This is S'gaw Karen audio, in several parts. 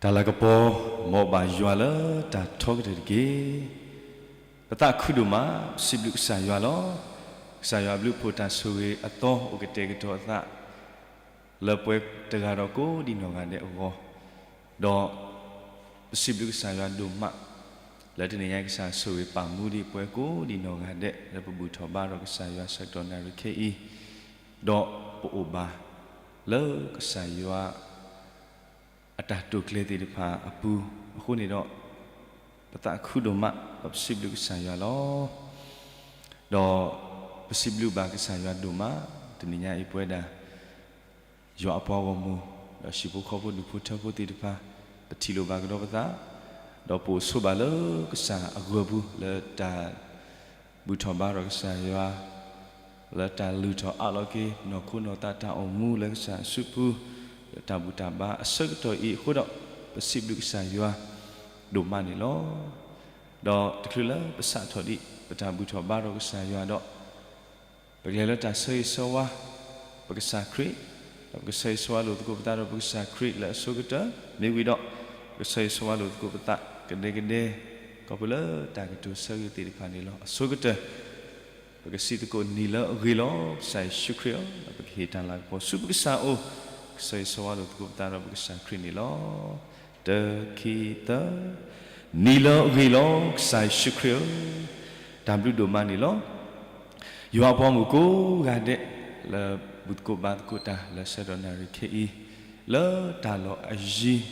တၢ်လၤကပီၤ မ်ဘၣ်ယွၤလၢတၢ်ထီကတၢၢ်တက့ၢ်. ပသးခုဒိၣ်မး ပစံးဘျုးကစၢ်ယွၤလီၤ. ကစၢ်ယွၤဘျုးဖှိၣ်တၢ်ဆိၣ်ဂ့ၤအသီအိၣ်ကတဲာ်ကတီၤအသး လၢပှၤတဂၤဒီးကိးဒံနီၢ်ဂၤဒဲးအဂီၢ်, ဒီးပစံးဘျုးကစၢ်ယွၤဒိၣ်မး လၢတနံၤညါကစၢ်ဆိၣ်ဂ့ၤပာ်မူဒံးပှၤကိးဒံနီၢ်ဂၤဒဲး လၢပဘူၣ်ထီၣ်ဘါထီၣ်ကစၢ်ယွၤဆၢကတီၢ်နၣ်ရံၣ်ခဲအံၤ, ဒီးပအိၣ်ဘၣ်လၢကစၢ်ယွၤ အတၢ်တိာ်ကျဲၤသ့ၣ်တဖၣ်အပူၤအဃိန့ၣ်ဒီး, ပသးခုဒိၣ်မး ဒီးပစံးဘျုးကစၢ်ယွၤလီၤ. ဒီးပစံးဘျုးဘၣ်ကစၢ်ယွၤဒိၣ်မး, တနံၤညါအံၤပဝဲဒၣ် ယွၤအပှၤဂီၢ်မုၢ်, ဒီးဟံၣ်ဖိဃီဖိဒူၣ်ဖိထၢဖိသ့ၣ်တဖၣ်, ပထံၣ်လိာ်ဘၣ်ကဒီးပသး, ဒီးပအိၣ်ဆိးဘၣ်လၢကစၢ်အဂၢၢ်ပူၤ လၢတၢ် ဘူၣ်ထီၣ်ဘါထီၣ်ကစၢ်ယွၤ, လၢတၢ်လုၢ်ထီၣ်အးလီၤက့ၤ နီၢ်ခိနီၢ်သးတၢ်အိၣ်မူလၢကစၢ်အစုပူၤ, လၢတၢ်ဘူၣ်တၢ်ဘါအဆၢကတီၢ်အံၤအဃိဒီး, ပစံးဘျုးကစၢ်ယွၤဒိၣ်မးန့ၣ်လီၤ. ဒီးတချုးလၢပစးထီၣ်ဒံး ပတၢ်ဘူၣ်ထီၣ်ဘါထီၣ်ကစၢ်ယွၤဒီး, ပကလဲၤလၢတၢ်ဆၢဂ့ၤဆၢဝါ ပကစၢ်ခရံာ်, ဒီးပကဆၢဂ့ၤဆၢဝါလိာ်သကိးပသးဒီးပကစၢ်ခရံာ်လၢအဆိကတၢၢ်, မ့ၢ်ဝံၤဒီး, ပကဆၢဂ့ၤဆၢဝါလိာ်သကိးပသးကဒဲကဒဲ, ခီဖျိလၢတၢ်ကတိၤဆၢဂ့ၤသ့ၣ်တဖၣ်န့ၣ်လီၤ. အဆိကတၢၢ် ပကစံးသကိးနံၤလၢအဂ့ၤလီၤ ကစၢ်ယ့ၣ်ၡူးခရံာ်ဧၢ, ဒီးပကဟ့ၣ်တၢ်လၤကပီၤဆူပကစၢ်အအိၣ်, ကဆၢဂ့ၤဆၢဝါလိာ်သကိးပသးဒီးပကစၢ်ခရံာ်န့ၣ်လီၤ. တခံသၢ, နံၤလၢအဂ့ၤလီၤ ကစၢ်ယ့ၣ်ၡူးခရံာ်ဧၢ, တၢ်ဘျုးဒိၣ်မးန့ၣ်လီၤ. ယွၤအပှၤဂီၢ်မုၢ်ကိးဂၤဒဲး လၢဘူၣ်သကိးဘါသကိးတၢ်လၢဆၢကတီၢ်နၣ်ရံၣ်ခဲအံၤ, လၢတၢ်လီၢ်အယံၤ,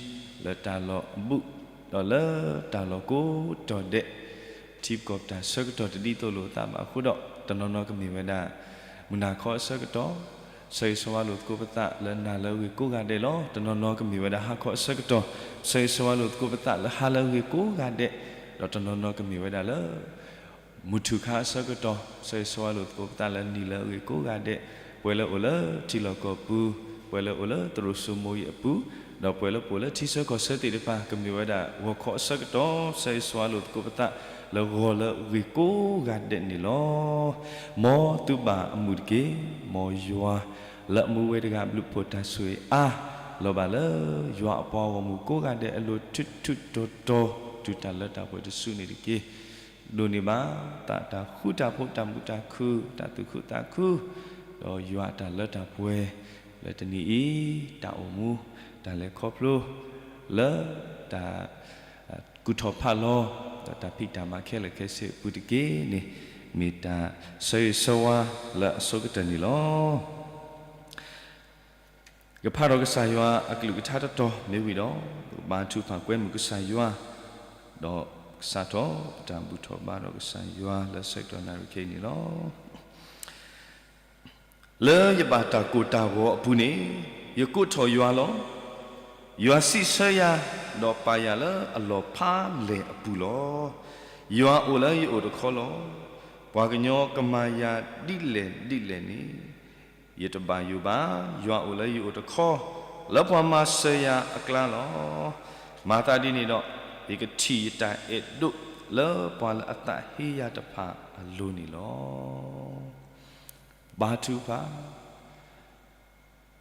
လၢတၢ်လီၢ်အဘူး, ဒီးလၢတၢ်လီၢ်ကိးတီၤဒဲး, ထံပကီၢ်ပတၢ်ဆၢကတီၢ်တဒ်သိးလိာ်အသးဘၣ်အဃိဒီး, တနီၤနီၤကမ့ၢ်ဝဲဒၣ် မုၢ်နၤခီအဆၢကတီၢ်, ဆၢဂ့ၤဆၢဝါလိာ်သကိးပသးလၢနၤလၢအဂ့ၢ်ကိးဂၤဒဲးလီၤ. တနီၤနီၤကမ့ၢ်ဝဲဒၣ်ဟါခီအဆၢကတီၢ်, ဆၢဂ့ၤဆၢဝါလိာ်သကိးပသးလၢဟါလၢအဂ့ၢ်ကိးဂၤဒဲး, ဒီးတနီၤနီၤကမ့ၢ်ဝဲဒၣ်လၢ မုၢ်ထူၣ်ခါအဆၢကတီၢ်, ဆၢဂ့ၤဆၢဝါလိာ်သကိးပသးလၢနံၤလၢအဂ့ၢ်ကိးဂၤဒဲး, ပှၤလၢအိၣ်လၢထံလီၢ်ကီၢ်ပူၤ, ပှၤလၢအိၣ်လၢသရိာ်စိမိၤအံၤအပူၤ, ဒီးပှၤလၢပအိၣ်လၢထံဆၢကီၢ်ဆၢသ့ၣ်တဖၣ် ကမ့ၢ်ဝဲဒၣ်ဂီၤခီအဆၢကတီၢ်, ဆၢဂ့ၤဆၢဝါလိာ်သကိးပသးလၢဂီၤလၢအဂ့ၢ်ကိးဂၤဒဲးန့ၣ်လီၤ. မ်သုဘၣ်အမုာ်တက့ၢ်, မ်ယွၤလၢအမူဝဲတဂၤအဘျုးအဖှိၣ်တၢ်ဆိၣ်ဂ့ၤအါ, လီၤဘၣ်လၢယွၤအပှၤဂီၢ်မုၢ်ကိးဂၤဒဲးအလိၤ ထူးထူးတီၤတီၤ တုၤတၢ်လၢတၢ်ပှဲၤတစုန့ၣ်တက့ၢ်. ဒိးန့ၢ်ဘၣ်သးတၢ်ဃူတၢ်ဖိး တၢ်မုာ်တၢ်ခုၣ် တၢ်သူၣ်ခုသးခု, ဒီးယွၤအတၢ်လၢတၢ်ပှဲၤ လၢတနံၤအံၤ တၢ်အိၣ်မူ တၢ်လဲၤခီဖျိ လၢတၢ် ကူၣ်ထီၣ်ဖးလီၤ ဒီးတၢ်ဖံးတၢ်မၤခဲလၢာ်ခဲဆ့အပူၤတက့ၢ်န့ၣ် မ့ၢ်တၢ်ဆၢဂ့ၤဆၢဝါလၢအဆိကတၢၢ်န့ၣ်လီၤ. ကဖးထီၣ်ကစၢ်ယွၤအကလုၢ်ကထါတတီၤမ့ၢ်ဝံၤဒီး, ပကဘါထုကဖၣ်ကွဲမုာ်ကစၢ်ယွၤ, ဒီးကစးထီၣ်ပတၢ်ဘူၣ်ထီၣ်ဘါထီၣ်ကစၢ်ယွၤလၢဆၢကတီၢ်နၣ်ရံၣ်ခဲအံၤန့ၣ်လီၤ. လၢယဘၣ်တၢ်ကိၢ်တၢ်ဂီၤအပူၤန့ၣ်, ယကိးထီၣ်ယွၤလီၤ. ယွၤစံးဆၢယၤ, ဒီးပာ်ယၤလၢအလီၢ်ဖးလဲၢ်အပူၤလီၤ. ယွၤအိၣ်လၢယအိၣ်တခီလီၤ. ပှၤကညီကမၤယၤဒ်လဲၣ်ဒ်လဲၣ်န့ၣ်, ယတဘၣ်ယိၣ်ဘၣ်. ယွၤအိၣ်လၢယအိၣ်တခီ, လၢပှၤမၤစၢၤယၤအကျါလီၤ. မၤသးဒ်န့ၣ်ဒီး, ယကထံၣ်ယတၢ်အဲၣ်ဒိးလၢပှၤလၢအသးဟ့ယၤတဖၣ်အလိၤန့ၣ်လီၤ. ဘါထုကဖၣ်,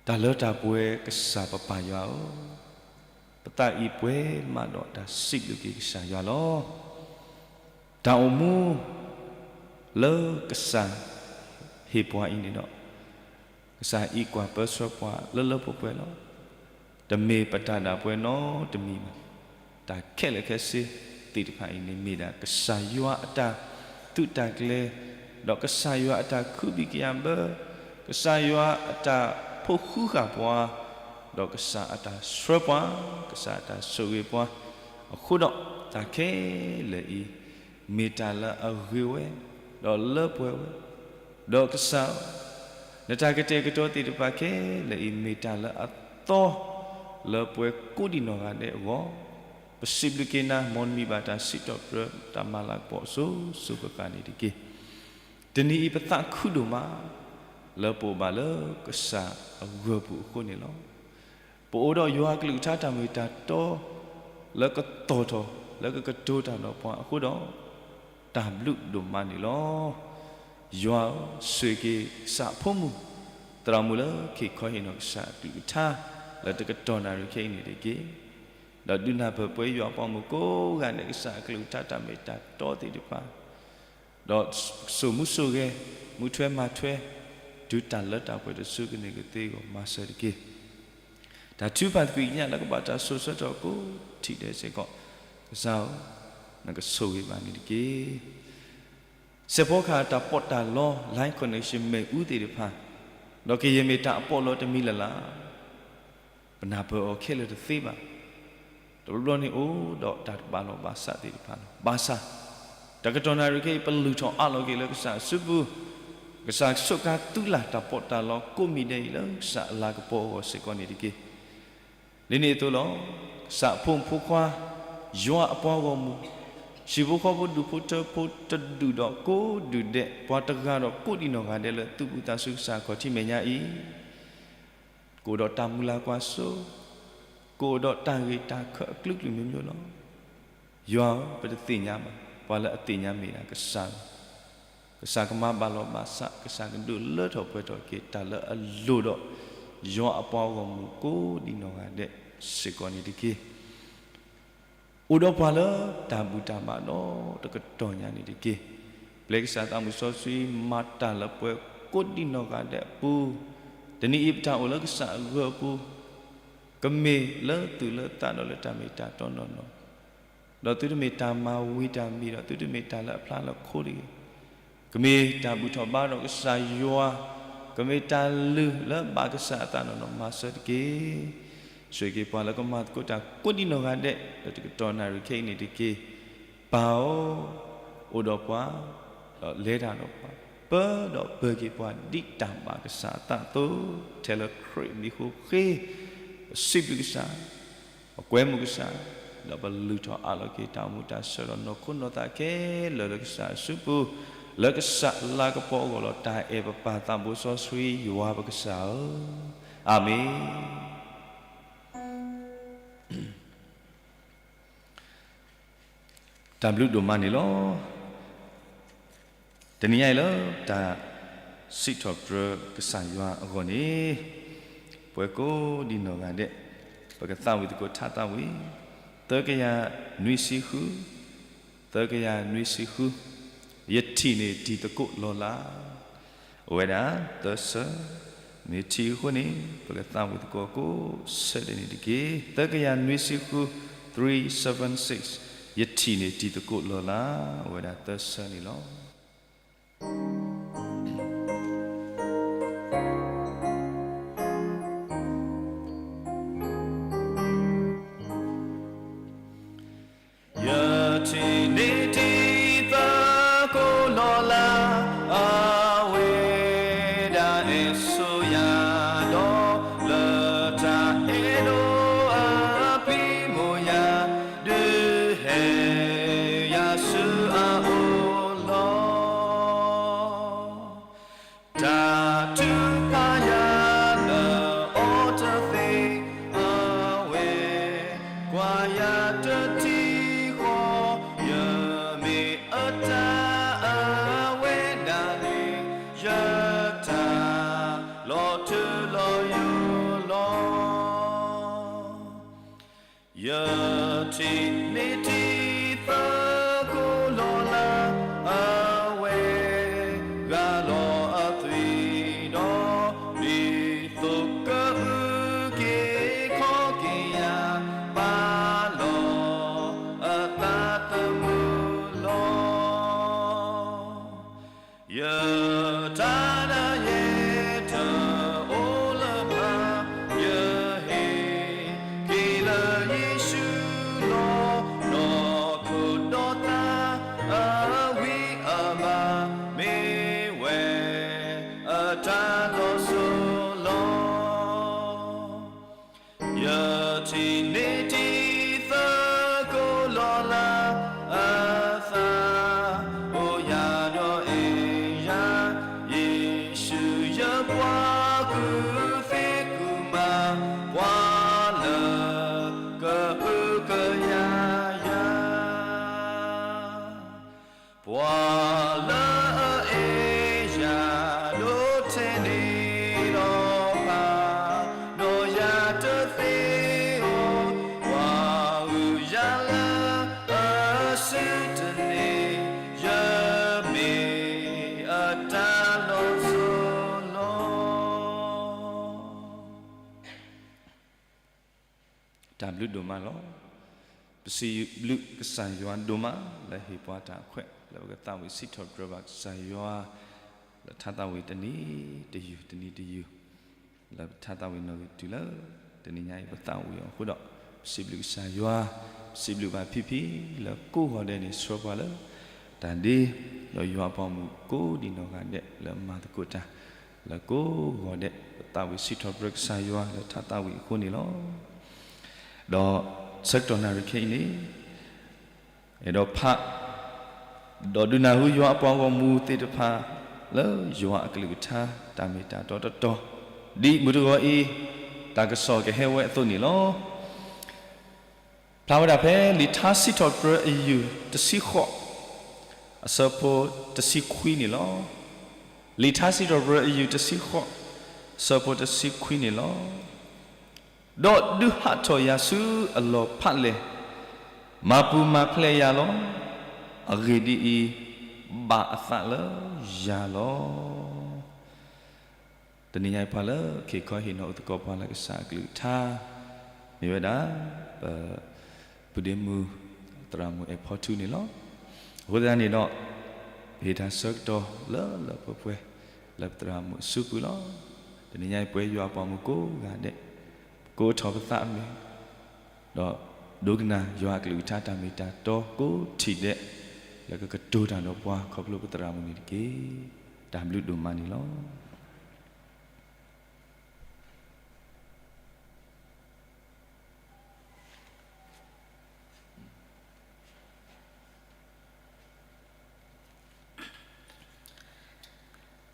တၢ်လၢတၢ်ပှဲၤကစၢ်ပပၢ်ယွၤဧၢ, ပသးအံၤပှဲၤမးဒီးတၢ်စံးဘျုးက့ၤကစၢ်ယွၤလီၤ. တၢ်အိၣ်မူလၢကစၢ်ဟ့ၣ်ပှၤအံၤန့ၣ်ဒီး, ကစၢ်အံးကွၢ်ပၢဆှၢပှၤလၢလၢပှဲၤပှဲၤလီၤ. တမ့ၢ်ပတၢ်ဒၣ်ပှဲၤနီတမံၤဘၣ်. တၢ်ခဲလၢာ်ခဲဆ့သ့ၣ်တဖၣ်အံၤန့ၣ် မ့ၢ်ဒၣ်ကစၢ်ယွၤအတၢ်သုးတၢ်ကျဲၤ, ဒီးကစၢ်ယွၤအတၢ်ခုဘံၣ်ကယၤဘၢ, ကစၢ်ယွၤအတၢ်ဖိးဃူဃာ်ပှၤ, ဒီးကစၢ်အတၢ်ဆှၢပှၤ, ကစၢ်အတၢ်ဆိၣ်ဂ့ၤပှၤ, အဃိဒီးတၢ်ခဲလၢာ်အံၤ မ့ၢ်တၢ်လၢအဂ့ၤဝဲ, ဒီးလၢပှဲၤဝဲ, ဒီးကစၢ်ဧၢ, နတၢ်ကတဲာ်ကတီၤသ့ၣ်တဖၣ်ခဲလၢာ်အံၤ မ့ၢ်တၢ်လၢအသီ လၢပှၤကိးဒံနီၢ်ဂၤဒဲးအဂီၢ်, ပစံးဘျုးက့ၤနၤ မ်နမံၤဘၣ်တၢ်စံးထီၣ်ပတြၢၤတၢ်မၤလၤကပီၤအစိၤစိၤဃၣ်ဃၣ်န့ၣ်တက့ၢ်. တနံၤအံၤပသးခုဒိၣ်မး လၢပအိၣ်ဘၣ်လၢကစၢ်အဂၢၢ်ပူၤအဃိန့ၣ်လီၤ. ပအိၣ်ဒီးယွၤအကလုၢ်ကထါတၢ်မ့ၢ်တၢ်တီ လၢကသီၣ်ထီၣ် လၢကကတိၤတၢ်ဒီးပှၤအဃိဒီး တၢ်ဘျုးဒိၣ်မးန့ၣ်လီၤ. ယွၤဧၢ, ဆိၣ်ဂ့ၤက့ၤကစၢ်အဖိမုၣ် သရၣ်မုၣ်လၢခံခီဟ့ၣ်နီၤကစၢ်အကလုၢ်ကထါ လၢတကတီၢ်နၣ်ရံၣ်ခဲအံၤန့ၣ်တက့ၢ်. ဒီးဒုးနၢ်ပၢၢ်ပှဲၤယွၤအပှၤမုၣ်ကိးဂၤဒဲး ကစၢ်အကလုၢ်ကထါတၢ်မ့ၢ်တၢ်တီသ့ၣ်တဖၣ်, ဒီးစိာ်မူစိာ်ဂဲၤ, မူထွဲမၤထွဲ, တုၤတၢ်လၢတၢ်ပှဲၤတစုကန့ၢ်ကသ့အဂီၢ် မၤစၢၤတက့ၢ်. တၢ်ထုကဖၣ်သကွံာ်ကညးလၢကဘၣ်တၢ်စိာ်ဆှၢထီၣ်ကိးထံၣ်ဒဲးစ့ၢ်ကီး, ကစၢ်ဧၢ, နကဆိၣ်ဂ့ၤဘၣ်န့ၣ်တက့ၢ်. စဲးဖီကဟၣ်တၢ်ပီးတၢ်လီ line connection မ့ၣ်အူသ့ၣ်တဖၣ်, ဒီးကယဲၢ်မ့ၢ်တၢ်အပီးလီတမံၤလၢ်လၢ် ပနၢ်ပၢၢ်အီၤခဲလၢာ်တသ့ဘၣ်. တဘျီဘျီန့ၣ်အိၣ်ဒီးတၢ်တဘၣ်လီၢ်ဘၣ်စးသ့ၣ်တဖၣ်လီၤ. ဘၣ်ဆၣ် တကတီၢ်နၣ်ရံၣ်ခဲအံၤ ပလုၢ်ထီၣ်အးလီၤက့ၤလၢကစၢ်အစုပူၤ, ကစၢ်ကဆိးကါသုလၢ်တၢ်ပီးတၢ်လီကိးမံၤဒဲးအံၤ လၢကစၢ်အလၤကပီၤအဂီၢ်စ့ၢ်ကီးန့ၣ်တက့ၢ်. ဒ်န့ၣ်အသိးလီၤ. ကစၢ်အဖိမုၣ်ဖိခွါ, ယွၤအပှၤဂီၢ်မုၢ်, ဟံၣ်ဖိဃီဖိဒူၣ်ဖိထၢဖိတဒူၣ်ဒီးကိးဒူၣ်ဒဲး ပှၤတဂၤဒီးကိးဒံးနီၢ်ဂၤဒဲးလၢသူၣ်ဘံၣ်သးစူၤကစၢ်ခီၣ်ထံးမဲာ်ညါအံၤ ကအိၣ်ဒီးတၢ်မုၢ်လၢ်ကွၢ်စိ, ကအိၣ်ဒီးတၢ်ဂ့ၢ်တၢ်ခၢၣ်အကလုာ်ကလုာ်မျိုးမျိုးလီၤ. ယွၤဧၢ, ပတသ့ၣ်ညါဘၣ် ပှၤလၢအသ့ၣ်ညါမ့ၢ်ဒၣ်ကစၢ်လီၤ. ကစၢ်ကမၤဘၣ်လီၤဘၣ်စး, ကစၢ်ကဒုးလၢထီၣ်ပှဲၤထီၣ်က့ၤတၢ်လၢအလိၣ်ဒီး ယွၤအပှၤဂီၢ်မုၢ်ကိးဒံးနီၢ်ဂၤဒဲးစ့ၢ်ကီးန့ၣ်တက့ၢ်. အိၣ်ဒီးပှၤလၢတၢ်ဘူၣ်တၢ်ဘါဒီးတကတီၢ်ညါန့ၣ်တက့ၢ်. ပျဲကစၢ်သးမုၣ်စီဆှံမၤတၢ်လၢပှဲၤကိးဒံးနီၢ်ဂၤဒဲးအပူၤ, တနံၤအံၤပတၢ်အိၣ်လၢကစၢ်အဂၢၢ်အပူၤ, ကမ့ၢ်လၢသူၣ်လၢသးဒီးလၢတၢ်မ့ၢ်တၢ်တီနီၢ်နီၢ်, ဒီးသုတမ့ၢ်တၢ်မၤဝံၤတၢ်မံၤဒီး သုတမ့ၢ်တၢ်လၢအဖျါလၢခိတဂ့ၤ. ကမ့ၢ်တၢ်ဘူၣ်ထီၣ်ဘါထီၣ်ကစၢ်ယွၤ, ကမ့ၢ်တၢ်လုၢ်လၢဘၣ်ကစၢ်အသးနီၢ်နီၢ် မၤစၢၤတက့ၢ်. ဆိၣ်ဂ့ၤက့ၤပှၤလၢကမၤသကိးတၢ်ကိးဒံးနီၢ်ဂၤဒဲး လၢတကတီၢ်နၣ်ရံၣ်ခဲအံၤန့ၣ်တက့ၢ်. ပၢ်ဧၢ, အိၣ်ဒီးပှၤ, ဒီးလဲၤတၢ်ဒီးပှၤ, ပၢဒီးပၢၤက့ၤပှၤဒ်တၢ်ဘၣ်ကစၢ်အသးအသိး, ထဲလၢခရံာ်အမံၤအဃိဃ့, ပစံးဘျုးကစၢ်, ပကွဲမုာ်ကစၢ်, ဒီးပလုၢ်ထီၣ်အးလီၤက့ၤတၢ်အိၣ်မူတၢ်ဆၢဒီးနီၢ်ခိနီၢ်သးခဲလၢာ်လၢကစၢ်အစုပူၤ, လၢကစၢ်အလၤကပီၤအဂီၢ်လီၤ. တၢ်အဲၣ်ပပၢ်သးဘိစီဆှံယွၤပကစၢ်ဧၢ, အၤမ့ၣ်. တၢ်ဘျုးဒိၣ်မးန့ၣ်လီၤ. တနံၤညါအံၤလၢတၢ်စံးထီၣ်ပတြၢၤကစၢ်ယွၤအဂီၢ်န့ၣ်, ပှၤကိးဒံးနီၢ်ဂၤဒဲး, ပကသးဝံၣ်သကိးထါသးဝံၣ်, သၢကယၤနွံဆံဃု, သၢကယၤနွံဆံဃု, ယထံၣ်န့ၢ်တံၤသကိးလီၤလး. အိၣ်ဝဲဒၣ်သၢဆၢ, မ့ၢ်ထံၣ်အဃိန့ၣ် ပကသးဝံၣ်သကိးကိးဆၢဒဲးန့ၣ်တက့ၢ်. သၢကယၤနွံဆံဃု, three seven six, ယထံၣ်န့ၢ်တံၤသကိးလီၤလး, အိၣ်ဝဲဒၣ်သၢဆၢန့ၣ်လီၤ. ယထံၣ်န့ၢ်တံၤသကိးလီၤလး, အဝဲဒၣ်အဲၣ်ဆိယၤဒီး လၢတၢ်အဲၣ်ဒိးအပျံၤမိၢ်ယၤ, ဒုးဟဲယၤဆူအအိၣ်လီၤ. တၢ်ထုကဖၣ်ယၤလၢအီၤတသ့, အဝဲကွၢ်ယၤတထံၣ်ဃီ, ယမ့ၢ်အတၢ်အဝဲဒၣ်န့ၣ်, ယတၢ်လီၤထူလီၤယိာ်လီၤ. ယထံၣ်န့ၢ်တံၤသကိးလီၤလး, အဝဲဂၤလီၤအသွံၣ်ဒီး, ဒ်သိးကအုၣ်က့ၤခီၣ်က့ၤယၤ, ပာ်လီၤအသးသမူလီၤ. ယတၢ်ဒၣ်ယဲတအိၣ်လၢၤဘၣ်, ယဟ့ၣ်က့ၤလၢယ့ၣ်ၡူးလီၤ. နီၢ် တၢ်ဘျုးဒိၣ်မးလီၤ. ပစံးဘျုးကစၢ်ယွၤဒိၣ်မး လၢဟ့ၣ်ပှၤတၢ်ခွဲး လၢပကသးဝံၣ်စံးထီၣ်ပတြၢၤဘၣ်ကစၢ်ယွၤ လၢထါသးဝံၣ်တနံၤတယုၢ် တနံၤတယုၢ် လၢပထါသးဝံၣ်နီၣ်ဂံၢ်တုၤလၢ တနံၤညါအံၤပသးဝံၣ်အီၤအဃိဒီး ပစံးဘျုးကစၢ်ယွၤ, ပစံးဘျုးဘၣ်ဖံဖံ လၢကိးဂီၤဒဲးန့ၣ် ဆှၢပှၤလၢ တၢ်ဒ့, ဒီးယွၤအပှၤမုၣ်ကိးဒံးနီၢ်ဂၤဒဲး လၢမၤသကိးတၢ် လၢကိးဂီၤဒဲး ပသးဝံၣ်စံးထီၣ်ပတြၢၤကစၢ်ယွၤ လၢထါသးဝံၣ်အဃိန့ၣ်လီၤ. ဒီးဆၢကတီၢ်နၣ်ရံၣ်ခဲအံၤန့ၣ် အဲၣ်ဒိးဖး ဒီးဒုးနၢ်ဟူယွၤအပှၤဂီၢ်မုၢ်သ့ၣ်တဖၣ် လၢယွၤအကလုၢ်ကထါ တၢ်မ့ၢ်တၢ်တီတတီၤ ဒ်မုၢ်တဂီၤအံၤ တၢ်ကစီၣ်ကဟဲဝဲအသိးန့ၣ်လီၤ. ဖျါဝဲဒၣ်ဖဲလံာ်ထါစံးထီၣ်ပတြၢၤအယုၢ်တဆံဃိး အဆၢဖိတဆံခွံန့ၣ်လီၤ. လံာ်ထါစံးထီၣ်ပတြၢၤအယုၢ်တဆံဃိး အဆၢဖိတဆံခွံန့ၣ်လီၤ. ဒီးဒုးဟးထီၣ်ယၤဆူအလီၢ်ဖးလဲၢ်, မၤပူၤမၤဖျဲးယၤလီၤ. အဂ့ၢ်ဒ်အံၤ, ဘၣ်အသးလၢယၤလီၤ. တနံၤညါအံၤပှၤလၢကဟ့ၣ်ခီဟ့ၣ်နီၤအိၣ်သကိးပှၤလၢကစၢ်အကလုၢ်ကထါ မ့ၢ်ဝဲဒၣ် ပ ပုၢ်ဒ့မုၣ် သရၣ်မုၣ်အဲၣ်ဖီထူန့ၣ်လီၤ. အဃိသတးန့ၣ်ဒီး ပဟ့ၣ်တၢ်ဆၢကတီၢ်လၢလၢပှဲၤပှဲၤ လၢပသရၣ်မုၣ်အစုပူၤလီၤ. တနံၤညါအံၤပဝဲယွၤအပှၤမုၣ်ကိးဂၤဒဲး ကိးထီၣ်ပသးအမ့ၢ် ဒီးဒိကနၣ်ယွၤအကလုၢ်ကထါတၢ်မ့ၢ်တၢ်တီကိးထံၣ်ဒဲး လၢကကတိၤတၢ်ဒီးပှၤခီဖျိပသရၣ်မုၣ်န့ၣ်တက့ၢ်. တၢ်ဘျုးဒိၣ်မးန့ၣ်လီၤ.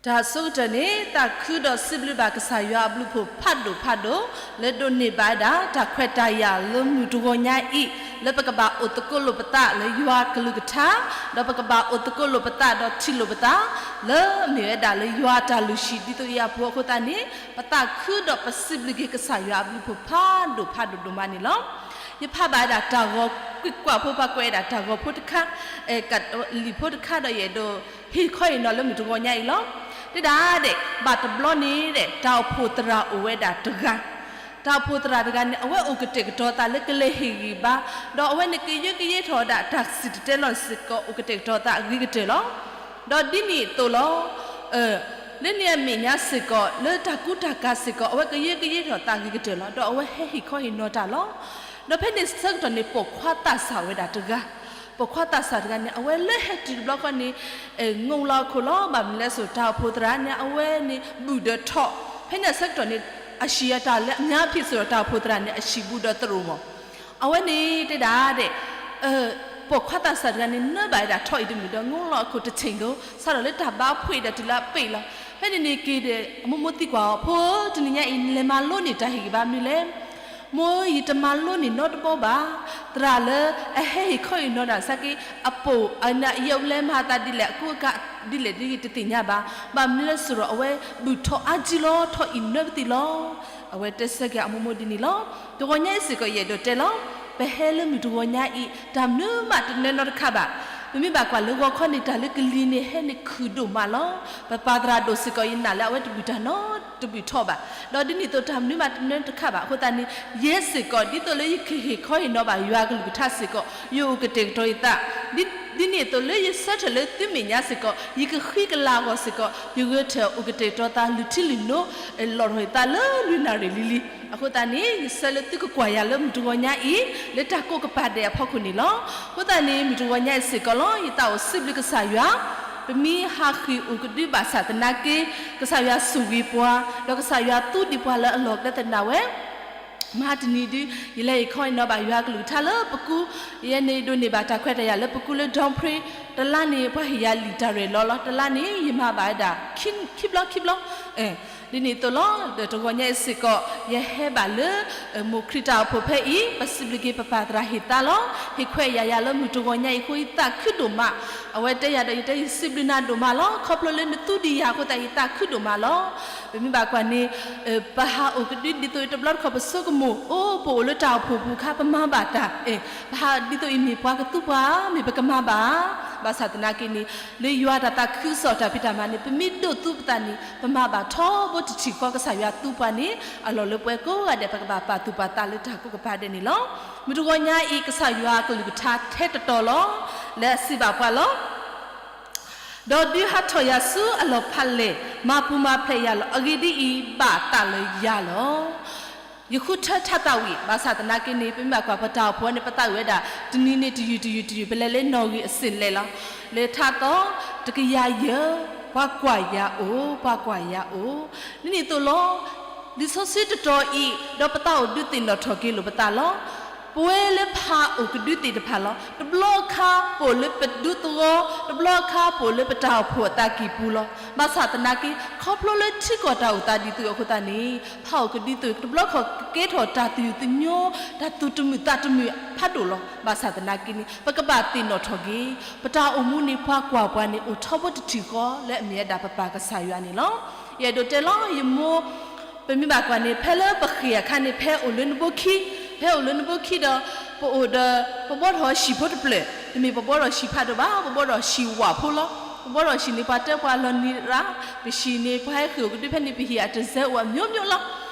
တၢ်ဆိကတၢၢ်န့ၣ် သးခုဒီးစံးဘျုးဘၣ်ကစၢ်ယွၤအဘျုးအဖှိၣ်ဖးဒိၣ်ဖးဒိၣ် လၢဒိးန့ၢ်ဘၣ်ဝဲဒၣ် တၢ်ခွဲးတၢ်ယာ်လၢမုၢ်တဂီၤညါအံၤ လၢပကဘၣ်အိၣ်သကိးလိာ်ပသးလၢယွၤကလုၢ်ကထါ, ဒီးပကဘၣ်အိၣ်သကိးလိာ်ပသးဒီးထံၣ်လိာ်ပသး လၢမ့ၢ်ဝဲဒၣ်လၢယွၤတၢ်လုၢ်ဟံၣ်ဒ်သိးအံၤအပူၤအဃိသတးန့ၣ် ပသးခုဒီးပစံးဘျုးက့ၤကစၢ်ယွၤအဘျုးအဖှိၣ်ဖးဒိၣ်ဖးဒိၣ်ဒိၣ်မးန့ၣ်လီၤ. ယဖးဘၣ်ဝဲဒၣ်တၢ်ဂီၤကွံာ်ကွၢ်ဖိ ပှၤကွဲးဝဲဒၣ်တၢ်ဂီၤဖိတခါ, လံာ်ဖိတခါဒီးယအဲၣ်ဒိးဟ့ၣ်ခီဟ့ၣ်နီၤလၢမုၢ်တဂီၤညါအံၤလီၤ. တဲဒၣ်ဒဲး ဘၣ်တဘျီန့ၣ်ဒဲး တၢ်အိၣ်ဖှိၣ်သရၣ်အိၣ်ဝဲဒၣ်တဂၤ, တၢ်အိၣ်ဖှိၣ်သရၣ်တဂၤန့ၣ် အဝဲအိၣ်ကတဲာ်ကတီၤသးလၢကလဲၤဟ့ၣ်ဂံၢ်ဘါ, ဒီးအဝဲန့ၣ်ကယၢကယဲထီၣ်ဝဲဒၣ်တၢ်စံၣ်တဲၤတဲလီၤစ့ၢ်ကီး အိၣ်ကတဲာ်ကတီၤသးအဂ့ၤကတၢၢ်လီၤ. ဒီးဒ်န့ၣ်အသိးလီၤ. လၢန့ၣ်အမဲာ်ညါစ့ၢ်ကီး လၢတၢ်ကူတၢ်ကၤစ့ၢ်ကီး အဝဲကယၢကယဲထီၣ်သးဂ့ၤကတၢၢ်လီၤ. ဒီးအဝဲဟဲဟ့ၣ်ခီဟ့ၣ်နီၤတၢ်လီၤ. ဒီးဖဲန့ၣ်ဆၢကတီၢ်န့ၣ် ပိာ်ခွါသးစၢ်ဝဲဒၣ်တဂၤ, ပိာ်ခွါသးစၢ်တဂၤန့ၣ် အဝဲလၢဟဲတုၤတဘျီဃီန့ၣ် ငိၢ်လီၤအခိၣ်လီၤ. ဘၣ်မနုၤလဲၣ်စိၤ တၢ်အိၣ်ဖှိၣ်သရၣ်န့ၣ် အဝဲန့ၣ်ဘူၣ်ဒီးထိး, ဖဲန့ၣ်အဆၢကတီၢ်န့ၣ် အဟံၣ်အတၢ်လၢအများအပြားစိၤဒီး တၢ်အိၣ်ဖှိၣ်သရၣ်န့ၣ် အဟံၣ်ဘူးဒီးသရိာ်မး. အဝဲန့ၣ်တဲဒၣ်ဒဲး ပိာ်ခွါသးစၢ်တဂၤန့ၣ် နၢဘၣ်ဝဲဒၣ်ထိးအံၤတမုာ်ဒီး ငိၢ်လီၤအခိၣ်တထံၣ်ဒိၣ် စးထီၣ်လၢတၢ်ဘါဖှံးဒီးတုၤလၢအပ့ၢ်လီၤ. ဖဲန့ၣ်န့ၣ်က့ၤဒီး အမိၢ်မိၢ်သံကွၢ်အီၤ, ဖိဧၢ, တနံၤညါအံၤ နလဲၤမၤလိန့ၢ်တၢ်ဟ့ၣ်ဂံၢ်ဘါမနုၤလဲၣ်. မိၢ်ဧၢ, ယတမၤလိန့ၢ်နီတဘီဘၣ်. သရၣ်လၢအဟဲဟ့ၣ်ခီဟ့ၣ်နီၤတၢ်ဆါက့ အပိာ်အယဲၢ်အူလဲမၤသးဒ်လဲၣ် အကူအကၤဒ်လဲၣ်ဒ်ယတသ့ၣ်ညါဘၣ်. ဘၣ်မနုၤလဲၣ်စိၤဒီး အဝဲဘူၣ်ထိးအါကံလီၤ, ထိးအံၤနၢပသံလီၤ. အဝဲတဲဆၢက့ၤအမိၢ်မိၢ်ဒ်န့ၣ်လီၤ. တဂီၤညါအံၤစ့ၢ်ကီး ယအဲၣ်ဒိးတဲလီၤ. ပဟဲလၢမုၢ်တဂီၤညါအံၤ တၢ်မနုၤမးတနၢနီတခါဘၣ်. ပမ့ၢ်ဘၣ်ကွၢ်လၢဂီၤခီန့ၣ် တၢ်လၢကလံၤန့ၣ်ဟဲန့ၣ်ခုၣ်ဒိၣ်မးလီၤ. ပပၢ်သရၣ်ဒိၣ်စ့ၢ်ကီး ယနာ်လၢအဝဲတဘူၣ်တၢ်နီတဘူၣ်ထိးဘၣ်. ဒီးဒ်န့ၣ်အသိးတၢ်မနုၤမးတနၢတခါဘၣ်. အဃိသတးန့ၣ် ယဲစ့ၢ်ကီး ဒ်သိးလၢယကဟ့ၣ်ခီဟ့ၣ်နီၤဘၣ်ယွၤကလုၢ်ကထါစ့ၢ်ကီး ယအိၣ်ကတဲာ်ကတီၤယသး ဒ်န့ၣ်အသိးလၢယဆၢထၢၣ်လၢသုမဲာ်ညါစ့ၢ်ကီး ယကဃံကလၤအဂီၢ်စ့ၢ်ကီး ယဂဲၤထၢၣ်အိၣ်ကတဲာ်ကတီၤသး လုၢ်ထံလုၢ်နိ လီၢ်ထီၣ်ယသးလၢလွံၢ်နၣ်ရံၣ်လံၤလံၤ. အဃိသတးန့ၣ် ယဆၢလၢသုကကွၢ်ယၤလၢမုၢ်တဂီၤညါအံၤ လၢတၢ်ကိးကပၤဒဲးအဖီခိၣ်န့ၣ်လီၤ. အဃိသတးန့ၣ် မုၢ်တဂီၤညါအံၤစ့ၢ်ကီးလီၤ ယသးအိၣ်စံးဘျုးကစၢ်ယွၤ ပမ့ၢ်ဟးဃ့ၢ်အိၣ်ကဒုဘၣ်ဆၣ်သနာ်က့ ကစၢ်ယွၤဆိၣ်ဂ့ၤပှၤ ဒီးကစၢ်ယွၤသူဒံးပှၤလၢအလီၢ်ကျဲသနၢ်ဝဲ မဟါတနံၤဒု ယလဲၤဟ့ၣ်ခီဟ့ၣ်နီၤဘၣ်ယွၤကလုၢ်ကထါလၢပကူ, ယဲန့ၣ်ဒိးန့ၢ်ဘၣ်တၢ်ခွဲးတၢ်ယာ်လၢပကူလၢ Don Pray တလါန့ၣ် ပှၤဟ့ၣ်ယၤလံာ်တၢ်ရဲၣ်လီၤလီၤ, တလါန့ၣ် ယမၤဘၣ်ဝဲဒၣ် ခံဘျီခံဘျီ ဒ်န့ၣ်အသိးလီၤ. ဒီးတဂီၤညါအံၤစ့ၢ်ကီး ယဟဲဘၣ်လၢ မိၢ်ခရံာ်တၢ်အိၣ်ဖှိၣ်ဖဲအံၤ ပစံးဘျုးက့ၤပပၢ်သရၣ်ဟ့ၣ်သါလီၤ. ဟ့ၣ်ခွဲးယာ်ယၤလၢမုၢ်တဂီၤညါအံၤအဃိ ယသးခုဒိၣ်မး. အဝဲတဲယၤဒီး ယတဲယစံးဘျုးနၤဒိၣ်မးလီၤ. ခီဖျိလၢနသူဒံးယၤအဃိသတး ယသးခုဒိၣ်မးလီၤ. ပမ့ၢ်ဘၣ်ကွၢ်န့ၣ် ပဟးအိၣ်ကဒုဒ်သိးအံၤတဘျီတခီၣ် ပဆိကမိၣ် အိၣ် ပအိၣ်လၢတၢ်အိၣ်ဖှိၣ်ပူၤခါ ပမၤဘၣ်တၢ်, ပဟးဒ်သိးအံၤမ့ၢ်ပှၤကသူပှၤ မ့ၢ်ပကမၤဘၣ်ဧါ ဘၣ်ဆၣ်သနာ်က့န့ၣ် လၢယွၤတၢ်သးခုကစီၣ်တၢ်ဖံးတၢ်မၤန့ၣ် ပမ့ၢ်ဒိးသူပသးန့ၣ် ပမၤဘၣ်ထီဘိတထံၣ်ဃီ ကစၢ်ယွၤသူပှၤန့ၣ် အလီၢ်လၢပဝဲကိးဂၤဒဲး ပကဘၣ်ပာ်သူၣ်ပာ်သးလၢတၢ်ကိးကပၤဒဲးန့ၣ်လီၤ. မုၢ်တဂီၤညါအံၤ ကစၢ်ယွၤအကလုၢ်ကထါထဲတတီၤလီၤ. လၢအစံးဘၣ်ပှၤလီၤ. ဒီးဒုးဟးထီၣ်ယၤဆူအလီၢ်ဖးလဲၢ်, မၤပူၤမၤဖျဲးယၤလီၤ. အဂ့ၢ်ဒ်အံၤ, ဘၣ်သးလၢယၤလီၤ. ယဃုထၢထါသးဝံၣ်, ဘၣ်ဆၣ်သနာ်က့န့ၣ် ပမ့ၢ်ဘၣ်ကွၢ်ပတၢ်အိၣ်ဖှိၣ်န့ၣ် ပသးဝံၣ်ဝဲဒၣ် တနံၤန့ၣ်တယုၢ်တယုၢ်တယုၢ် ပလဲၤလၢနီၣ်ဂံၢ်အစ့ၣ်လဲၣ်လီၤ. လၢထါသီ တကယၤယဲၢ်, ပှၤကွၢ်ယၤအိၣ်, ပှၤကွၢ်ယၤအိၣ်, ဒ်န့ၣ်အသိးလီၤ. လံာ်စီဆှံတတီၤအံၤ ဒီးပသးအိၣ်ဒုးသ့ၣ်နီၣ်ထီၣ်က့ၤလိာ်ပသးလီၤ. ပဝဲလၢဖးအိၣ်ကဒုသ့ၣ်တဖၣ်လီၤ. တဘျီခါပအိၣ်လၢပဒူသဝီ, တဘျီခါပအိၣ်လၢပတၢ်အိၣ်ဖှိၣ်အသးကံၢ်ပူၤလီၤ. ဘၣ်ဆၣ်သနာ်က့ ခီဖျိလၢထံကီၢ်တၢ်အိၣ်သးဒ်သိးအဃိသတးန့ၣ် ဖးအိၣ်ကဒုသိး တဘျီခီၣ်ကကဲထီၣ်တၢ်သယုၢ်သညိ တၢ်သူၣ်တမုာ်သးတမုာ်ဖးဒိၣ်လီၤ. ဘၣ်ဆၣ်သနာ်က့န့ၣ် ပကဘၣ်သ့ၣ်နီၣ်ထီၣ်က့ၤ ပတၢ်အိၣ်မူန့ၣ် ပှၤကွၢ်ပှၤန့ၣ် အိၣ်ထီဘိတထံၣ်ဃီလၢအမ့ၢ်ဝဲဒၣ်ပပၢ်ကစၢ်ယွၤန့ၣ်လီၤ. ယအဲၣ်ဒိးတဲလီၤ ယမိၢ် ပမ့ၢ်ဘၣ်ကွၢ်န့ၣ် ဖဲလၢပဃ့ၢ်အခါန့ၣ် ဖဲအိၣ်လၢနဘိခံ, ဖဲအိၣ်လၢနဘိခံဒီး ပအိၣ်ဒီး ပဘှီထီၣ်ဟံၣ်ဖိတဖျၢၣ်, တမ့ၢ်ပဘှီထီၣ်ဟံၣ်ဖးဒိၣ်ဘၣ်, ပဘှီထီၣ်ဟံၣ်ဝၣ်ဖိလီၤ. ပဘှီထီၣ်ဟံၣ်န့ၣ် ပှၤတဲပှၤလီၤနံၤရၣ်, ပဟံၣ်န့ၣ် ပှၤဟဲဃ့ၢ်အိၣ်ကဒုဖဲန့ၣ် ပဟံၣ်အတစဲးအိၣ်အမျိုးမျိုးလီၤ.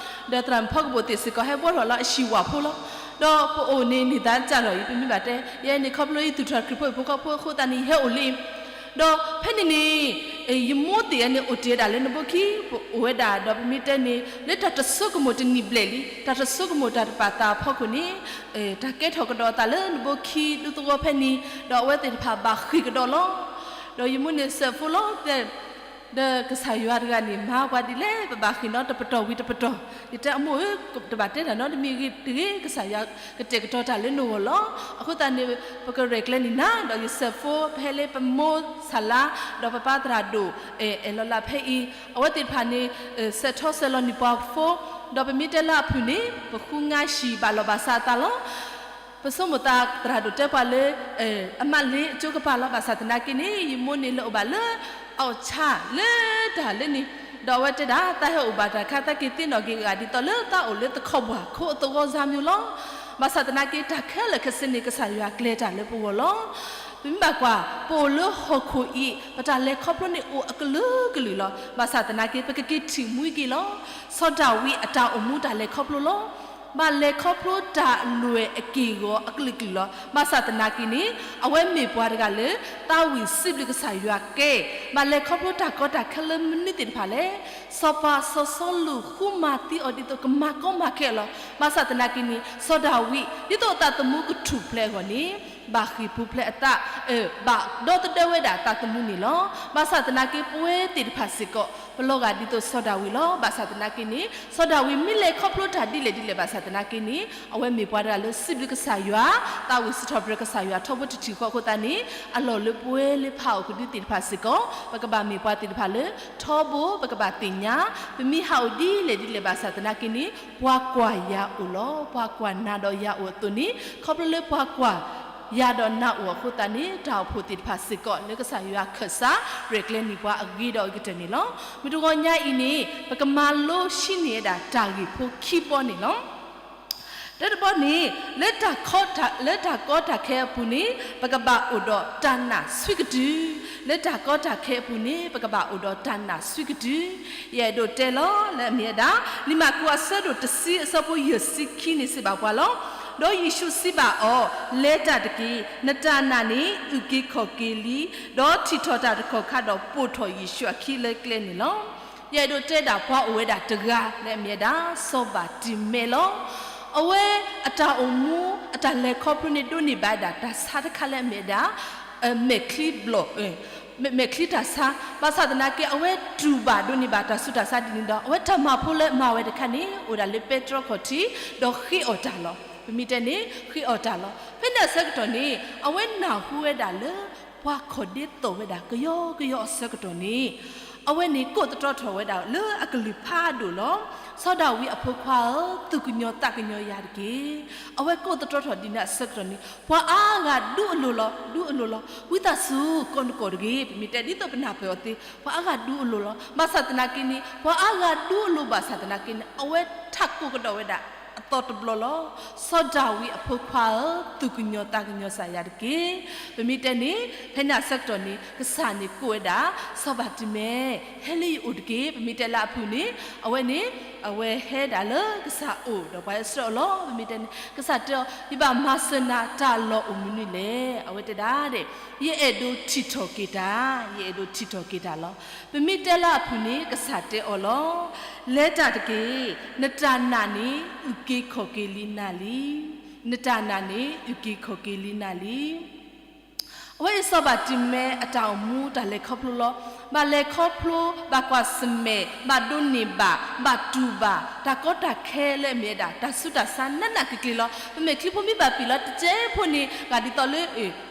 ဒီးသရၣ်မုၣ်ဖီကဘိၣ်သ့ၣ်စ့ၢ်ကီး ဟဲဘှီထီၣ်လီၤအဟံၣ်ဝၣ်ဖိလီၤ. ဒီးပအိၣ်န့ၣ် န့ၢ်သါစၢ်လီၤအံၤ ပမ့ၢ်ဘၣ်တဲ ယဲန့ၣ် ခီဖျိယသူၣ်ထီၣ်ခရံာ်ဖိဟံၣ်ဖိဃီဖိအဃိသတးန့ၣ် ယဟဲအိၣ်လံ ဒီးဖဲန့ၣ်န့ၣ် ယမိၢ်သ့ၣ်အံၤန့ၣ် အိၣ်တ့ၢ်ဝဲဒၣ်လၢနဘိခံ, ပအိၣ်ဝဲဒၣ် ဒီးပမ့ၢ်တဲန့ၣ် လၢတၢ်တဆိကမိၣ်တနံၣ်ဘျဲၣ်လံ, တၢ်တဆိကမိၣ်တၢ်တပာ်သးအဖီခိၣ်န့ၣ် တၢ်ကဲထီၣ်ကဒီးအသးလၢနဘိခံဒူသဝီဖဲန့ၣ်, ဒီးအဝဲသ့ၣ်တဖၣ်ဘၣ်ဃ့ၢ်ကဒီးလီၤ. ဒီးယမိၢ်န့ၣ်စဲးဖိလီၤတဲ ဒီးကစၢ်ယွၤတဂၤန့ၣ် မၤပှၤဒ်လဲၣ် ပဘၣ်ဃ့ၢ်နီတပတီၢ်ဝံၤတပတီၢ်, ယတဲအမိၢ်ဧၢ, တဘၣ်တဲတၢ်နီတမံၤဂ့ၤတဂ့ၤ, ကစၢ်ယွၤကတဲာ်ကတီၤတၢ်လၢနဂီၢ်လီၤ. အဃိသတးန့ၣ် ပကရဲၣ်ကျဲၤန့ၢ်နၤ, ဒီးယစဲးဖိ ပဟဲလၢပမိၢ်ဆၣ်လါ, ဒီးပပၢ်သရၣ်ဒိၣ် အဲၣ်လီၤလၢဖဲအံၤ, အဝဲသ့ၣ်တဖၣ်န့ၣ် ဆဲးထီဆဲးလီၤန့ၢ်ပှၤဖိ, ဒီးပမ့ၢ်တဲလၢအဖုၣ်န့ၣ် ပဃုငါဟံၣ်ဘၣ်လီၢ်ဘၣ်စးအသးလီၤ. ပဆိကမိၣ်သးသရၣ်ဒိၣ်တဲပှၤလၢ အမးလ့အကၠိကပၤလီၤ. ဘၣ်ဆၣ်သနာ်က့န့ၣ် ယမိၢ်န့ၣ်လၢအိၣ်ဘၣ်လၢ အီၣ်ဆၣ်လၢတၢ်လၢန့ၣ်, ဒီးအဝဲတဲဒၣ် သးဟဲအိၣ်ဘၣ်တၢ်ခါ သးက့ၤသ့ၣ်နီၣ်က့ၤအဂၤဒ်သိးလၢသးအိၣ်လၢသခီပၤခိအသဝီစါမ့ၢ်လီၤ. ဘၣ်ဆၣ်သနာ်က့ တၢ်ခဲလၢာ်ခဲဆ့န့ၣ် ကစၢ်ယွၤကျဲၤတၢ်လၢပဂီၢ်လီၤ. ပမ့ၢ်ဘၣ်ကွၢ် ပအိၣ်လၢဟီၣ်ခိၣ်အံၤ ပတၢ်လဲၤခီဖျိန့ၣ်အိၣ်အကလုာ်ကလုာ်လီၤ. ဘၣ်ဆၣ်သနာ်က့ ပကက့ၤထံၣ်မှံက့ၤလီၤ. စီၤဒၤဝံးအတၢ်အိၣ်မူတၢ်လဲၤခီဖျိလီၤ. ဘၣ်လဲၤခီဖျိတၢ်လွဲၢ်အက့ၢ်အဂီၤအကလုာ်ကလုာ်လီၤ. ဘၣ်ဆၣ်သနာ်က့န့ၣ် အဝဲမ့ၢ်ပှၤတဂၤလၢ သးဝံၣ်စံးဘျုးကစၢ်ယွၤကဲ, ဘၣ်လဲၤခီဖျိတၢ်ကီတၢ်ခဲလၢမနုၤသ့ၣ်တဖၣ်လဲၣ်. စီၤပၤစီၤစီလူးဃုမၤသံအီၤဒ်သိးကမၤကီမၤခဲအီၤလီၤ. ဘၣ်ဆၣ်သနာ်က့န့ၣ် စီၤဒၤဝံး ဒ်သိးအသးသမူကထူၣ်ဖျဲးအဂီၢ်န့ၣ် ဘၣ်ဃ့ၢ်ပူၤဖျဲးအသး, ဘၣ်ဒီသဒၢဝဲဒၣ်သးသမူန့ၣ်လီၤ. ဘၣ်ဆၣ်သနာ်က့ ပဝဲသ့ၣ်တဖၣ်စ့ၢ်ကီး ပလီၤဂာ်ဒ်သိးစီၤဒၤဝံးလီၤ. ဘၣ်ဆၣ်သနာ်က့န့ၣ် စီၤဒၤဝံးမ့ၢ်လဲၤခီဖျိတၢ်ဒ်လဲၣ်ဒ်လဲၣ်ဘၣ်ဆၣ်သနာ်က့န့ၣ် အဝဲမ့ၢ်ပှၤတဂၤလၢစံးဘျုးကစၢ်ယွၤ, သးဝံၣ်စံးထီၣ်ပတြၢၤကစၢ်ယွၤထီဘိတထံၣ်ဃီအဃိသတးန့ၣ် အလီၢ်လၢပဝဲလၢဖးအိၣ်ကဒုသ့ၣ်တဖၣ်စ့ၢ်ကီး ပကဘၣ်မ့ၢ်ပှၤသ့ၣ်တဖၣ်လၢ ထီဘိ ပကဘၣ်သ့ၣ်ညါ, ပမ့ၢ်ဟးအိၣ်ဒ်လဲၣ်ဒ်လဲၣ်ဘၣ်ဆၣ်သနာ်က့န့ၣ် ပှၤကွၢ်ယၤအိၣ်လီၤ. ပှၤကွၢ်နၤဒီးယၤအိၣ်အသိးန့ၣ် ခီဖျိလၢပှၤကွၢ်ယၤဒီးနၤအိၣ်အဃိသတးန့ၣ် တၢ်အိၣ်ဖှိၣ်သ့ၣ်တဖၣ်စ့ၢ်ကီး လၢကစၢ်ယွၤခၢၣ်စး ရဲၣ်ကျဲၤန့ၢ်ပှၤအဂ့ၤဒီးအကတၢၢ်န့ၣ်လီၤ. မုၢ်တဂီၤညါအံၤန့ၣ် ပကမၤလိဆှံန့ၢ်ဝဲဒၣ်တၢ်ဂ့ၢ်ဖိခံဘီန့ၣ်လီၤ. တၢတဘီန့ၣ် လၢတၢ်ကီတၢ်ခဲအပူၤန့ၣ် ပကဘၣ်အိၣ်ဒီးတၢ်နာ်ဆှံကတုၤ, လၢတၢ်ကီတၢ်ခဲအပူၤန့ၣ် ပကဘၣ်အိၣ်ဒီးတၢ်နာ်ဆှံကတုၤ. ယအဲၣ်ဒိးတဲလီၤ လၢအမ့ၢ်ဝဲဒၣ် လံာ်မၢ်ကူးအဆၢဒိၣ်တဆံအဆၢဖိယဲၢ်ဆံခံန့ၣ်စံးဘၣ်ပှၤလီၤ. ဒီးယ့ၣ်ၡူးစံးဘၣ်အီၤ, လဲၤတၢ်တက့ၢ်. နတၢ်နာ်န့ၣ် အုၣ်က့ၤခီၣ်က့ၤလံ, ဒီးထံၣ်ထီၣ်တၢ်တခီၣ်ခါဒီးပိာ်ထီၣ်ယ့ၣ်ၡူးအခံလၢကျဲန့ၣ်လီၤ. ယအဲၣ်ဒိးတဲဒၣ်ပှၤအိၣ်ဝဲဒၣ်တဂၤလၢအမ့ၢ်ဝဲဒၣ် စီၤဘၤတံၤမဲးလီၤ. အဝဲအတၢ်အိၣ်မူ အတၢ်လဲၤခီဖျိန့ၣ် ဒိးန့ၢ်ဘၣ်ဝဲဒၣ်တၢ်ဆါတခါလၢအမ့ၢ်ဝဲဒၣ် မဲာ်ချံဘျီၣ် မဲာ်ချံတၢ်ဆါ, ဘၣ်ဆၣ်သနာ်က့ အဝဲတူၢ်ဘၣ်ဒိးန့ၢ်ဘၣ်တၢ်ဆူးတၢ်ဆါဒ်န့ၣ်ဒီး အဝဲတၢ်မၤဖိလၢအမၤဝဲတခါန့ၣ် အိၣ်ဒၣ်လၢပဲတြီခီၣ်ထံး ဒီးဃ့အီၣ်တၢ်လီၤ. ပမ့ၢ်တဲန့ၣ် ဃ့အီၣ်တၢ်လီၤ. ဖဲန့ၣ်အဆၢကတီၢ်န့ၣ် အဝဲနၢ်ဟူဝဲဒၣ်လၢ ပှၤခီၣ်ဒ့သိးဝဲဒၣ်ကယီကယီအဆၢကတီၢ်န့ၣ် အဝဲန့ၣ်ကိးသတြီထီၣ်ဝဲဒၣ်လၢအကလုၢ်ဖးဒိၣ်လီၤ. စီၤဒၤဝံးအဖိခွါဧၢ, သူၣ်ကညီၤသးကညီၤယၤတက့ၢ်. အဝဲကိးသတြီထီၣ်ဒ်န့ၣ်အဆၢကတီၢ်န့ၣ် ပှၤအါဂၤဒူအလိၤလီၤ, ဒူအလိၤလီၤ. ဝံသးစူၤ ကိးနကိးတဂ့ၤ. ပမ့ၢ်တဲဒ်သိးပနၢ်ပၢၢ်အီၤသ့ ပှၤအါဂၤဒူအလိၤလီၤ. ဘၣ်ဆၣ်သနာ်က့န့ၣ် ပှၤအါဂၤဒူအလိၤဘၣ်ဆၣ်သနာ်က့န့ၣ် အဝဲထးကိးကဒီးဝဲဒၣ် အသီတဘျီလီၤ. စီၤဒၤဝံးအဖိခွါဧၢ, သူၣ်ကညီၤသးကညီၤစၢ်ယၤတက့ၢ်. ပမ့ၢ်တဲန့ၣ် ဖဲန့ၣ်အဆၢကတီၢ်န့ၣ် ကစၢ်န့ၣ်ကိးဝဲဒၣ် စီၤဘၤတံမဲ, ဟဲလၢယအိၣ်တက့ၢ်. ပမ့ၢ်တဲလၢအဖုၣ်န့ၣ် အဝဲန့ၣ် အဝဲဟဲဒၣ်လၢကစၢ်အိၣ်ဒီးပှၤအံၣ်စရ့လးအအိၣ်လီၤ. ပမ့ၢ်တဲန့ၣ် ကစၢ်တဲအီၤ ယဘၣ်မၤစၢၤနၤတၢ်လီၢ်အိၣ်မနုၤလဲၣ်. အဝဲတဲဒၣ်ဒဲး ယအဲၣ်ဒိးထံၣ်ထီၣ်က့ၤတၢ်, ယအဲၣ်ဒိးထံၣ်ထီၣ်က့ၤတၢ်လီၤ. ပမ့ၢ်တဲလၢအဖုၣ်န့ၣ် ကစၢ်တဲအီၤလီၤ. လဲၤတၢ်တက့ၢ်. နတၢ်နာ်န့ၣ် အုၣ်က့ၤခီၣ်က့ၤလံနၤလံ. နတၢ်နာ်န့ၣ် အုၣ်က့ၤခီၣ်က့ၤလံနၤလံ. အဝဲအံၤစီၤဘၤတံမဲအတၢ်အိၣ်မူတၢ်လဲၤခီဖျိလီၤ. ဘၣ်လဲၤခီဖျိ, ဘၣ်ကွၢ်ဆၢၣ်မဲာ်, ဘၣ်ဒိးန့ၢ်ဘၣ်, ဘၣ်တူၢ်ဘၣ် တၢ်ကီတၢ်ခဲလၢအမ့ၢ်ဝဲဒၣ် တၢ်ဆူးတၢ်ဆါနးနးကျံၤကျံၤလီၤ. ပမ့ၢ်ချံဖိမ့ၢ်ဘၣ်ပံာ်လီၤတကဲးဖိန့ၣ် ဂၤဒ်သိးလၢ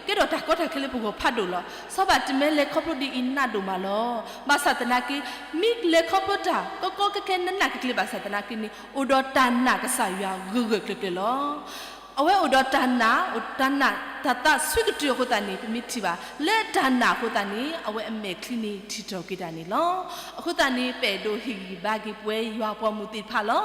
ကဲထီၣ်တၢ်ကီတၢ်ခဲလၢပဂီၢ်ဖးဒိၣ်လီၤ. စီၤဘၤတံမဲလဲၤခီဖျိဒ်အံၤနးဒိၣ်မးလီၤ. ဘၣ်ဆၣ်သနာ်က့ မ့ၢ်လဲၤခီဖျိတၢ်ကီကီခဲခဲနးနးကျံၤကျံၤဘၣ်ဆၣ်သနာ်က့န့ၣ် အိၣ်ဒီးတၢ်နာ်ကစၢ်ယွၤဂၢၢ်ဂၢၢ်ကျၢၤကျၢၤလီၤ. အဝဲအိၣ်ဒီးတၢ်နာ်, တၢ်နာ်တၢ်သးဆှံကတုၤအဃိသတးန့ၣ် ပမ့ၢ်ထံၣ်ဘၣ် လၢတၢ်နာ်အဃိသတးန့ၣ် အဝဲအမဲာ်ချံန့ၣ်ထံၣ်ထီၣ်က့ၤတၢ်န့ၣ်လီၤ. အဃိသတးန့ၣ် ပအဲၣ်ဒိးဟ့ၣ်ဂံၢ်ဘါက့ၤပဝဲယွၤပိာ်မုၣ်သ့ၣ်တဖၣ်လီၤ.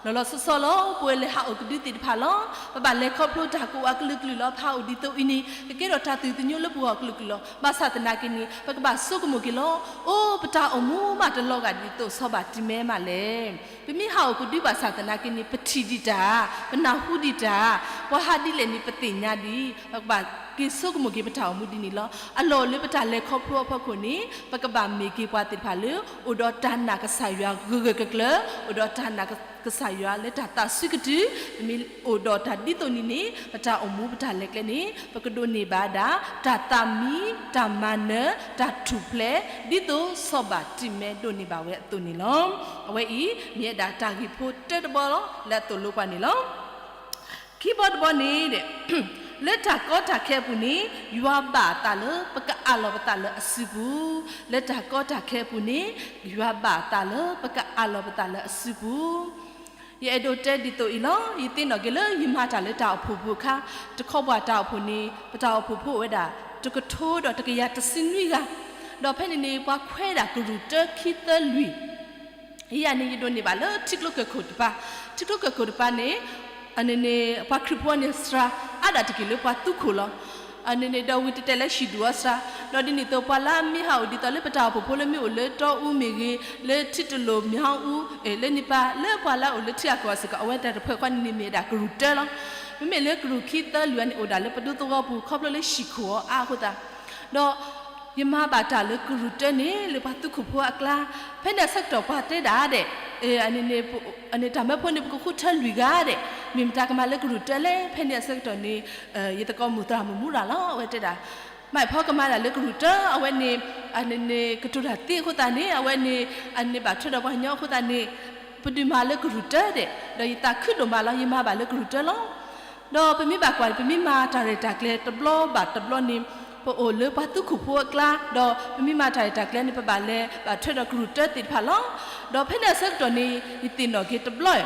လီၤလီၤဆီဆီလီၤ ပဝဲလၢဟးအိၣ်ကဒုသ့ၣ်တဖၣ်လီၤ. ပဘၣ်လဲၤခီဖျိတၢ်ကိးဝးကလုာ်ကလုာ်လီၤ. ဖးအိၣ်ဒ်သိးအံၤန့ၣ် ကကဲထီၣ်တၢ်သူၣ်သညိလၢပဂီၢ်ကလုာ်ကလုာ်လီၤ. ဘၣ်ဆၣ်သနာ်က့န့ၣ် ပကဘၣ်ဆိကမိၣ်က့ၤလီၤ. အိ ပတၢ်အိၣ်မူမးတလီၤဂာ်ဒ်သိးစီၤဘၤတံမဲမးလဲၣ်. ပမ့ၢ်ဟးအိၣ်ကဒုဘၣ်ဆၣ်သနာ်က့န့ၣ် ပထံၣ်ဒံးတၢ်, ပနၢ်ဟူဒံးတၢ်, ပှၤဟးဒ်လဲၣ်န့ၣ် ပသ့ၣ်ညါဒံး, ပကဘၣ်က့ၤဆိကမိၣ်က့ၤပတၢ်အိၣ်မူဒ်န့ၣ်လီၤ. အလီၢ်အိၣ်လၢပတၢ်လဲၤခီဖျိအဖီခိၣ်န့ၣ် ပကဘၣ်မ့ၢ်က့ၤပှၤသ့ၣ်တဖၣ်လၢ အိၣ်ဒီးတၢ်နာ်ကစၢ်ယွၤဂၢၢ်ဂၢၢ်ကျၢၤကျၢၤ, အိၣ်ဒီးတၢ်နာ်ကစၢ်ယွၤလၢတၢ်သးဆှံကတုၤ, ပမ့ၢ်အိၣ်ဒီးတၢ်ဒ်သိးန့ၣ်န့ၣ် ပတၢ်အိၣ်မူပတၢ်လဲၤကျဲန့ၣ် ပကဒိးန့ၢ်ဘၣ်ဒၣ် တၢ်သးမံ, တၢ်မၤနၢၤ, တၢ်ထူၣ်ဖျဲး, ဒ်သိးစီၤဘၤတံမဲဒိးန့ၢ်ဘၣ်ဝဲအသိးန့ၣ်လီၤ. အဝဲအံၤ မ့ၢ်ဝဲဒၣ်တၢ်ဂ့ၢ်ဖိတၢတဘီလီၤ လၢအသိၣ်လိပှၤန့ၣ်လီၤ. ခံဘီတဘီန့ၣ် လၢတၢ်ကီတၢ်ခဲအပူၤန့ၣ် ယွၤဘၣ်အသးလၢပကအးလီၤပသးလၢအစုပူၤ, လၢတၢ်ကီတၢ်ခဲအပူၤန့ၣ် ယွၤဘၣ်အသးလၢပကအးလီၤပသးလၢအစုပူၤ. ယအဲၣ်ဒိးတဲဒ်သိးအံၤလီၤ. ယသ့ၣ်နီၣ်က့ၤလၢယမၤတၢ်လၢတၢ်အိၣ်ဖှိၣ်ပူၤအခါ, တခီပှၤတၢ်အိၣ်ဖှိၣ်န့ၣ် ပတၢ်အိၣ်ဖှိၣ်ဖိအိၣ်ဝဲဒၣ် တကထိဒီးတကယၤတဆံနွံဂၤ, ဒီးဖဲန့ၣ်န့ၣ် ပှၤခွဲဒၣ်ကရူၢ်တၢခံသၢလွံၢ် ယၤန့ၣ် ယဒိးန့ၢ်ဘၣ်လၢထံကျိကၢၢ်ခိၣ်တပၤ, ထံကျိကၢၢ်ခိၣ်တပၤန့ၣ် အန့ၣ်န့ၣ် ပှၤခရံာ်ဖိန့ၣ်စှၤအါဒၣ်တက့ၢ်လၢပှၤသူခိၣ်လီၤ. အန့ၣ်န့ၣ် ဒီးဝံၤတတဲာ်လၢဟံၣ်ဒူၣ်အီၤစှၤ, ဒီးဒ်န့ၣ်အသိးပှၤလၢအမ့ၢ်ဟးအိၣ်ဒ်သိးလၢပတၢ်အိၣ်ဖှိၣ်ဖိလၢမ့ၢ်အိၣ်လၢတီအူမ့ၢ်ဂ့ၤ, လၢထံတလိာ်မ့ၢ်ဟီအူ, လၢန့ၣ်ပၤ လၢပှၤလၢအအိၣ်လၢထံဂၤကီၢ်ဂၤစ့ၢ်ကီး အဝဲတၢ်တဖှဲၣ်ဃီန့ၣ်န့ၣ်မ့ၢ်ဝဲဒၣ်ကရူၢ်တၢလီၤ. မ့မ့ၢ်လၢကရူၢ်ခံသၢလွံၢ်န့ၣ် အိၣ်ဒၣ်လၢပဒူသဝီပူၤ ခီဖျိလၢဟံၣ်ခိၣ်အီၤအါအဃိသတး ဒီးယမၤဘၣ်တၢ်လၢကရူၢ်တၢန့ၣ် လၢပှၤသူခိၣ်ဖိအကျါ, ဖဲန့ၣ်အဆၢကတီၢ်ပှၤတဲဒၣ်ဒဲး, အန့ၣ်န့ၣ် အန့ၣ်တၢ်မၢဖိန့ၣ် ပကဃုထၢလွံၢ်ဂၤဒဲး, မ့ၢ်မတၤကမၤလၢကရူၢ်တၢလဲၣ်. ဖဲန့ၣ်အဆၢကတီၢ်န့ၣ် ယသကိးမုၣ်သရၣ်မုၣ်မူရၤလီၤ အဝဲတဲဒၣ်, မ့ၢ်ဖီကမၤဒၣ်လၢကရူၢ်တၢ အဝဲန့ၣ် အန့ၣ်န့ၣ် ကတိၤတၢ်သ့အဃိသတးန့ၣ် အဝဲန့ၣ် အန့ၣ်ဘၣ်ထွဲဒီးပှၤကညီအဃိသတးန့ၣ် ပဒုးမၤလၢကရူၢ်တၢဒဲး, ဒီးယသးခုဒိၣ်မးလီၤ ယမၤဘၣ်လၢကရူၢ်တၢလီၤ. ဒီးပမ့ၢ်ဘၣ်ကွၢ်န့ၣ် ပမ့ၢ်မၤတၢ်ရဲၣ်တၢ်ကျဲၤတဘျီဘၣ်တဘျီန့ၣ် ပအိၣ်လၢပှၤသူခိၣ်ဖိအကျါ, ဒီးပမ့ၢ်မၤတၢ်ရဲၣ်တၢ်ကျဲၤန့ၣ် ပဘၣ်လဲၤဘၣ်ထွဲဒီးကရူၢ်တၢသ့ၣ်တဖၣ်လီၤ. ဒီးဖဲန့ၣ်အဆၢကတီၢ်န့ၣ် ယသ့ၣ်နီၣ်က့ၤတဘျီ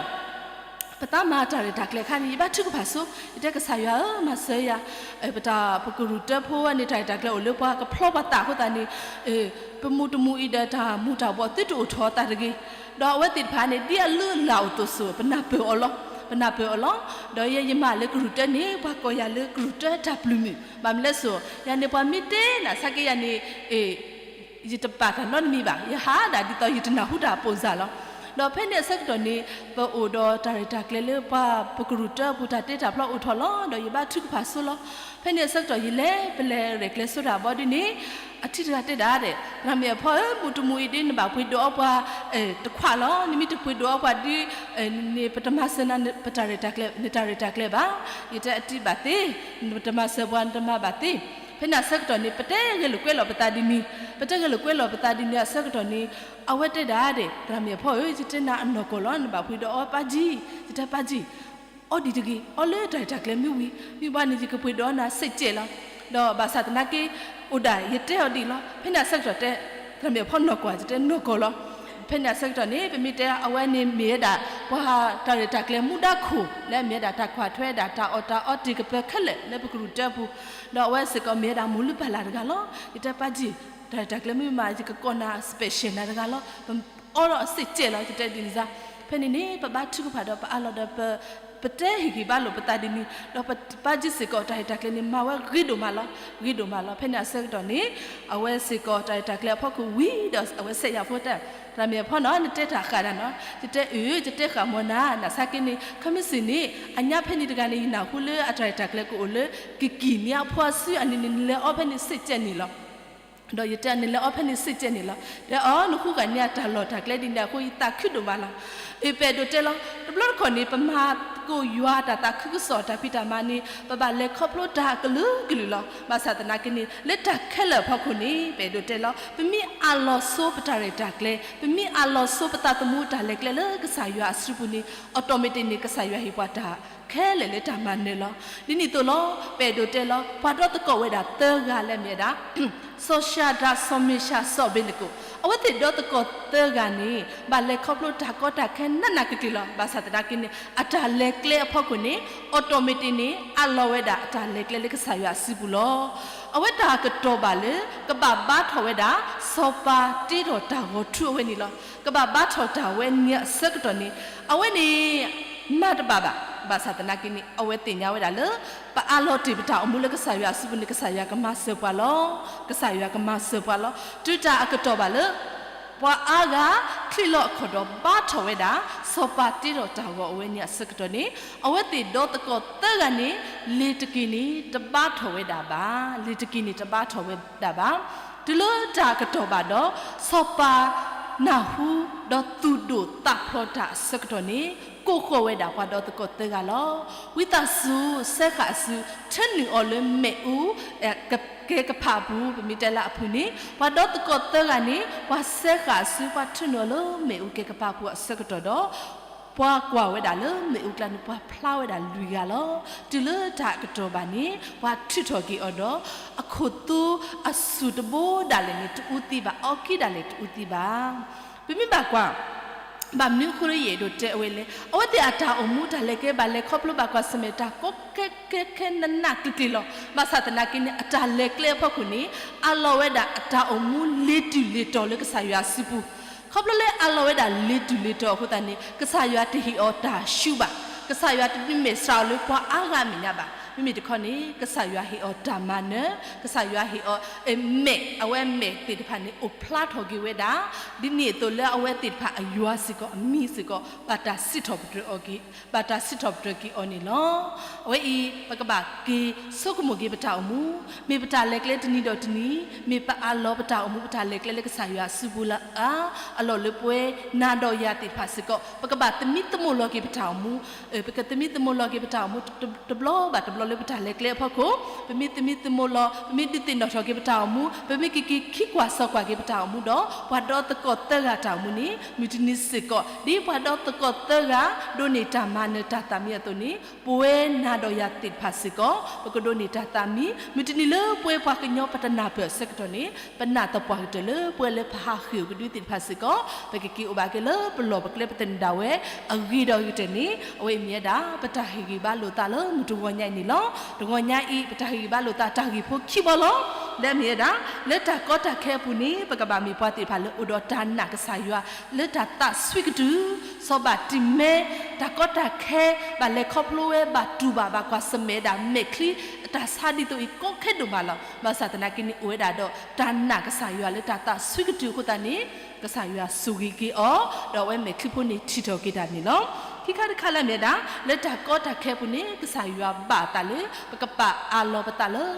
ပသးမၤတၢ်ရဲၣ်တၢ်ကျဲၤအခါန့ၣ် ယဘါထုကဖၣ်ဆိ, ယတဲကစၢ်ယွၤဧၢ မၤစၢၤယၤ, ပတၢ်ပကရူၢ်တၢဖိန့ၣ် တၢ်ရဲၣ်တၢ်ကျဲၤအိၣ်လၢပှၤကဖျီပှၤသးအဃိသတးန့ၣ် ပမူတမူအံၤဒီးတၢ်မူၤတၢ်ဘှီးသုတအိၣ်ထီၣ်အသးတဂ့ၤ, ဒီးအဝဲသ့ၣ်တဖၣ်န့ၣ် ဒ်အလုၢ်အလၢ်အိၣ်သိးစိၤ ပနၢ်ပၢၢ်အီၤလီၤ, ပနၢ်ပၢၢ်အီၤလီၤ. ဒီးယဲယမၤလၢကရူၢ်တၢန့ၣ် ပှၤကိးယၤလၢကရူၢ်တၢတၢ်ပျုၢ်မုၢ်, ဘၣ်မနုၤလဲၣ်စိၤ ယၤန့ၣ်ပှၤမ့ၢ်တဲနၤဆါက့ယၤန့ၣ် ယတပာ်တၢ်နီတမံၤဘၣ်, ယဟးဒၣ်ဒ်သိးယတနၢ်ဟူတၢ်ပိာ်စၢ်လီၤ. ဒီးဖဲန့ၣ်အဆၢကတီၢ်န့ၣ် ပအိၣ်ဒီးတၢ်ရဲၣ်တၢ်ကျဲၤလၢပှၤပကရူၢ်တၢအပူၤ တၢ်တ့တၢ်ဖျီအိၣ်ထီၣ်လီၤ. ဒီးယဘါထုကဖၣ်ဆိလီၤ. ဖဲန့ၣ်အဆၢကတီၢ်ယလဲၤ ပလဲၤရဲၣ်ကျဲၤဆိတၢ်ဘီဒ်န့ၣ် အထံၣ်တဂၤတဲဒၣ်ဒဲး သရၣ်မုၣ်အဖီဧၢ မူၤတမူၤအံၤဒ်နဘၣ်ပှ့ၤဒိးအီပှၤတခွးလီၤ. နမ့ၢ်တပှ့ၤဒိးအီပှၤဒ်န့ၣ် ပတမၤစၢၤနၤ ပတၢ်ရဲၣ်တၢ်ကျဲၤ နတၢ်ရဲၣ်တၢ်ကျဲၤဘၣ်. ယတဲအတံၢ်ဘၣ်သ့, နတမၤစၢၤပှၤ နတမၤဘၣ်သ့. ဖဲန့ၣ်အဆၢကတီၢ်န့ၣ် ပတဲဂဲၤလိာ်ကွဲလိာ်ပသးဒ်န့ၣ်, ပတဲဂဲၤလိာ်ကွဲလိာ်ပသးဒ်န့ၣ်အဆၢကတီၢ်န့ၣ် အဝဲတဲဒၣ်ဒဲး သရၣ်မုၣ်အဖီဧၢ ယတဲနၤအနီၢ်ကီၢ်လီၤ နဘၣ်ပှ့ၤဒိးအီပၢ်ကံၢ်, ယတဲပၢ်ကံၢ် အီဒံးတဂ့ၤ, အီလၢတၢ်ရဲၣ်တၢ်ကျဲၤမ့ၢ်ဝံၤ, မ့ၢ်ဘၣ်န့ၣ် ယကပှ့ၤဒိးအီနၤစ့ၢ်ကီးလီၤ. ဒီးဘၣ်ဆၣ်သနာ်က့ အိၣ်ဒၣ်ယတဲအီၤဒ်အံၤလီၤ. ဖဲန့ၣ်အဆၢကတီၢ်တဲ သရၣ်မုၣ်အဖီနီၢ်ကီၢ် ယတဲနီၢ်ကီၢ်လီၤ. ဖဲန့ၣ်အဆၢကတီၢ်န့ၣ် ပမ့ၢ်တဲအဝဲန့ၣ်မ့ၢ်ဝဲဒၣ် ပှၤတၢ်ရဲၣ်တၢ်ကျဲၤမူဒါခိၣ် လၢအမ့ၢ်ဝဲဒၣ်တၢ်ကွၢ်ထွဲဒၣ်တၢ်အီၣ်တၢ်အီတ့ၢ်ကပၢၤခဲလၢာ်လၢပကရူၢ်တၢအပူၤ, ဒီးအဝဲစ့ၢ်ကီးမ့ၢ်ဝဲဒၣ်မိၢ်လုၢ်ပၢ်လၢ်တဂၤလီၤ. ယတဲပၢ်ကံၢ် တၢ်ရဲၣ်တၢ်ကျဲၤမ့ၢ်မး ယကကိးနၤ special နၤတဂၤလီၤ. အီလီၤအစ့ၢ်ကီးလီၤ ယတဲဒ်န့ၣ်စါ. ဖဲန့ၣ်န့ၣ် ပဘါထုကဖၣ်ဒီးပအးလီၤဒီးပ, ပတဲဟ့ၣ်ဂံၢ်ဘါလိာ်ပသးဒ်န့ၣ်, ဒီးပဘါထုကဖၣ်စ့ၢ်ကီးတၢ်ရဲၣ်တၢ်ကျဲၤန့ၣ် မၤဝဲဂ့ၤဒိၣ်မးလီၤ, ဂ့ၤဒိၣ်မးလီၤ. ဖဲန့ၣ်အဆၢကတီၢ်န့ၣ် အဝဲစ့ၢ်ကီးတၢ်ရဲၣ်တၢ်ကျဲၤအဖီခိၣ်ဝံၤဒီး အဝဲစဲးယၤဖိတဲ, တၢ်မ့ၢ်အဖီနီၤ နတဲတၢ်ဃာ်ဒၣ်နီၤ, ယတဲအၢ ယတဲဃာ်မၢ်နၤ နဆါက့န့ၣ် ခဲမုၢ်ဆ့ၣ်န့ၣ် အညါဖဲန့ၣ်တဂၤန့ၣ် ယနၢ်ဟူလၢအတၢ်ရဲၣ်တၢ်ကျဲၤကအိၣ်လၢ ကကံၢ်နံအဖီအစုအနံၤန့ၣ် နလဲၤအီဖဲန့ၣ်စ့ၢ်ကဲးန့ၣ်လီၤ. ဒီးယတဲ နလဲၤအီဖဲန့ၣ်စ့ၢ်ကဲးန့ၣ်လီၤ. တဲအီၤ နဃုဂၤန့ၢ်အတၢ်လီၢ်တၢ်ကျဲဒ်န့ၣ်အဃိ ယသးခုဒိၣ်မးလီၤ. အၢ ပအဲၣ်ဒိးတဲလီၤ. တဘျီတခီၣ်န့ၣ် ပမၤသကိးယွၤတၢ်သးခုကစီၣ်တၢ်ဖံးတၢ်မၤန့ၣ် ပဘၣ်လဲၤခီဖျိတၢ်အကလုာ်ကလုာ်လီၤ. ဘၣ်ဆၣ်သနာ်က့န့ၣ် လၢတၢ်ခဲလၢာ်အဖီခိၣ်န့ၣ် ပအဲၣ်ဒိးတဲလီၤ. ပမ့ၢ်အးလီၤဆိပတၢ်ရဲၣ်တၢ်ကျဲၤ, ပမ့ၢ်အးလီၤဆိပသးသမူတၢ်လဲၤကျဲလၢကစၢ်ယွၤအစုပူၤန့ၣ် automatic န့ၣ် ကစၢ်ယွၤဟ့ၣ်ပှၤတၢ်ခဲလၢာ်လၢတၢ်မၤနၢၤလီၤ. ဒ်န့ၣ်အသိးလီၤ. ပအဲၣ်ဒိးတဲလီၤ. ပှၤဒီသကိးဝဲဒၣ်သၢဂၤလၢမ့ၢ်ဝဲဒၣ် စီၤၡၤဒြး စီၤမ့ၡး စီၤအဘ့းနကိၤ အဝဲသ့ၣ်ဒီသကိးသၢဂၤန့ၣ် ဘၣ်လဲၤခီဖျိတၢ်ကီတၢ်ခဲနးနးကျံၤကျံၤလီၤ. ဘၣ်ဆၣ်သနာ်က့န့ၣ် အတၢ်လဲၤကျဲအဖီခိၣ်န့ၣ် automatic န့ၣ် အးလီၤဝဲဒၣ်အတၢ်လဲၤကျဲလၢကစၢ်ယွၤအစုပူၤလီၤ. အဝဲတၢ်ကတီၢ်ဘၣ်လၢ ကဘၣ်ဘါထီၣ်ဝဲဒၣ် စီၤပၤတ့ထီၣ်တၢ်ဂီၤထူအဝဲန့ၣ်လီၤ. ကဘၣ်ဘါထီၣ်တၢ်ဝဲန့ၣ်အဆၢကတီၢ်န့ၣ် အဝဲန့ၣ် မၤတဘၣ်ဘၣ်. ဘၣ်ဆၣ်သနာ်က့န့ၣ် အဝဲသ့ၣ်ညါဝဲဒၣ်လၢ ပအးလီၤတ့ၢ်ပတၢ်အိၣ်မူလၢကစၢ်ယွၤအစုပူၤန့ၣ် ကစၢ်ယွၤကမၤစၢၤပှၤလီၤ. ကစၢ်ယွၤကမၤစၢၤပှၤလီၤ. တုၤတၢ်အကတီၢ်ဘၣ်လၢ ပှၤအါဂၤ ချံးလီၤအခီၣ်ဒီးဘါထီၣ်ဝဲဒၣ် စီၤပၤတ့ထီၣ်တၢ်ဂီၤအဝဲန့ၣ်အဆၢကတီၢ်န့ၣ် အဝဲသ့ၣ်ဒီသကိးသၢဂၤန့ၣ် လ့ၤတက့ၤန့ၣ် တဘါထီၣ်ဝဲဒၣ်ဘၣ်. လ့ၤတက့ၤန့ၣ် တဘါထီၣ်ဝဲဒၣ်ဘၣ်. တုၤလၢတၢ်အကတီၢ်ဘၣ်ဒီး စီၤပၤနၢ်ဟူ ဒီးသူၣ်ဒိၣ်သးဖျိးတၢ်အဆၢကတီၢ်န့ၣ် ကိးဃီၤဝဲဒၣ်ပှၤဒီသကိးသၢဂၤလီၤ. ဝံသးစူၤ ဆဲးဃာ်အစု ထၢနုာ်အီၤလၢမ့ၣ်အူ ကဲကဖးအပူၤ ပမ့ၢ်တဲလၢအဖုၣ်န့ၣ် ပှၤဒီသကိးသၢဂၤန့ၣ် ပှၤဆဲးဃာ်အစု ပှၤထၢနုာ်အီၤလၢမ့ၣ်အူကဲကဖးအပူၤအဆၢကတီၢ်ဒီး ပှၤကွၢ်ဝဲဒၣ်လၢမ့ၣ်အူကျါန့ၣ် ပှၤဖျါဝဲဒၣ်လွံၢ်ဂၤလီၤ. တုၤလၢတၢ်အကတီၢ်ဘၣ်န့ၣ် ပှၤထုးထီၣ်က့ၤအီၤဒီး အခိၣ်သူအဆူၣ်တဘိဒၣ်လဲာ်န့ၣ် တအူသံဘၣ်, အီက့ဒၣ်လဲာ်တအူသံဘၣ်. ပမ့ၢ်ဘၣ်ကွၢ် ဘၣ်မနုၤအဃိလၢယအဲၣ်ဒိးတဲအဝဲလဲၣ်. အဝဲသ့ၣ်အတၢ်အိၣ်မူတၢ်လဲၤကျဲ ဘၣ်လဲၤခီဖျိဘၣ်ကွၢ်ဆၢၣ်မဲာ် တၢ်ကီကဲကဲခဲနးနးကျံၤကျံၤလီၤ. ဘၣ်ဆၣ်သနာ်က့န့ၣ် အတၢ်လဲၤကျဲအဖီခိၣ်န့ၣ် အးလီၤဝဲဒၣ်အတၢ်အိၣ်မူလ့ၤတုၤလ့ၤတီၤလၢကစၢ်ယွၤအစုပူၤ. ခီဖျိလၢအးလီၤဝဲဒၣ်လ့ၤတုၤလ့ၤတီၤအဃိသတးန့ၣ် ကစၢ်ယွၤတဟ့ၣ်အီၤတၢ်ဆူၣ်ဘၣ်. ကစၢ်ယွၤတမ့ၢ်မဲာ်ဆှးအီၤလၢပှၤအါဂၤအမဲာ်ညါဘၣ်. မ့မ့ၢ်တခီန့ၣ် ကစၢ်ယွၤဟ့ၣ်အီၤတၢ်မၤနၢၤ, ကစၢ်ယွၤဟ့ၣ်အီၤ မဲာ်, အဝဲမဲာ်သ့ၣ်တဖၣ်န့ၣ် အိၣ်ဖျါထီၣ်က့ၤဝဲဒၣ်, ဒ်န့ၣ်အသိးလၢအဝဲသ့ၣ်တဖၣ်အယွၤစ့ၢ်ကီး အမံၤစ့ၢ်ကီး ဘၣ်တၢ်စံးထီၣ်ပတြၢၤအီၤက့ၤ, ဘၣ်တၢ်စံးထီၣ်ပတြၢၤက့ၤအီၤန့ၣ်လီၤ. အဝဲအံၤ ပကဘၣ်က့ၤဆိကမိၣ်က့ၤပတၢ်အိၣ်မူ, မ့ၢ်ပတၢ်လဲၤကျဲတနံၤဒီးတနံၤ, မ့ၢ်ပအးလီၤပတၢ်အိၣ်မူ ပတၢ်လဲၤကျဲလၢကစၢ်ယွၤအစုပူၤလၢအါ, အလီၢ်လၢပဝဲနၤဒီးယၤသ့ၣ်တဖၣ်စ့ၢ်ကီး ပကဘၣ်သမံသမိးလီၤက့ၤပတၢ်အိၣ်မူ, ပကသမံသမိးလီၤက့ၤပတၢ်အိၣ်မူ တဘျီဘၣ်တဘျီလၢပတၢ်လဲၤကျဲအဖီခိၣ်, ပမ့ၢ်သမံသမိးလီၤ, ပမ့ၢ်ဒုးသ့ၣ်နီၣ်ထီၣ်က့ၤပတၢ်အိၣ်မူ, ပမ့ၢ်က့ၤက့ၤခံကွၢ်စီကွၢ်က့ၤပတၢ်အိၣ်မူဒီး ပှၤဒီသကိးသၢဂၤတၢ်အိၣ်မူန့ၣ် မုၢ်တနံၤစ့ၢ်ကီး ဒ်ပှၤဒီသကိးသၢဂၤ ဒိးန့ၢ်တၢ်မၤနၢၤတၢ်သးမံအသိးန့ၣ် ပဝဲနၤဒီးယၤသ့ၣ်တဖၣ်စ့ၢ်ကီး ပကဒိးန့ၢ်တၢ်သးမံ, မုၢ်တနံၤလၢပဝဲပှၤကညီပတနၢ်ပၢၢ်အဆၢကတီၢ်န့ၣ် ပနာ်သပှၢ်ကတၢၢ်လၢပဝဲလၢပဟးဃ့ၢ်အိၣ်ကဒုသ့ၣ်တဖၣ်စ့ၢ်ကီး ပကက့ၤအိၣ်ဘၣ်က့ၤလၢပလီၢ်ပကျဲပသနၢၣ်ဒၣ်ဝဲ အဂ့ၤဒီးအဂ့ၤကတၢၢ်န့ၣ် အဝဲအံၤမ့ၢ်ဝဲဒၣ် ပတၢ်ဟ့ၣ်ဂံၢ်ဘါလိာ်သးလၢမုၢ်တဂီၤညါအံၤန့ၣ်လီၤ. တဂီၤညါအံၤ ပတၢ်ဟ့ၣ်ဂံၢ်ဘါလိာ်သးတၢ်ဂ့ၢ်ဖိခံဘီလီၤ. လၢအမ့ၢ်ဝဲဒၣ် လၢတၢ်ကီတၢ်ခဲအပူၤန့ၣ် ပကဘၣ်မ့ၢ်ပှၤသ့ၣ်တဖၣ်လၢအိၣ်ဒီးတၢ်နာ်ကစၢ်ယွၤ လၢတၢ်သးစွံကတုၤ စီၤဘၣ်တံၤမဲ တၢ်ကီတၢ်ခဲ ဘၣ်လဲၤခီဖျိဝဲ ဘၣ်တူၢ်ဘၣ် ဘၣ်ကွၢ်ဆၢၣ်မဲာ်ဒၣ်မဲာ်ချံ အတၢ်ဆါဒ်သိးအံၤ ကီခဲဒိၣ်မးလီၤ. ဘၣ်ဆၣ်သနာ်က့န့ၣ် အိၣ်ဝဲဒၣ်ဒီးတၢ်နာ်ကစၢ်ယွၤလၢတၢ်သးစွံကတုၤအဃိသတးန့ၣ် ကစၢ်ယွၤဆိၣ်ဂ့ၤက့ၤအီၤ ဒီးအဝဲမဲာ်ချံဖိန့ၣ် ထံၣ်ထီၣ်က့ၤတၢ်န့ၣ်လီၤ. ခံခါတခါလၢအမ့ၢ်ဝဲဒၣ် လၢတၢ်ကီတၢ်ခဲအပူၤန့ၣ် ကစၢ်ယွၤဘၣ်အသးလၢ ပကပာ်အးလီၤပသးလၢ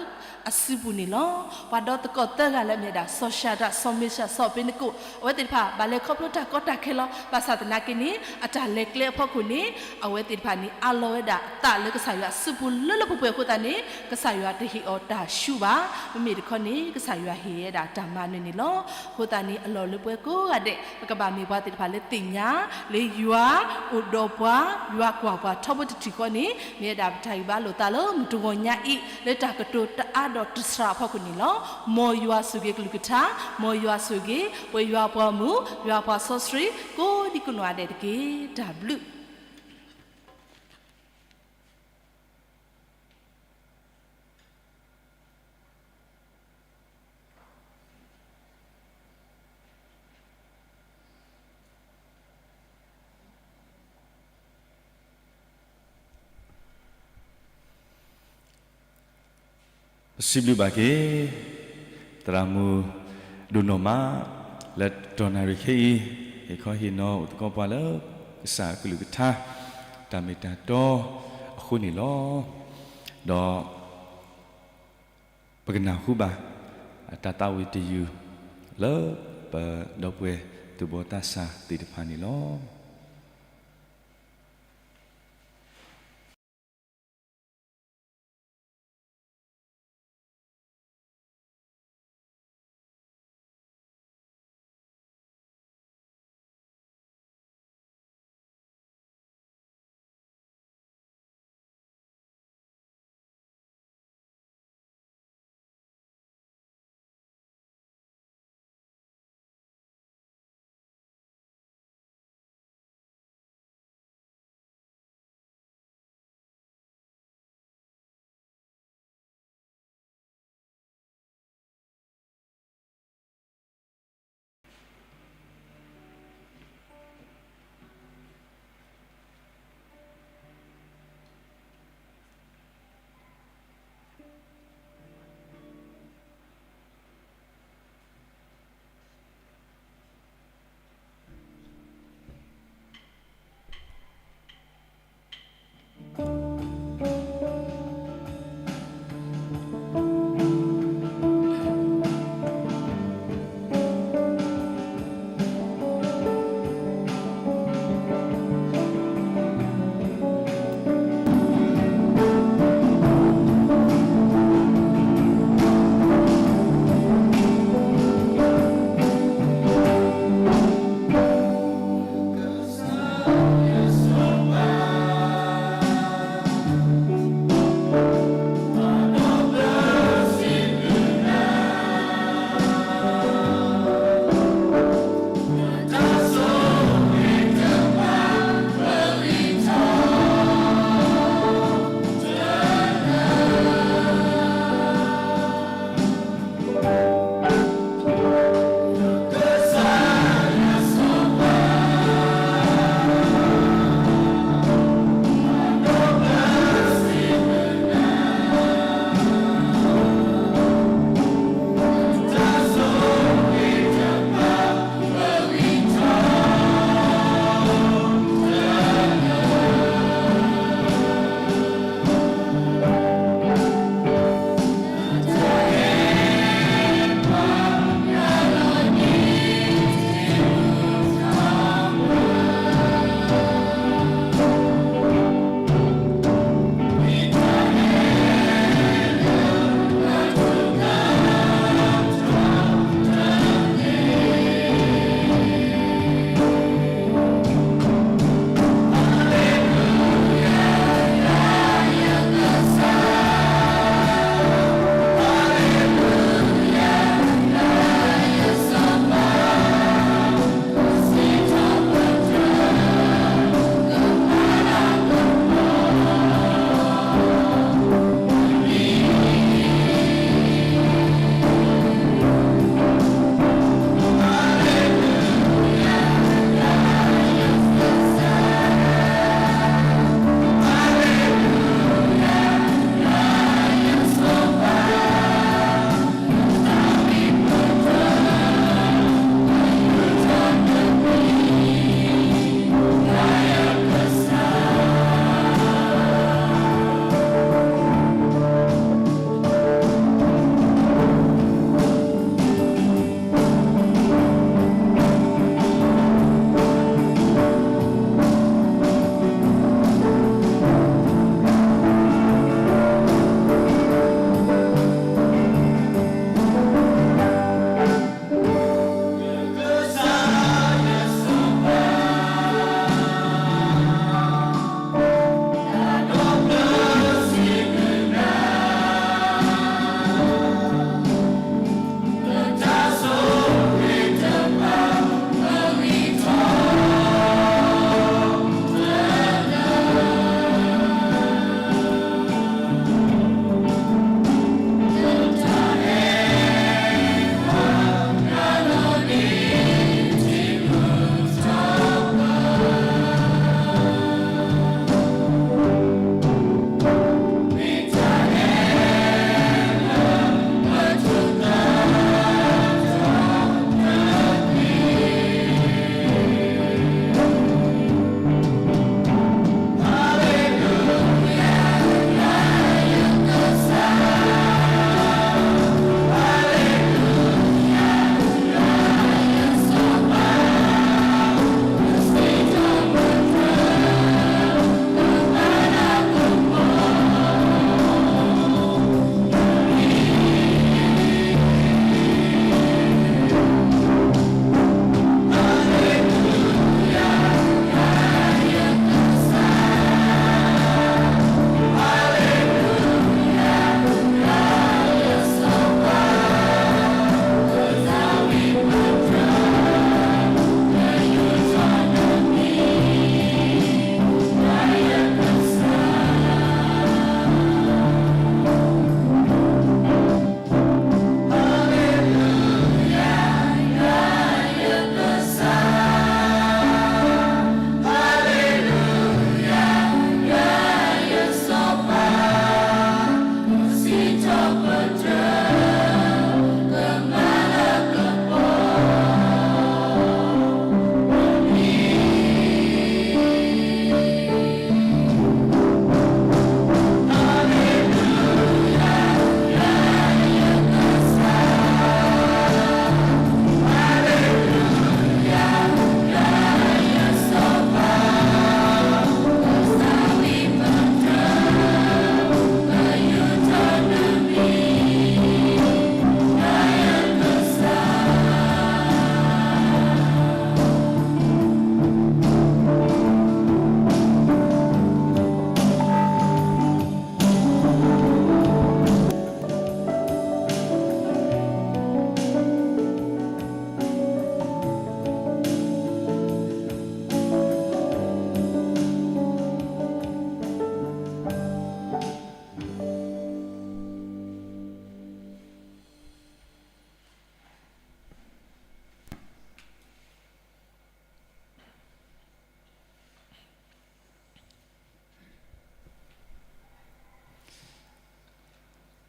အစုပူၤန့ၣ်လီၤ. ပှၤဒီသကိးသၢဂၤလၢအမ့ၢ်ဝဲဒၣ် စီၤၡၤဒြး စီၤမ့ၡး စီၤအဘ့းနကိး အဝဲသ့ၣ်တဖၣ် ဘၣ်လဲၤခီဖျိတၢ်ကီတၢ်ခဲလီၤ. ဘၣ်ဆၣ်သနာ်က့န့ၣ် အတၢ်လဲၤကျဲအဖီခိၣ်န့ၣ် အဝဲသ့ၣ်တဖၣ်န့ၣ် အးလီၤဝဲဒၣ်အသးလၢကစၢ်ယွၤအစုပူၤလၢလၢပှဲၤပှဲၤအဃိသတးန့ၣ် ကစၢ်ယွၤတဟ့ၣ်အီၤတၢ်ဆူၣ်ဘၣ်. မ့မ့ၢ်တခီန့ၣ် ကစၢ်ယွၤဟ့ၣ်ဝဲဒၣ်တၢ်မၤနၢၤန့ၣ်လီၤ. အဃိသတးန့ၣ် အလီၢ်လၢပဝဲကိးဂၤဒဲး ပကဘၣ်မ့ၢ်ပှၤသ့ၣ်တဖၣ်လၢသ့ၣ်ညါ လၢယွၤအိၣ်ဒီးပှၤ ယွၤကွၢ်ပှၤထီဘိတထံၣ်ဃီန့ၣ် မ့ၢ်ဝဲဒၣ်ပတၢ်ဂံၢ်ဘါလိာ်သးလၢမုၢ်တဂီၤညါအံၤ လၢတၢ်ကတိၤတအါဒီးတစှၤအဖီခိၣ်န့ၣ်လီၤ. မ်ယွၤဆိၣ်ဂ့ၤကလုၢ်ကထါ, မ်ယွၤဆိၣ်ဂ့ၤ ပှၤယွၤပှၤမုၣ် ယွၤပှၤစီဆှံ ကိးဒံကိးနီၢ်ဂၤဒဲးတက့ၢ်. တၢ်ဘျုး စံးဘျုးဘၣ်က့ၤ သရၣ်မုၣ်ဒိၣ်နီၢ်မး လၢတတီၢ်နၣ်ရံၣ်ခဲအံၤ ဟ့ၣ်ခီဟ့ၣ်နီၤအိၣ်သကိးပှၤလၢ ကစၢ်အကလုၢ်ကထါ တၢ်မ့ၢ်တၢ်တီအဃိန့ၣ်လီၤ. ဒီး ပကနၢ်ဟူဘၣ် တၢ်သးဝံၣ်တယုၢ် လၢပဒီပုၢ်ဝဲၢ်သူၣ်ဘီၣ်သးစၢ်သ့ၣ်တဖၣ်န့ၣ်လီၤ.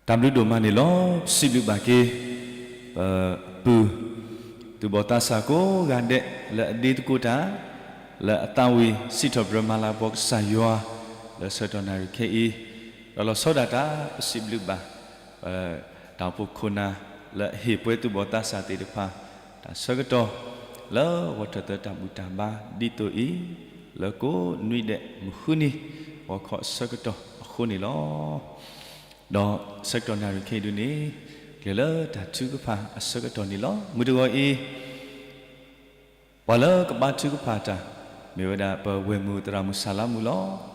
တၢ်ဘျုးဒိၣ်မးန့ၣ်လီၤ. ပစံးဘျုးဘၣ်က့ၤ ပပုၢ် သူၣ်ဘီၣ်သးစၢ်ကိးဂၤဒဲး လၢအဒ့သကိးတၢ် လၢအသးဝံၣ်စံးထီၣ်ပတြၢၤမၤလၤကပီၤကစၢ်ယွၤ လၢဆၢကတီၢ်နၣ်ရံၣ်ခဲအံၤ, ဒီးလီၤဆီဒၣ်တၢ် ပစံးဘျုးဘၣ် တၢ်အိၣ်ဖှိၣ်ခိၣ်နၢ် လၢအဟ့ၣ်ပှဲၤသူၣ်ဘီၣ်သးစၢ်သ့ၣ်တဖၣ် တၢ်ဆၢကတီၢ် လၢဂီၤထၢၣ်သၢတၢ်ဘူၣ်တၢ်ဘါဒ်သိးအံၤ, လၢကိးနွံဒဲးမုၢ်ဃုနံၤ ဂီၤခီအဆၢကတီၢ်အဃိန့ၣ်လီၤ. ဒီးဆၢကတီၢ်နၣ်ရံၣ်ခဲအံၤဒုန့ၣ် ကလဲၤလၢတၢ်ထုကဖၣ်အဆၢကတီၢ်န့ၣ်လီၤ. မုၢ်တဂီၤအံၤ ပှၤလၢကဘါထုကဖၣ်တၢ် မ့ၢ်ဝဲဒၣ်ပဝဲၢ်မုၢ်သရၣ်မုၣ်စၢ်လါမုၢ်လီၤ.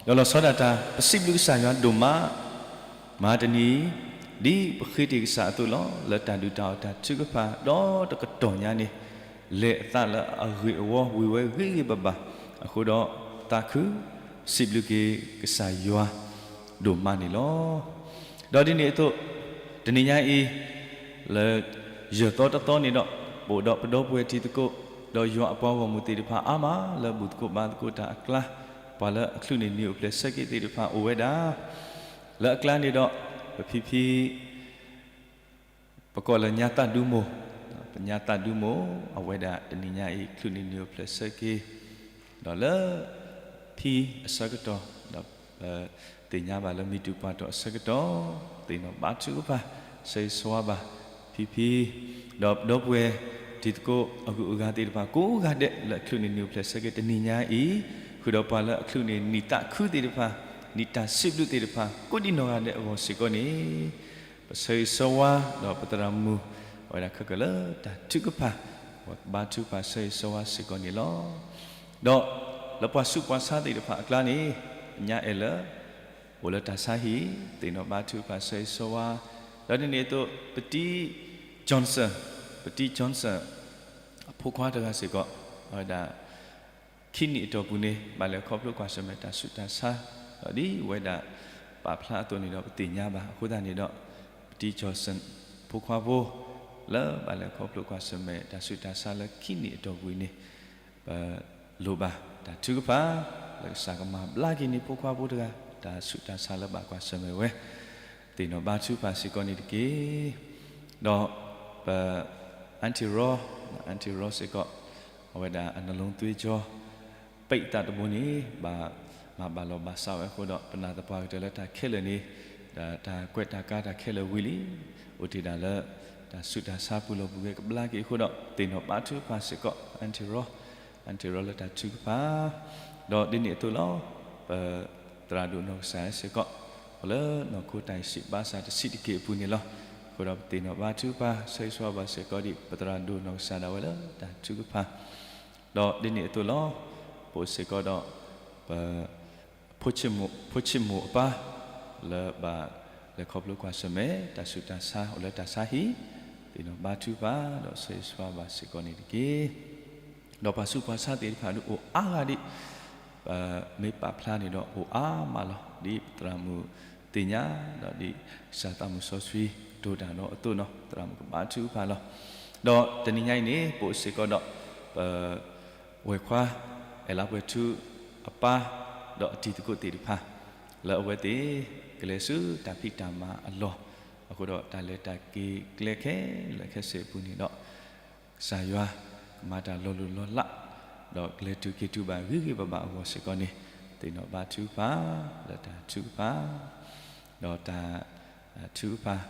ဒီးလီၤဆီဒၣ်တၢ် ပစံးဘျုးကစၢ်ယွၤဒိၣ်မး မဟါတနံၤအံၤ ဒ်ပဃ့တ့ၢ်ကစၢ်အသိးလီၤ. လၢတၢ်ဒုၣ်တၢ်အီၣ်တၢ်ထုကဖၣ် ဒီးတကတီၢ်ညါန့ၣ် လဲၤအသးလၢအဂ့ၢ်အဝီ ဝံၤဝဲဂ့ၤဂ့ၤဘၣ်ဘၣ်အဃိဒီး သးခု စံးဘျုးက့ၤကစၢ်ယွၤ ဒိၣ်မးန့ၣ်လီၤ. ဒီးဒ်န့ၣ်အသိး တနံၤညါအံၤ လၢ ယဲၢ်သီတသီန့ၣ်ဒီး ပအိၣ်ဒီးပဒီပုၢ်ဝဲၢ်တံၤသကိး ဒီးယွၤအပှၤဂီၢ်မုၢ်သ့ၣ်တဖၣ်အါမး လၢဘူၣ်သကိးဘါသကိးတၢ်အကျါ, ပှၤလၢအချုးန့ၢ်နံၤအိၣ်ဖျဲၣ်ဆၢက့ၤသ့ၣ်တဖၣ်အိၣ်ဝဲဒၣ် လၢအကျါန့ၣ်ဒီး ပဖံဖံ ပကိးလၢညါသၣ်ဒူမိၢ်, ပညါသၣ်ဒူမိၢ် အဝဲဒၣ်တနံၤညါအံၤ ချုးန့ၢ်နံၤအိၣ်ဖျဲၣ်ဆၢက့ၤ, ဒီးလၢ ဖံအဆၢကတီၢ် ဒီး သ့ၣ်ညါဘၣ်လၢမ့ၢ်တုၤပှၤတီၢ်အဆၢကတီၢ် သ့ၣ်နီၣ်ဘါထုကဖၣ် ဆၢဂ့ၤဆၢဝါဘၣ် ဖံဖံ ဒီးပဒီပုၢ်ဝဲၢ်တံၤသကိးအဂုၤအဂၤသ့ၣ်တဖၣ် ကိးဂၤဒဲးလၢအချုးန့ၢ်နံၤအိၣ်ဖျဲၣ်ဆၢက့ၤတနံၤညါအံၤ, ဃုာ်ဒီးပှၤလၢအချုးန့ၢ်နံၤသးခုသ့ၣ်တဖၣ်, နံၤတၢ်စံးဘျုးသ့ၣ်တဖၣ် ကိးဒံနီၢ်ဂၤဒဲးအဂီၢ်စ့ၢ်ကီးန့ၣ် ပဆၢဂ့ၤဆၢဝါ ဒီးပသရၣ်မုၣ် အဝဲဒၣ်ခဲကၢၢ်လၢတၢ်ထုကဖၣ် ပှၤကဘါထုကဖၣ်ဆၢဂ့ၤဆၢဝါစ့ၢ်ကီးန့ၣ်လီၤ. ဒီးလၢပှၤဆူးပှၤဆါသ့ၣ်တဖၣ်အကျါန့ၣ် ညါအဲၣ်လၢ အိၣ်လၢတၢ်ဆါဟံၣ် သ့ၣ်နီၣ်ဘါထုကဖၣ်ဆၢဂ့ၤဆၢဝါ, ဒီးဒ်န့ၣ်အသိး ပတံ Johnson, ပတံ Johnson အဖိခွါတဂၤစ့ၢ်ကီး အဝဲဒၣ် ခံနံၣ်အတီၢ်ပူၤန့ၣ် ဘၣ်လဲၤခီဖျိကွၢ်ဆၢၣ်မဲာ်တၢ်ဆူးတၢ်ဆါ, ဒီးဒ်ဝဲဒၣ်ပာ်ဖျါအသိးန့ၣ်ဒီး ပသ့ၣ်ညါဘၣ်. အဃိသတးန့ၣ်ဒီး ပတံ Johnson ဖိခွါဖိ လၢဘၣ်လဲၤခီဖျိကွၢ်ဆၢၣ်မဲာ်တၢ်ဆူးတၢ်ဆါလၢခံနံၣ်အတီၢ်ပူၤအံၤန့ၣ် ပလိၣ်ဘၣ်တၢ်ထုကဖၣ် လၢကစၢ်ကမၤဘျါက့ၤန့ၢ်ဖိခွါဖိတဂၤ တၢ်ဆူးတၢ်ဆါလၢဘၣ်ကွၢ်ဆၢၣ်မဲာ်ဝဲ သ့ၣ်နီၣ်ဘါထုကဖၣ်စ့ၢ်ကီးန့ၣ်တက့ၢ်. ဒီးပ Auntie Ro, Auntie Ro စ့ၢ်ကီး အဝဲဒၣ်အနလီသွ့ကၠီ ပံးသးတဘိန့ၣ် ဘၣ်မၤဘၣ်လီၤဘၣ်စးဝဲအဃိဒီး ပနာ်သပှၢ်ကတၢၢ်လၢတၢ်ခဲလၢာ်န့ၣ် ဒီးတၢ်ကွဲးတၢ်ကါတၢ်ခဲလၢာ်ဝံၤလံ, အိၣ်တ့ၢ်ဒၣ်လၢ တၢ်ဆူးတၢ်ဆါပူၤလီၢ်ပူၤဂဲၤကဘျါက့ၤအဃိဒီး သ့ၣ်နီၣ်ဘါထုကဖၣ်စ့ၢ်ကီး Auntie Ro, Auntie Ro လၢတၢ်ထုကဖၣ်, ဒီးဒ်န့ၣ်အသိးလီၤ. ပသရၣ်ဒိၣ်နီၢ်ကစၢ်စ့ၢ်ကီး လၢနီၢ်ခိတၢ်အံၤစံးဘါစၢ်တဆံးတက့ၢ်အပူၤန့ၣ်လီၤ. အဃိဒီးပသ့ၣ်နီၣ်ဘါထုကဖၣ် ဆၢဂ့ၤဆၢဝါဘၣ်စ့ၢ်ကီးဒ် ပသရၣ်ဒိၣ်နီၢ်ကစၢ်ဒၣ်ဝဲလၢတၢ်ထုကဖၣ် ဒီးဒ်န့ၣ်အသိးလီၤ. ပအိၣ်စ့ၢ်ကီးဒီး ပ ဖိဆံးမိၢ်အပၢ် လၢဘၣ်လဲၤခီဖျိကွၢ်ဆၢၣ်မဲာ် တၢ်ဆူးတၢ်ဆါအိၣ်လၢတၢ်ဆါဟံၣ်, သ့ၣ်နီၣ်ဘါထုကဖၣ် ဒီးဆၢဂ့ၤဆၢဝါဘၣ်စ့ၢ်ကီးန့ၣ်တက့ၢ်. ဒီးပှၤဆူးပှၤဆါသ့ၣ်တဖၣ်ဒုးအိၣ်အါဂၤဒံး ပမ့ၢ်ပာ်ဖျါန့ၣ်ဒီးအိၣ်အါမးလီၤ. ဒ်ပသရၣ်မုၣ်သ့ၣ်ညါ ဒီးဒ်ကစၢ်သးမုၢ်စီဆှံ တိၢ်တၢ်ဒီးအသိးနီၤ သရၣ်မုၣ်ကဘါထုကဖၣ်လီၤ. ဒီးတနံၤညါအံၤန့ၣ် ပအိၣ်စ့ၢ်ကီးဒီး ပ ဝဲၢ်ခွါ အဲၣ်လါပှဲၤထူအပၢ် ဒီးအတံၤသကိးသ့ၣ်တဖၣ် လၢအဝဲသ့ၣ် ကလဲၤဆူတၢ်ဖံးတၢ်မၤအလီၢ် အဃိဒီးတၢ်လဲၤတၢ်က့ၤကျဲခဲလၢာ်ခဲဆ့အပူၤန့ၣ်ဒီး ကစၢ်ယွၤ ကမၤတၢ်လီၤလိၢ်လီၤလး ဒီးကလဲၤတုၤက့ၤတုၤဘၣ်ဂ့ၤဂ့ၤဘၣ်ဘၣ်အဂီၢ်စ့ၢ်ကီးန့ၣ် သ့ၣ်နီၣ်ဘါထုကဖၣ် လၢတၢ်ထုကဖၣ် ဒီးတၢ် ထုကဖၣ်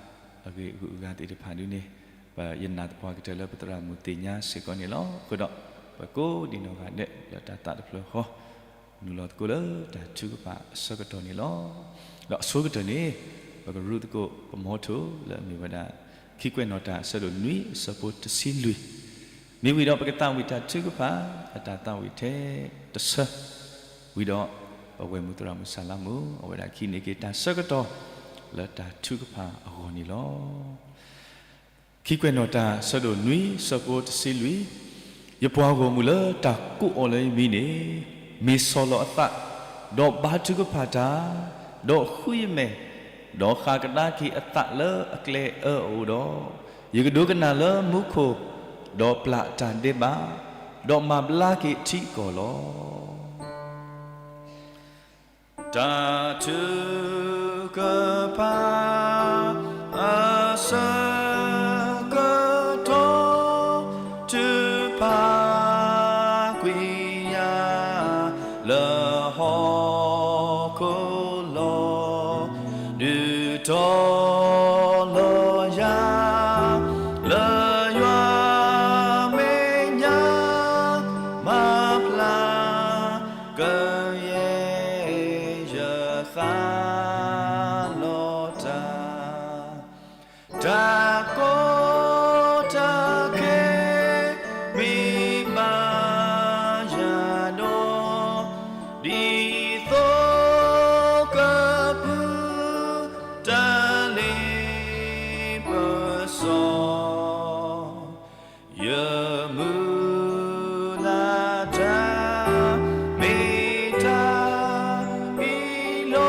အဂ့ၢ်အဂုၤအဂၤသ့ၣ်တဖၣ်ဒုန့ၣ် ပယနာ်သပှၢ်ကတၢၢ်လၢပသရၣ်မုၣ်သ့ၣ်ညါစ့ၢ်ကီးန့ၣ်လီၤ. အဃိဒီး ပကိးဒံနီၢ်ဂၤဒဲး လၢတၢ်သးတဖျၢၣ်ဃီ နုာ်လီၤသကိးလၢတၢ်ထုကဖၣ်အဆၢကတီၢ်န့ၣ်လီၤ. ဒီးအဆိကတၢၢ်န့ၣ် ပကရူၢ်သကိးပ motto လၢအမ့ၢ်ဝဲဒၣ် ခံကွဲးနီၣ်တၢ်အဆၢဒိၣ်နွံအဆၢဖိတဆံလွံၢ် မ့ၢ်ဝံၤဒီးပကသးဝံၣ်တၢ်ထုကဖၣ် အတၢ်သးဝံၣ်ထဲတဆၢ ဝံၤဒီး ပဝဲၢ်မုၢ်သရၣ်မုၣ်စၢ်လါမုၢ် အဝဲဒၣ်ကဟံးန့ၢ်က့ၤတၢ်ဆၢကတီၢ် လၢတၢ်ထုကဖၣ်အဂီၢ်န့ၣ်လီၤ. ခံကွဲးနီၣ်တၢ်အဆၢဒိၣ်နွံအဆၢဖိတဆံလွံၢ် ယပှၤဂီၢ်မုၢ်လၢတၢ်ကိးအီၤလၢယမံၤန့ၣ် မ့ၢ်ဆီၣ်လီၤအသး, ဒီးဘါထုကဖၣ်တၢ်, ဒီးဃုယမဲာ်, ဒီးဃၣ်ကဒါက့ၤအသးလၢအကျဲအၢအအိၣ်ဒီး, ယကဒိကနၣ်လၢမူခိၣ်, ဒီးပျၢ်အတၢ်ဒဲးဘး, ဒီးမၤဘျါက့ၤအထံအကီၢ်လီၤ. တၢ်ထုကဖၣ် ဆၢကတီၢ် ထုးဖးကွံာ်ယၤ လၢဟီၣ်ခိၣ်လီၤ. ဒုးတီၤလီၤယၤ လၢယွၤမဲာ်ညါ မၤဖျါကယဲၢ်ယသးလီၤတၢ်. တၢ်ကီတၢ်ခဲ မ့ၢ်ဘၣ်ယၤဒီး ဒ်သိးကပုၢ် တၢ်လ့ပစီ ယမုၢ်လၢ်တၢ် မ့ၢ်တၢ်အံၤလီၤ.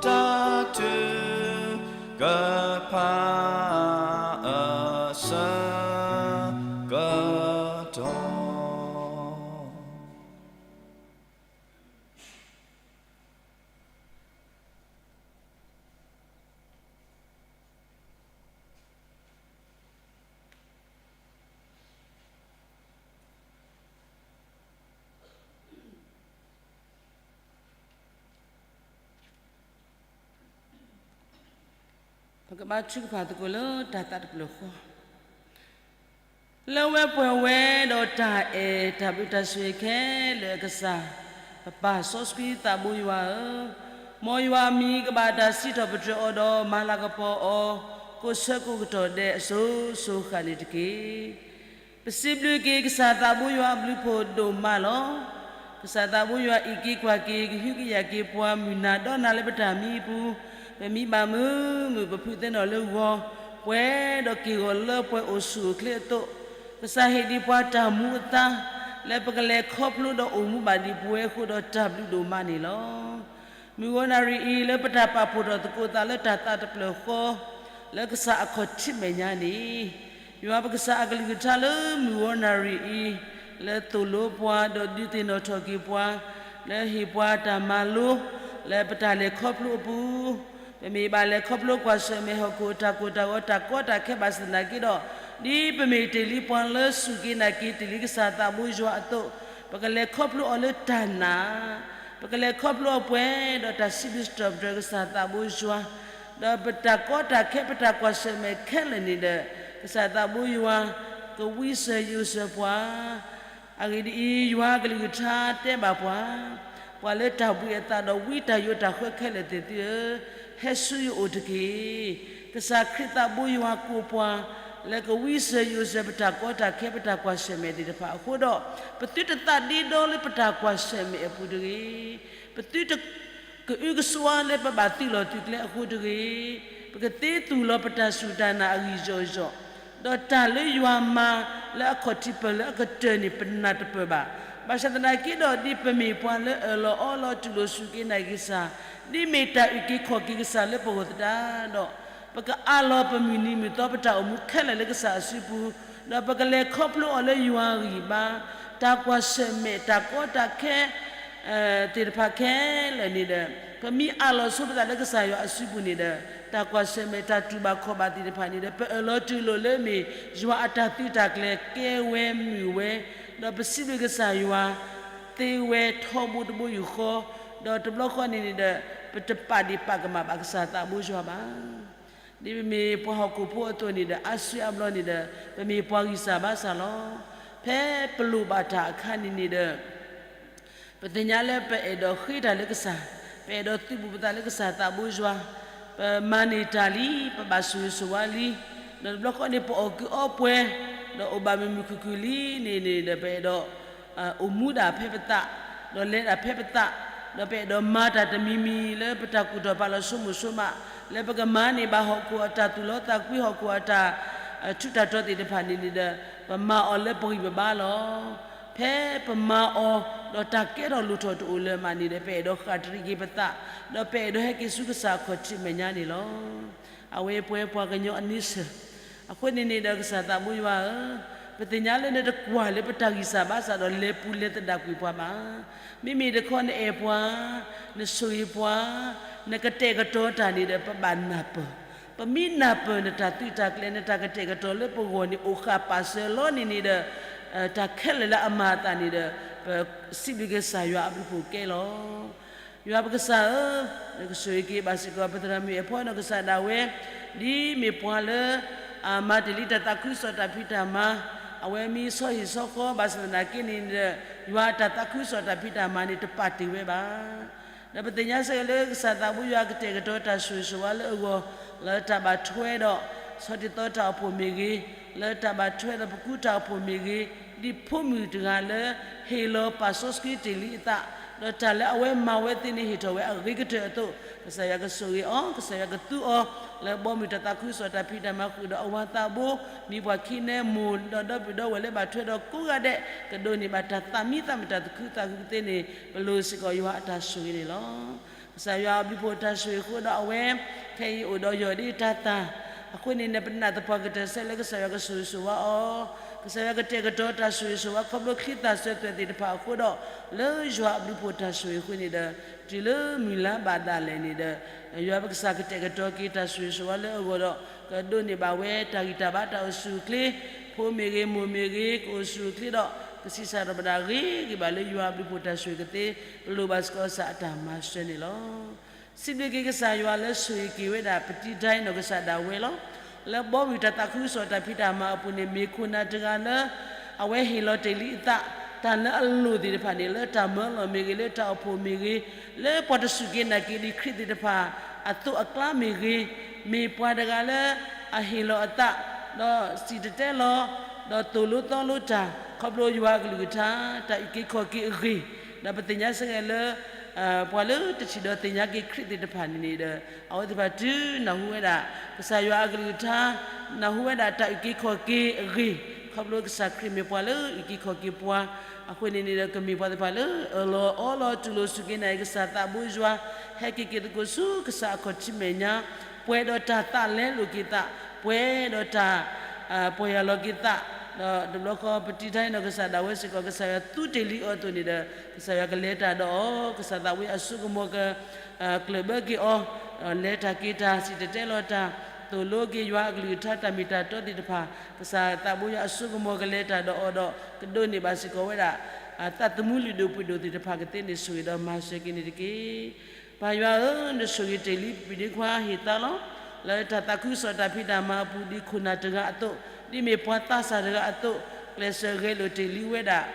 တၢ်ထုကဖၣ်အဆၢကတီၢ်. ပကဘါထုကဖၣ်သကိးလၢတၢ်သးတဖျၢၣ်ဃီ, လၢဝဲပှဲၤဝဲဒီးတၢ်အဲၣ်တၢ်ဘျုးတၢ်ဆိၣ်ဂ့ၤခဲလၢာ်အကစၢ်, ပပၢ်စီဆှံသးဘိယွၤဧၢ, မ်ယွၤအမံၤကဘၣ်တၢ်စံးထီၣ်ပတြၢၤအီၤဒီးမၤလၤကပီၤအီၤ, ကိးဆၢကိးကတီၢ်ဒဲးအစိၤစိၤဃၣ်န့ၣ်တက့ၢ်. ပစံးဘျုးက့ၤကစၢ်သးဘိယွၤအဘျုးဖှိၣ်ဒိၣ်မးလီၤ. ကစၢ်သးဘိယွၤအံးက့ၤကွၢ်က့ၤ ကဟုကယာ်က့ၤပှၤ မုၢ်နၤဒီနၤလၢပတၢ်မံအပူၤ, ပမံဘၣ်မုာ်မုာ် ပဖုးသဲနီၣ်လၢဂီၤ, ပှဲၤဒီးက့ၢ်ဂီၤလၢပှဲၤအိၣ်ဆူၣ်အိၣ်ချ့အသိး, ကစၢ်ဟ့ၣ်ဒံးပှၤတၢ်မူအသါ, လၢပကလဲၤခီဖျိဒီးအိၣ်မူဘၣ်ဒံးပဝဲအဃိဒီးတၢ်ဘျုးဒိၣ်မးန့ၣ်လီၤ. မုၢ်ဂီၤနၣ်ရံၣ်အံၤ လၢပတၢ်ပာ်ဖှိၣ်ထီၣ်သကိးသးလၢတၢ်သးတဖျၢၣ်ဃီ, လၢကစၢ်အခီၣ်ထံးမဲာ်ညါန့ၣ်, ယွၤပကစၢ်အကလုၢ်ကထါလၢမုၢ်ဂီၤနၣ်ရံၣ်အံၤ, လၢသိၣ်လိပှၤဒီးဒုးသ့ၣ်နီၣ်ထီၣ်က့ၤပှၤ, လၢဟ့ၣ်ပှၤတၢ်မၤလိ, လၢပတၢ်လဲၤခီဖျိအပူၤ, ပမ့ၢ်ဘၣ်လဲၤခီဖျိကွၢ်ဆၢၣ်မဲာ်ဟီၣ်ခိၣ်အတၢ်ကိၢ်တၢ်ဂီၤတၢ်ကီတၢ်ခဲဘၣ်ဆၣ်သနာ်က့ဒီး, ဒ်ပမ့ၢ်တ့ၢ်လံပှၤလၢစူၢ်က့ၤနာ်က့ၤတ့ၢ်လံကစၢ်သးဘိယွၤအသိး, ပကလဲၤခီဖျိအီၤလၢတၢ်နာ်, ပကလဲၤခီဖျိအီၤပှဲၤဒီးတၢ်စံးဘျုးစံးထီၣ်ပတြၢၤကစၢ်သးဘိယွၤ, ဒီးပတၢ်ကီတၢ်ခဲပတၢ်ကွၢ်ဆၢၣ်မဲာ်ခဲလၢာ်န့ၣ်ဒီး, ကစၢ်သးဘိယွၤ, ကဝံစၢၤယိးစၢၤပှၤ အဂ့ၢ်ဒ်အံၤ, ယွၤအကလုၢ်ကထါတဲဘၣ်ပှၤ, ပှၤလၢတၢ်ဘှံးအသးဒီးဝံတၢ်ယိးတၢ်ဃၢခဲလၢာ်သ့ၣ်သုဧၢ, ဟဲဆူယအိၣ်တက့ၢ်. ကစၢ်ခရံာ်သးဘိယွၤကိးပှၤ, လၢကဝံစၢၤယိးစၢၤပတၢ်ကီတၢ်ခဲပတၢ်ကွၢ်ဆၢၣ်မဲာ်သ့ၣ်တဖၣ်အဃိဒီး, ပသုတသးဒ့ဒီလၢပတၢ်ကွၢ်ဆၢၣ်မဲာ်အပူၤတဂ့ၤ. ပသုတ ကအုကစွါလၢပဘၣ်သုးလီၢ်သုးကျဲအဃိတဂ့ၤ, ပကသ့သူၣ်လီၤပတၢ်စူၢ်တၢ်နာ်အဂံၢ်ယီၢ်ယီၢ်, ဒီးတၢ်လၢယွၤမၤလၢအခီၣ်ထံးပၢၢ်လၢအကတၢၢ်န့ၣ် ပနၢ်တပၢၢ်ဘၣ်. ဘၣ်ဆၣ်သနာ်က့ဒီး ဒ်ပမ့ၢ်ပှၤလၢအၢၣ်လီၤအီလီၤတူၢ်လိာ်စူၢ်က့ၤနာ်က့ၤကစၢ်, ဒ်မ့ၢ်တၢ်အုၣ်က့ၤခီၣ်က့ၤကစၢ်လၢပဂီၢ်သတးဒီး, ပကအးလီၤပမုၢ်နံၤမုၢ်သီပတၢ်အိၣ်မူခဲလၢာ်လၢကစၢ်အစုပူၤ, ဒီးပကလဲၤခီဖျိအီၤလၢယွၤအဂံၢ်ဘါ, တၢ်ကွၢ်ဆၢၣ်မဲာ်တၢ်ကီတၢ်ခဲ သ့ၣ်တဖၣ်ခဲလၢာ်န့ၣ်ဒီး, ပမ့ၢ်အးလီၤဆိပသးလၢကစၢ်ယွၤအစုပူၤန့ၣ်ဒီး, တၢ်ကွၢ်ဆၢၣ်မဲာ်တၢ်တူၢ်ဘၣ်ခီၣ်ဘၣ်သ့ၣ်တဖၣ်န့ၣ်ဒီး ပအၢၣ်လီၤတူၢ်လိာ်လၢမ့ၢ်ယွၤအတၢ်သုးတၢ်ကျဲၤကဲဝဲမုာ်ဝဲ, ဒီးပစံးဘျုးကစၢ်ယွၤ သ့ဝဲထီဘိတဘိယူၢ်ဃီ, ဒီးတဘျီဃီန့ၣ်န့ၣ်ဒီး, ပတပာ်ဒံးပာ်ကမၣ်ဘၣ်ကစၢ်သးဘိယွၤဘၣ်. ဒ်ပမ့ၢ်ပှၤဟီၣ်ခိၣ်ဖိအသိးန့ၣ်ဒီး အါစုအါဘျီန့ၣ်ဒီး ပမ့ၢ်ပှၤဂံၢ်စၢ်ဘါစၢ်လီၤ. ဖဲပလိၣ်ဘၣ်တၢ်အခါန့ၣ်န့ၣ်ဒီး ပသ့ၣ်ညါလၢပအဲၣ်ဒိးဃ့တၢ်လၢကစၢ်, ပအဲၣ်ဒိးသုးဘူးပသးလၢကစၢ်သးဘိယွၤ, ပမၤန့ၢ်တၢ်လံ, ပဘၣ်ဆိၣ်ဂ့ၤဆိၣ်ဝါလံ, ဒီးတဘျီဃီန့ၣ် ပအီၣ်ကုးအီပှဲၤ, ဒီးအိၣ်ဘၣ်မုာ်မုာ်ခုၣ်ခုၣ်လံန့ၣ်န့ၣ်ဒီး ပအဲၣ်ဒိး အိၣ်မူဒၣ်ဖဲပသး, ဒီးလဲၤဒၣ်ဖဲပသး, ဒီးပအဲၣ်ဒိးမၤတၢ်တမံၤမံၤလၢပတၢ်ကူၣ်ထီၣ်ပာ်လီၤဆိကမိၣ်ဆိကမး, လၢပကမၤန့ၢ်ဘၣ်ဟီၣ်ခိၣ်အတၢ်သူၣ်လီသးကွံ ဟီၣ်ခိၣ်အတၢ် ထူးတၢ်တီၤသ့ၣ်တဖၣ်န့ၣ်န့ၣ်ဒီး, ပမၤအီၤလၢပဂံၢ်ပဘါလီၤ. ဖဲပမၤအီၤ, ဒီးတၢ်ကဲထီၣ်လိၣ်ထီၣ်တအိၣ်လၢၤမးန့ၣ်ဒီး ပအဲၣ်ဒိးဃၣ်တရံးက့ၤပသး, ဒီးပအဲၣ်ဒိးဟဲက့ၤဆူကစၢ်အခီၣ်ထံးမဲာ်ညါန့ၣ်လီၤ. အဝဲပဝဲပှၤကညီအန့ဆၢၣ်, အဃိန့ၣ်န့ၣ်ဒီးကစၢ်သးဘိယွၤဧၢ, ပသ့ၣ်ညါလၢနတကွၢ်လၢပတၢ်ဂံၢ်စၢ်ဘါစၢ်ဒီးလဲၤပူၤလဲၤသဒၣ်ကွံာ်ပှၤဘၣ်. မ့မ့ၢ်တခီနအဲၣ်ပှၤ, နဆိၣ်ဂ့ၤပှၤ, နကတဲာ်ကတီၤတၢ်န့ၣ်ဒီး ပဘၣ်နၢ်ပၢၢ်, ပမ့ၢ်နၢ်ပၢၢ်နတၢ်သုးတၢ်ကျဲၤ နတၢ်ကတဲာ်ကတီၤလၢပဂီၢ်န့ၣ် အိၣ်ဃာ်ပာ်စၢၤလီၤန့ၣ်န့ၣ်ဒီး တၢ်ခဲလၢာ်လၢအမၤအသးန့ၣ်ဒီး ပစံးဘျုးက့ၤကစၢ်ယွၤအဘျုးအဖှိၣ်ကဲလီၤ. ယွၤပကစၢ်ဧၢ, နကဆိၣ်ဂ့ၤက့ၤဘၣ်စ့ၢ်ကီး ပသရၣ်မုၣ်အဲၣ်ဖီနီၢ်ကစၢ်ဒၣ်ဝဲ, ဒ်မ့ၢ်ပှၤလၢ အမၤတ့ၢ်လံတၢ်သးခုကစီၣ်တၢ်ဖံးတၢ်မၤ, အဝဲမ့ၢ်ဆီဟံၣ်ဆီဃီဘၣ်ဆၣ်သနာ်က့န့ၣ်ဒီး ယွၤအတၢ်သးခုကစီၣ်တၢ်ဖံးတၢ်မၤန့ၣ် တပာ်တ့ၢ်ဝဲဘၣ်. ဒီးပသ့ၣ်ညါစ့ၢ်ကီးလၢကစၢ်သးဘိယွၤကတဲာ်ကတီၤတၢ်ဆိၣ်ဂ့ၤဆိၣ်ဝါလၢအဂီၢ်, လၢတၢ်ဘၣ်ထွဲဒီး ဆီတံၢ်သီတၢ်အိၣ်ဖှိၣ်မ့ၢ်ဂ့ၤ, လၢတၢ်ဘၣ်ထွဲဒီးပကူတၢ်အိၣ်ဖှိၣ်မ့ၢ်ဂ့ၤ, ဒ်ဖိမုၣ်တဂၤလၢ ဟ့ၣ်လီၤပာ်စီဆှံတ့ၢ်လံအသး, ဒီးတၢ်လၢအဝဲမၤဝဲသ့န့ၣ် ဟ့ၣ်ထီၣ်ဝဲအဂ့ၤကတၢၢ်အသိး, ကစၢ်ယွၤကဆိၣ်ဂ့ၤအီၤ, ကစၢ်ယွၤကသူအီၤ လၢဘီမုၢ်တၢ်သးခုကစီၣ်တၢ်ဖံးတၢ်မၤဃုာ်ဒီးအဝၤသးဘိ, မ့ၢ်ပှၤခံနဲမိၢ်ဒီးဒီပုၢ်ဒီဝဲၢ်လၢဘၣ်ထွဲဒီးကိးဂၤဒဲး ကဒိးန့ၢ်ဘၣ်တၢ်သးမံသးမုာ်တၢ်သးခုကသ့န့ၣ် ပလိၣ်စ့ၢ်ကီးယွၤအတၢ်ဆိၣ်ဂ့ၤန့ၣ်လီၤ. ကစၢ်ယွၤအဘျုးအဖှိၣ်တၢ်ဆိၣ်ဂ့ၤအဃိဒီးအဝဲ ခဲအံၤအိၣ်ဒီးယီၢ်ဒ်တၢ်သၣ်, အဃိန့ၣ် နပနာ်သပှၢ်ကတၢၢ်စဲးလၢကစၢ်ယွၤကဆိၣ်ဂ့ၤဆိၣ်ဝါအီၤ, ကစၢ်ယွၤကတဲာ်ကတီၤတၢ်ဆိၣ်ဂ့ၤဆိၣ်ဝါခီဖျိချံသၣ်စၢၤသွဲၣ်သ့ၣ်တဖၣ်အဃိဒီး, လၢယွၤအဘျုးအဖှိၣ်တၢ်ဆိၣ်ဂ့ၤအဃိန့ၣ်ဒီး တုၤလၢမုၢ်လါဘၣ်ဒၣ်လဲာ်န့ၣ်ဒီး ယွၤပကစၢ်ကတဲာ်ကတီၤက့ၤတၢ်ဆိၣ်ဂ့ၤဆိၣ်ဝါလၢအဂီၢ်ဒီး ကဒိးန့ၢ်ဘၣ်ဝဲတၢ်ဂံၢ်တၢ်ဘါတၢ်အိၣ်ဆူၣ်အိၣ်ချ့, ဖိမ့ၢ်ဂ့ၤ မိၢ်မ့ၢ်ဂ့ၤ ကအိၣ်ဆူၣ်အိၣ်ချ့ဒီး ကဆံးစၢ်ထီၣ်ပဒၣ်ဂ့ၤဂ့ၤဘၣ်လၢယွၤအဘျုးအဖှိၣ်တၢ်ဆိၣ်ဂ့ၤကသ့, ပလိၣ်ဘၣ်စ့ၢ်ကီးကစၢ်အတၢ်မၤစၢၤန့ၣ်လီၤ. စံးဘျုးက့ၤကစၢ်ယွၤလၢဆိၣ်ဂ့ၤက့ၤဝဲဒၣ်ပတံၤဒဲနီၢ်ကစၢ်ဒၣ်ဝဲလီၤ. လၢဘီမုၢ်တၢ်သးခုကစီၣ်တၢ်ဖံးတၢ်မၤအပူၤန့ၣ် မ့ၢ်ခိၣ်နၢ်တဂၤလၢ အဝဲဟ့ၣ်လီၤတ့ၢ်လံအသး, တၢ်လၢအလိၣ်သ့ၣ်တဖၣ်န့ၣ် လၢတၢ်မၢလီၢ်မ့ၢ်ဂ့ၤ လၢတၢ်အိၣ်ဖှိၣ်မ့ၢ်ဂ့ၤ, လၢပှၤတစူၢ်က့ၤနာ်က့ၤဒံးခရံာ်သ့ၣ်တဖၣ် အသိးအကျါမ့ၢ်ဂ့ၤ, မ့ၢ်ပှၤတဂၤလၢ အဟ့ၣ်လီၤအသး, ဒီးစံၣ်တဲၤတဲလီၤ, ဒီးသိၣ်လိသီလိတၢ် ခီဖျိယွၤအကလုၢ်ကထါ တၢ်အုၣ်က့ၤခီၣ်က့ၤအဂ့ၢ်, ဒီးပသ့ၣ်ညါစ့ၢ်ကီးလၢ ပှၤလၢတထံၣ်ဒီးသ့ၣ်ညါက့ၤခရံာ်သ့ၣ်တဖၣ်န့ၣ်န့ၣ်ဒီး အဝဲသ့ၣ်တဖၣ်တုၤနၢ်ဟူဝဲဒၣ် ကစၢ်ယွၤအကလုၢ်ကထါ, နၢ်ဟူဝဲဒၣ်တၢ်အုၣ်က့ၤခီၣ်က့ၤအဂ့ၢ်, ခီဖျိကစၢ်ခရံာ်မ့ၢ်ပှၤလၢအုၣ်က့ၤခီၣ်က့ၤပှၤ, အဃိန့ၣ်န့ၣ်ဒီး ကမ့ၢ်ပှၤသ့ၣ်တဖၣ်လၢ အၢၣ်လီၤအီလီၤ တူၢ်လိာ်စူၢ်က့ၤနာ်က့ၤကစၢ်သးဘိယွၤ, ဟဲက့ၤက့ၤသကိးဆူကစၢ်အခီၣ်ထံးမဲာ်ညါ, ပှဲၤဒီးတၢ်သးလဲလိာ်က့ၤသး, ပှဲၤဒီးတၢ် ပီၢ်ယၢ်လီၤက့ၤသး, ဒီးတဘျီဃီပတံၤဒဲနီၢ်ကစၢ်ဒၣ်ဝဲစ့ၢ်ကီး ကစၢ်ယွၤသူတ့ၢ်လံအီၤအသိးန့ၣ်ဒီး ကစၢ်ယွၤကလဲၤတၢ်ဒီးအီၤ, ကစၢ်သးဘိယွၤအစိကမီၤက ကျၢၢ်ဘၢက့ၤအီၤ, လဲၤတၢ်က့ၤတၢ် စံၣ်တဲၤတဲလီၤတၢ်, သိၣ်လိက့ၤယွၤအကလုၢ်ကထါတၢ်မ့ၢ်တၢ်တီသ့ၣ်တဖၣ်, ကစၢ်သးဘိယွၤအစိကမီၤကလဲၤတၢ်ဒီးအီၤဒီး ကဒိးန့ၢ်ဘၣ်စ့ၢ်ကီးဝဲဒၣ် သးသမူလုၢ်ဒိၣ်ပှ့ၤဒိၣ်သ့ၣ်တဖၣ်ကသ့န့ၣ် ဆိၣ်ဂ့ၤဒီးမၤစၢၤက့ၤန့ၣ်တက့ၢ်. ပၢ်ယွၤဧၢ, နဆိၣ်ဂ့ၤတ့ၢ်လံပပံၤဒ့ခွါဟ့ၣ်သါလီၤ. လၢတၢ်သးခုကစီၣ်တၢ်ဖံးတၢ်မၤအပူၤ ဒ်ခိၣ်နၢ်တဂၤအသိး, ဒ်မ့ၢ်ပှၤသးစၢ်တဂၤအသိး, ကျဲးစၢးဂဲၤလိာ်တ့ၢ်လံဝဲဒၣ်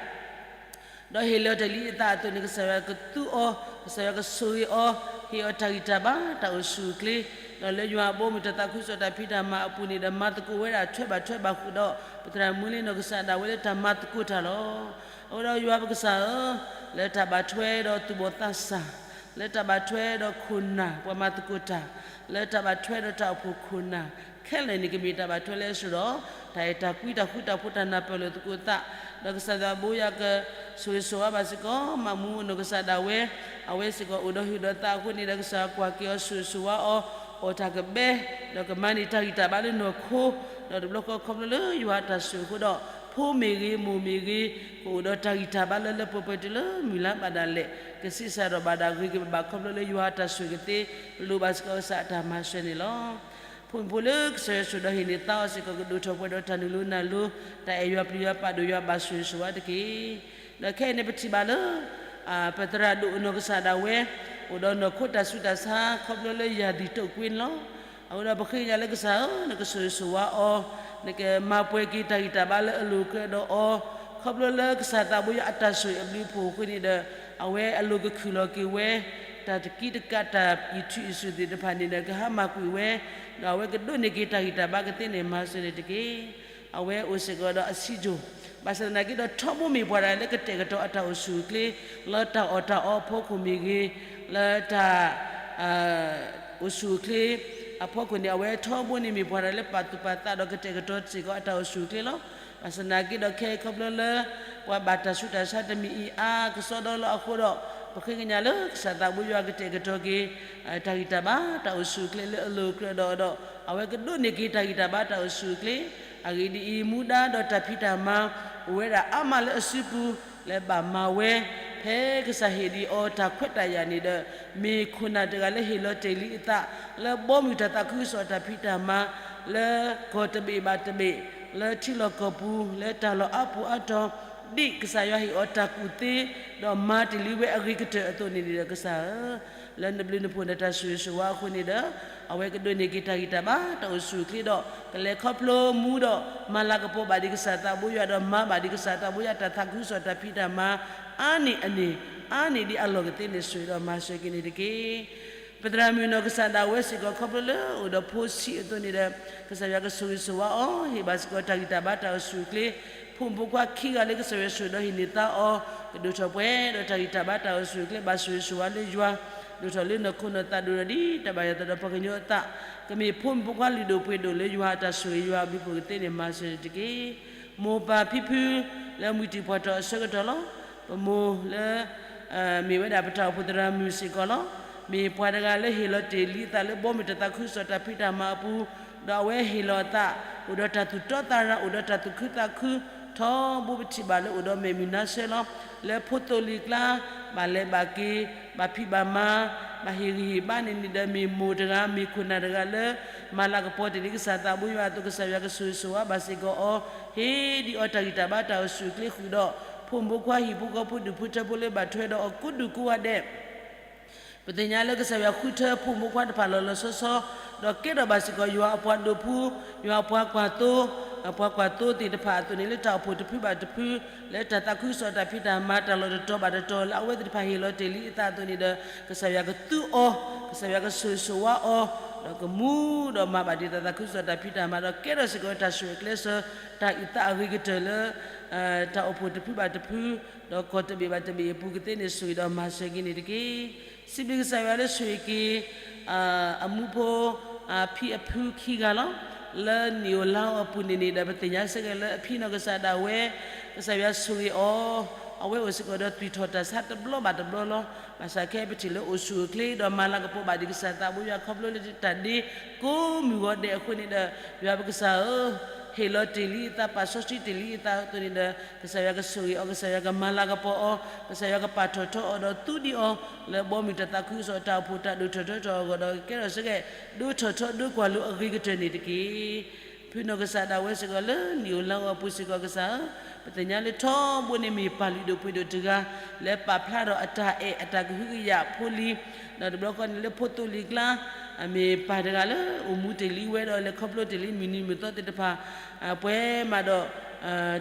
ဒီးဟ့ၣ်လီၤတ့ၢ်လံအသးအသိးန့ၣ် ကစၢ်ယွၤကသူအီၤ, ကစၢ်ယွၤကဆိၣ်ဂ့ၤအီၤ, ဟ့ၣ်အီၤတၢ်ဂံၢ်တၢ်ဘါ တၢ်အိၣ်ဆူၣ်အိၣ်ချ့, ဒီးလၢယွၤအဘီအမုၢ်တၢ်သးခုကစီၣ်တၢ်ဖံးတၢ်မၤအပူၤန့ၣ်ဒီး မၤသကိးဝဲဒၣ်ထွဲဘၣ်ထွဲဘၣ်ဃုာ်ဒီး ပသရၣ်မူလ့နီၢ်ကစၢ်ဒၣ်ဝဲလၢတၢ်မၤသကိးတၢ်လီၤ. အဃိဒီးယွၤပကစၢ်ဧၢ, လၢတၢ်ဘၣ်ထွဲဒီးသူၣ်ဘီၣ်သးစၢ်, လၢတၢ်ဘၣ်ထွဲဒီးခိၣ်နၢ် ပှၤမၤသကိးတၢ်, လၢတၢ်ဘၣ်ထွဲဒီးတၢ်အိၣ်ဖှိၣ်ခိၣ်နၢ် ခဲလၢာ်န့ၣ် ကမ့ၢ်တၢ်ဘၣ်ထွဲလၢအစိဒီး တၢ်အဲၣ်တၢ်ကွံ တၢ်ဃူတၢ်ဖိးတၢ်နၢ်ပၢၢ်လိာ်သကိးသး, ဒီးကစၢ်သးဘိယွၤကဆိၣ်ဂ့ၤဆိၣ်ဝါဘၣ်စ့ၢ်ကီး မၤမူအနီၢ်ကစၢ်ဒၣ်ဝဲ, အဝဲစ့ၢ်ကီးအိၣ်ဒီးဟုၣ်ဒီးသးအဃိန့ၣ်ဒီး ကစၢ်ယွၤကွၢ်က့ၤအီၤ ဆိၣ်ဂ့ၤဆိၣ်ဝါအီၤ, အီၣ်တၢ်ကဘဲ, ဒီးကမၤန့ၢ်တၢ်ဂံၢ်တၢ်ဘါလၢနီၢ်ခိ, ဒီးတဘျီဃီခီဖျိလၢယွၤအတၢ်ဆိၣ်ဂ့ၤအဃိဒီး ဖိမ့ၢ်ဂ့ၤ မိၢ်မ့ၢ်ဂ့ၤ, ကအိၣ်ဒီးတၢ်ဂံၢ်တၢ်ဘါလၢလၢပှဲၤပှဲၤတုၤလၢမုၢ်လါဘၣ်ဒၣ်လဲာ်, ကဆံးစၢ်ထီၣ်ဘၣ်ဒၣ်ဂ့ၤကဘၣ်ခီဖျိလၢယွၤအတၢ်ဆိၣ်ဂ့ၤကသ့, ပလိၣ်ဘၣ်စ့ၢ်ကီးကစၢ်အတၢ်မၤစၢၤန့ၣ်လီၤ. ဖိမုၣ်ဖိလၢကစၢ်ယွၤဆိၣ်ဒီးဟ့ၣ်န့ၢ်သါအီၤစ့ၢ်ကီး ကဒိၣ်ထီၣ်ပှဲၤဒီးတၢ်နုာ်လိၤနၢ်လိၤ, တၢ်အဲၣ်ယွၤပျံၤယွၤပာ်ဒိၣ်ယွၤဘၣ်ဆိၣ်ဂ့ၤဆိၣ်ဝါတက့ၢ်. ဒီးခဲအံၤန့ၣ်ပထံၣ်ဘၣ်လၢ ပသရၣ်ဒိၣ်အနီၢ်ကစၢ်ဒၣ်ဝဲ အိၣ်ဒီးနီၢ်ခိတၢ်ဆူးတၢ်ဆါ ခီဖျိလၢယၤဒံၣ်တိာ်ကွံန့ၣ်လီၤ. အဃိဒီးပဃ့ကညးလၢကစၢ်ဧၢ, နကဆိၣ်ဂ့ၤဆိၣ်ဝါအီၤ, နကမၤပှဲၤက့ၤတၢ်ဂံၢ်တၢ်ဘါလၢအလိၤကြၢးဒီးအီၤ, ခီဖျိလၢကစၢ်သးဘိယွၤအတၢ်ဆိၣ်ဂ့ၤအဘျုးအဖှိၣ်အဃိန့ၣ်ဒီး အဝဲအလိၤကခုၣ်လီၤက့ၤဝဲ, တၢ်တကံတကးတၢ်အံးထွံၣ်အံးစူၣ်သ့ၣ်တဖၣ်န့ၣ်ဒီး ကဟါမၢ်ကွံာ်ဝဲ, ဒီးအဝဲကဒိးန့ၢ်က့ၤတၢ်ဂံၢ်တၢ်ဘါကသ့န့ၣ် မၤစၢၤန့ၣ်တက့ၢ်. အဝဲအိၣ်စ့ၢ်ကီးဒီးအဆံးစိၤ, ဘၣ်ဆၣ်သနာ်က့ဒီး ထီဘိမ့ၢ်ပှၤတဂၤလၢကတဲာ်ကတီၤအတၢ်အိၣ်ဆူၣ်အိၣ်ချ့, လၢတၢ်အီၣ်တၢ်အီအဖီခိၣ်မ့ၢ်ဂ့ၤ, လၢတၢ် အိၣ်ဆူၣ်အိၣ်ချ့အဖီခိၣ်န့ၣ် အဝဲထီဘိန့ၣ်မ့ၢ်ပှၤတဂၤလၢပာ်သူၣ်ပာ်သးဒီးကတဲာ်ကတီၤစ့ၢ်ကီးအတၢ်အိၣ်ဆူၣ်အိၣ်ချ့လီၤ. ဘၣ်ဆၣ်သနာ်က့ဒီး ခဲအံၤခီဖျိလၢ ပှၤဘၣ်တၢ်ဆူးတၢ်ဆါတမံၤအံၤအါကစီဒီလီၤအဃိဒီး ပဃ့ကညးလၢကစၢ်သးဘိယွၤကတဲာ်ကတီၤက့ၤ တၢ်ဂံၢ်တၢ်ဘါတၢ်အိၣ်ဆူၣ်အိၣ်ချ့လၢအလိၤကြၢးဒီးအီၤဒီး အဝဲကဒိးန့ၢ်က့ၤတၢ်ဂံၢ်တၢ်ဘါတၢ်အိၣ်ဆူၣ်အိၣ်ချ့. အဂ့ၢ်ဒ်အံၤ, မူဒါဒီးတၢ်ဖံးတၢ်မၤ အိၣ်ဝဲဒၣ်အါမးလၢအစုပူၤ လၢဘၣ်မၤဝဲ, ဖဲကစၢ်ဟ့ၣ်ဒံးအီၤတၢ်ခွဲးတၢ်ယာ်န့ၣ်ဒီး မ့ၢ်ခိၣ်နၢ်တဂၤလၢဟ့ၣ်လီၤတ့ၢ်လံအသး လၢဘီမုၢ်တၢ်သးခုကစီၣ်တၢ်ဖံးတၢ်မၤ လၢကီၢ်တဘ့ၣ်ဘၣ်တဘ့ၣ် လၢထံလီၢ်ကီၢ်ပူၤ လၢတၢ်လီၢ်အါပူၤအါတီၤ ဒ်ကစၢ်ယွၤဟ့ၣ်အီၤတၢ်ကူၣ်သ့ ဒီးမၤတ့ၢ်လံဝဲအဂ့ၤကတၢၢ်အသိးန့ၣ်ဒီး ကစၢ်ဧၢ, လၢနဘျုးနဖှိၣ်နတၢ်ဆိၣ်ဂ့ၤဆိၣ်ဝါအဃိန့ၣ်ဒီး အဝဲကဒိးန့ၢ်က့ၤတၢ်ဂံၢ်တၢ်ဘါတၢ်အိၣ်ဆူၣ်အိၣ်ချ့ဒီး ကလဲၤခီဖျိမူဒီး မၤလၤကပီၤဘၣ်ဒံးကစၢ်သးဘိယွၤ ဒီးမၤဘၣ်ဒံးကစၢ်သးဘိယွၤတၢ်သးခုကစီၣ်တၢ်ဖံးတၢ်မၤ အါန့ၢ်အန့ၣ် အါန့ၢ်ဒံးအလီၢ်ကသ့န့ၣ် ဆိၣ်ဂ့ၤဒီးမၤစၢၤက့ၤန့ၣ်တက့ၢ်. ပသရၣ်မုၣ်နီၢ်ကစၢ်ဒၣ်ဝဲစ့ၢ်ကီး ခီဖျိလၢအိၣ်ဒီးဖိဆံးအသိးန့ၣ်ဒီး ကစၢ်ယွၤကဆိၣ်ဂ့ၤဆိၣ်ဝါအီၤ ဟ့ၣ်ဘၣ်စ့ၢ်ကီးတၢ်ဂံၢ်တၢ်ဘါတၢ်အိၣ်ဆူၣ်အိၣ်ချ့ ဖိမုၣ်ဖိခွါခံဂၤလၢကစၢ်ယွၤဆိၣ်ဒီးဟ့ၣ်န့ၢ်သါအီၤ ကဒိၣ်ထီၣ်ပှဲၤဒီးတၢ်ဂံၢ်တၢ်ဘါတၢ်အိၣ်ဆူၣ်အိၣ်ချ့ ဘၣ်ဆိၣ်ဂ့ၤဆိၣ်ဝါလၢယွၤ ဒိၣ်ထီၣ်လၢနီၢ်ခိနီၢ်သးဒိၣ်ဒီး ဒ်တၢ်ဘၣ်ယွၤအသးဒီးပှၤကညီအသး ကမ့ၢ်ဖိမုၣ်ဖိခွါလုၢ်ဒိၣ်ပှ့ၤဒိၣ်လၢယွၤအတၢ်ဆိၣ်ဂ့ၤ ယွၤအဘျုးဖှိၣ်ကသ့န့ၣ် မၤစၢၤန့ၣ်တက့ၢ်. မိၢ်ပၢ်ဖံဖု လၢမှံတံၢ်ပှၢ်တီၢ်အဆၢကတီၢ်လီၤ. ပမိၢ်လၢ မ့ၢ်ဝဲဒၣ်ပတၢ်အိၣ်ဖှိၣ်သရၣ်မုၣ်စ့ၢ်ကီးလီၤ. မ့ၢ်ပှၤတဂၤလၢဟ့ၣ်လီၤတ့ၢ်လံအသးလၢဘီမုၢ်တၢ်သးခုကစီၣ်တၢ်ဖံးတၢ်မၤအပူၤ, ဒီးအဝဲဟ့ၣ်လီၤအသး အိၣ်ဒီးတၢ်သူၣ်တီသးရၤ အိၣ်ဒီးတၢ်သူၣ်ခုသးခု ထီဘိပထံၣ်ဘၣ်လၢအိၣ်ဒီးမဲာ်မုာ်နါဆၢလီၤ. လၢဖိသိလံၤကျါ ဘၣ်လဲၤဘၣ်က့ၤ ဘၣ်ဖံးဘၣ်မၤ ဘၣ်ဟ့ၣ်ဂံၢ်ဟ့ၣ်ဘါန့ၣ်န့ၣ်ဒီး မ့ၢ်မိၢ်တဂၤ မ့ၢ်ခိၣ်နၢ်တဂၤလၢ မၤလၤကပီၤတ့ၢ်လံကစၢ်သးဘိယွၤအသိး ကစၢ်ယွၤကဆိၣ်ဂ့ၤဆိၣ်ဝါဘၣ်စ့ၢ်ကီးအီၤ ဟ့ၣ်ဒံးအီၤတၢ်ဂံၢ်တၢ်ဘါတၢ်အိၣ်ဆူၣ်အိၣ်ချ့ဃုာ်ဒီး ဖိမုၣ်ဖိခွါဟံၣ်ဖိဃီဖိဒူၣ်ဖိထၢဖိလၢဘၣ်ထွဲဒီးအီၤကိးဒူၣ်ကိးဂၤဒဲး ပသ့ၣ်ညါလၢကစၢ်ယွၤဃုထၢဖိမုၣ်ဖိခွါတဖၣ်လီၤလီၤဆီဆီ ဒီးကဲထီၣ်ဘၣ်စ့ၢ်ကီးယွၤအပှၤဒိးဖု, ယွၤအပှၤကွၢ်သိ, အပှၤကွၢ်သိသ့ၣ်တဖၣ်အသိးန့ၣ် လၢတၢ်အိၣ်ဖှိၣ်တဖုဘၣ်တဖု, လၢတၢ်သးခုကစီၣ်တၢ်ဖံးတၢ်မၤတၢ်လီၢ်တတီၤဘၣ်တတီၤ လၢအဝဲသ့ၣ်တဖၣ်ဟ့ၣ်လီၤတ့ၢ်လံအသးအသိးန့ၣ်ဒီး ကစၢ်ယွၤကသူအီၤ, ကစၢ်ယွၤကဆိၣ်ဂ့ၤဆိၣ်ဝါအီၤ, ဒီးကမူဒီးမၤဘၣ်ဒံးတၢ်သးခုကစီၣ်တၢ်ဖံးတၢ်မၤ ဒီးကဲထီၣ်စ့ၢ်ကီးတၢ်ဆိၣ်ဂ့ၤကျဲးစၢး တၢ်အုၣ်သးအဂ့ၤကတၢၢ်လၢ တၢ်အိၣ်ဖှိၣ်တဖုဘၣ်တဖု ဒီးကီၢ်တဘ့ၣ်ဘၣ်တဘ့ၣ်အပူၤကသ့န့ၣ် ဆိၣ်ဂ့ၤဒီးမၤစၢၤက့ၤန့ၣ်တက့ၢ်. စံးဘျုးကစၢ်ယွၤလၢဆိၣ်ဂ့ၤက့ၤ အမူဖိ အဖံအဖုခံဂၤလီၤ. လၢနံၣ်ဧိၤလါဧိၤအပူၤန့ၣ်န့ၣ်ဒီး ပသ့ၣ်ညါစ့ၢ်ကီးလၢအဖံနီၢ်ကစၢ်ဒၣ်ဝဲ ကစၢ်ယွၤဆိၣ်ဂ့ၤအီၤ, အဝဲအိၣ်စ့ၢ်ကီးဒီးသွံၣ်ထီၣ်တၢ်ဆါတဘျီဘၣ်တဘျီလီၤ. ဘၣ်ဆၣ်ခဲအံၤပထံၣ်လၢအိၣ်ဆူၣ်အိၣ်ချ့ ဒီးမၤလၤကပီၤဘၣ်ဒံးကစၢ်သးဘိယွၤခီဖျိလၢတၢ်ဒ့ကိးမုၢ်ဂီၤဒဲးအဃိန့ၣ်ဒီး ယွၤပကစၢ်ဧၢ, ဟ့ၣ်လီၤတ့ၢ်လံအသး ပာ်စီဆှံတ့ၢ်လံအသးအသိးန့ၣ်ဒီး ကစၢ်ယွၤကဆိၣ်ဂ့ၤအီၤ, ကစၢ်ယွၤကမၤလၤကပီၤအီၤ, ကစၢ်ယွၤကပာ်ထီၣ်ထီအီၤဒီးသူဒံးအီၤ လၢဘီမုၢ်တၢ်သးခုကစီၣ်တၢ်အိၣ်ဖှိၣ်တၢ်ဒိၣ်ထီၣ်ထီထီၣ်အဂီၢ်ဒီး ကကဲထီၣ်စ့ၢ်ကီး ဒိၣ်ထီၣ်ထီဒိၣ်ကွၢ်လိအဂ့ၤကတၢၢ်န့ၣ်တက့ၢ်. ဖုနီၢ်ကစၢ်ဒၣ်ဝဲစ့ၢ်ကီးလၢနံၣ်ဧိၤလါဧိၤအပူၤစ့ၢ်ကီးကစၢ်ဧၢ, ပသ့ၣ်ညါလၢထီဘိန့ၣ်မ့ၢ်ပၢ်လုၢ်ဒိၣ်ပှ့ၤဒိၣ်တဂၤ လၢပာ်ဖျါဒီးအတၢ်အဲၣ်အတၢ်ကဟုကယာ်ဖိလံၤ, ဒီးတဘျီဃီန့ၣ်လၢဖိသိလံၤကျါ မ့ၢ်ပၢ်တဂၤလၢအိၣ်မူတ့ၢ်လံဝဲဒီးလဲၤခီဖျိတ့ၢ်လံမုၢ်နံၤမုၢ်သီသ့ၣ်တဖၣ် ပှဲၤမးဒီး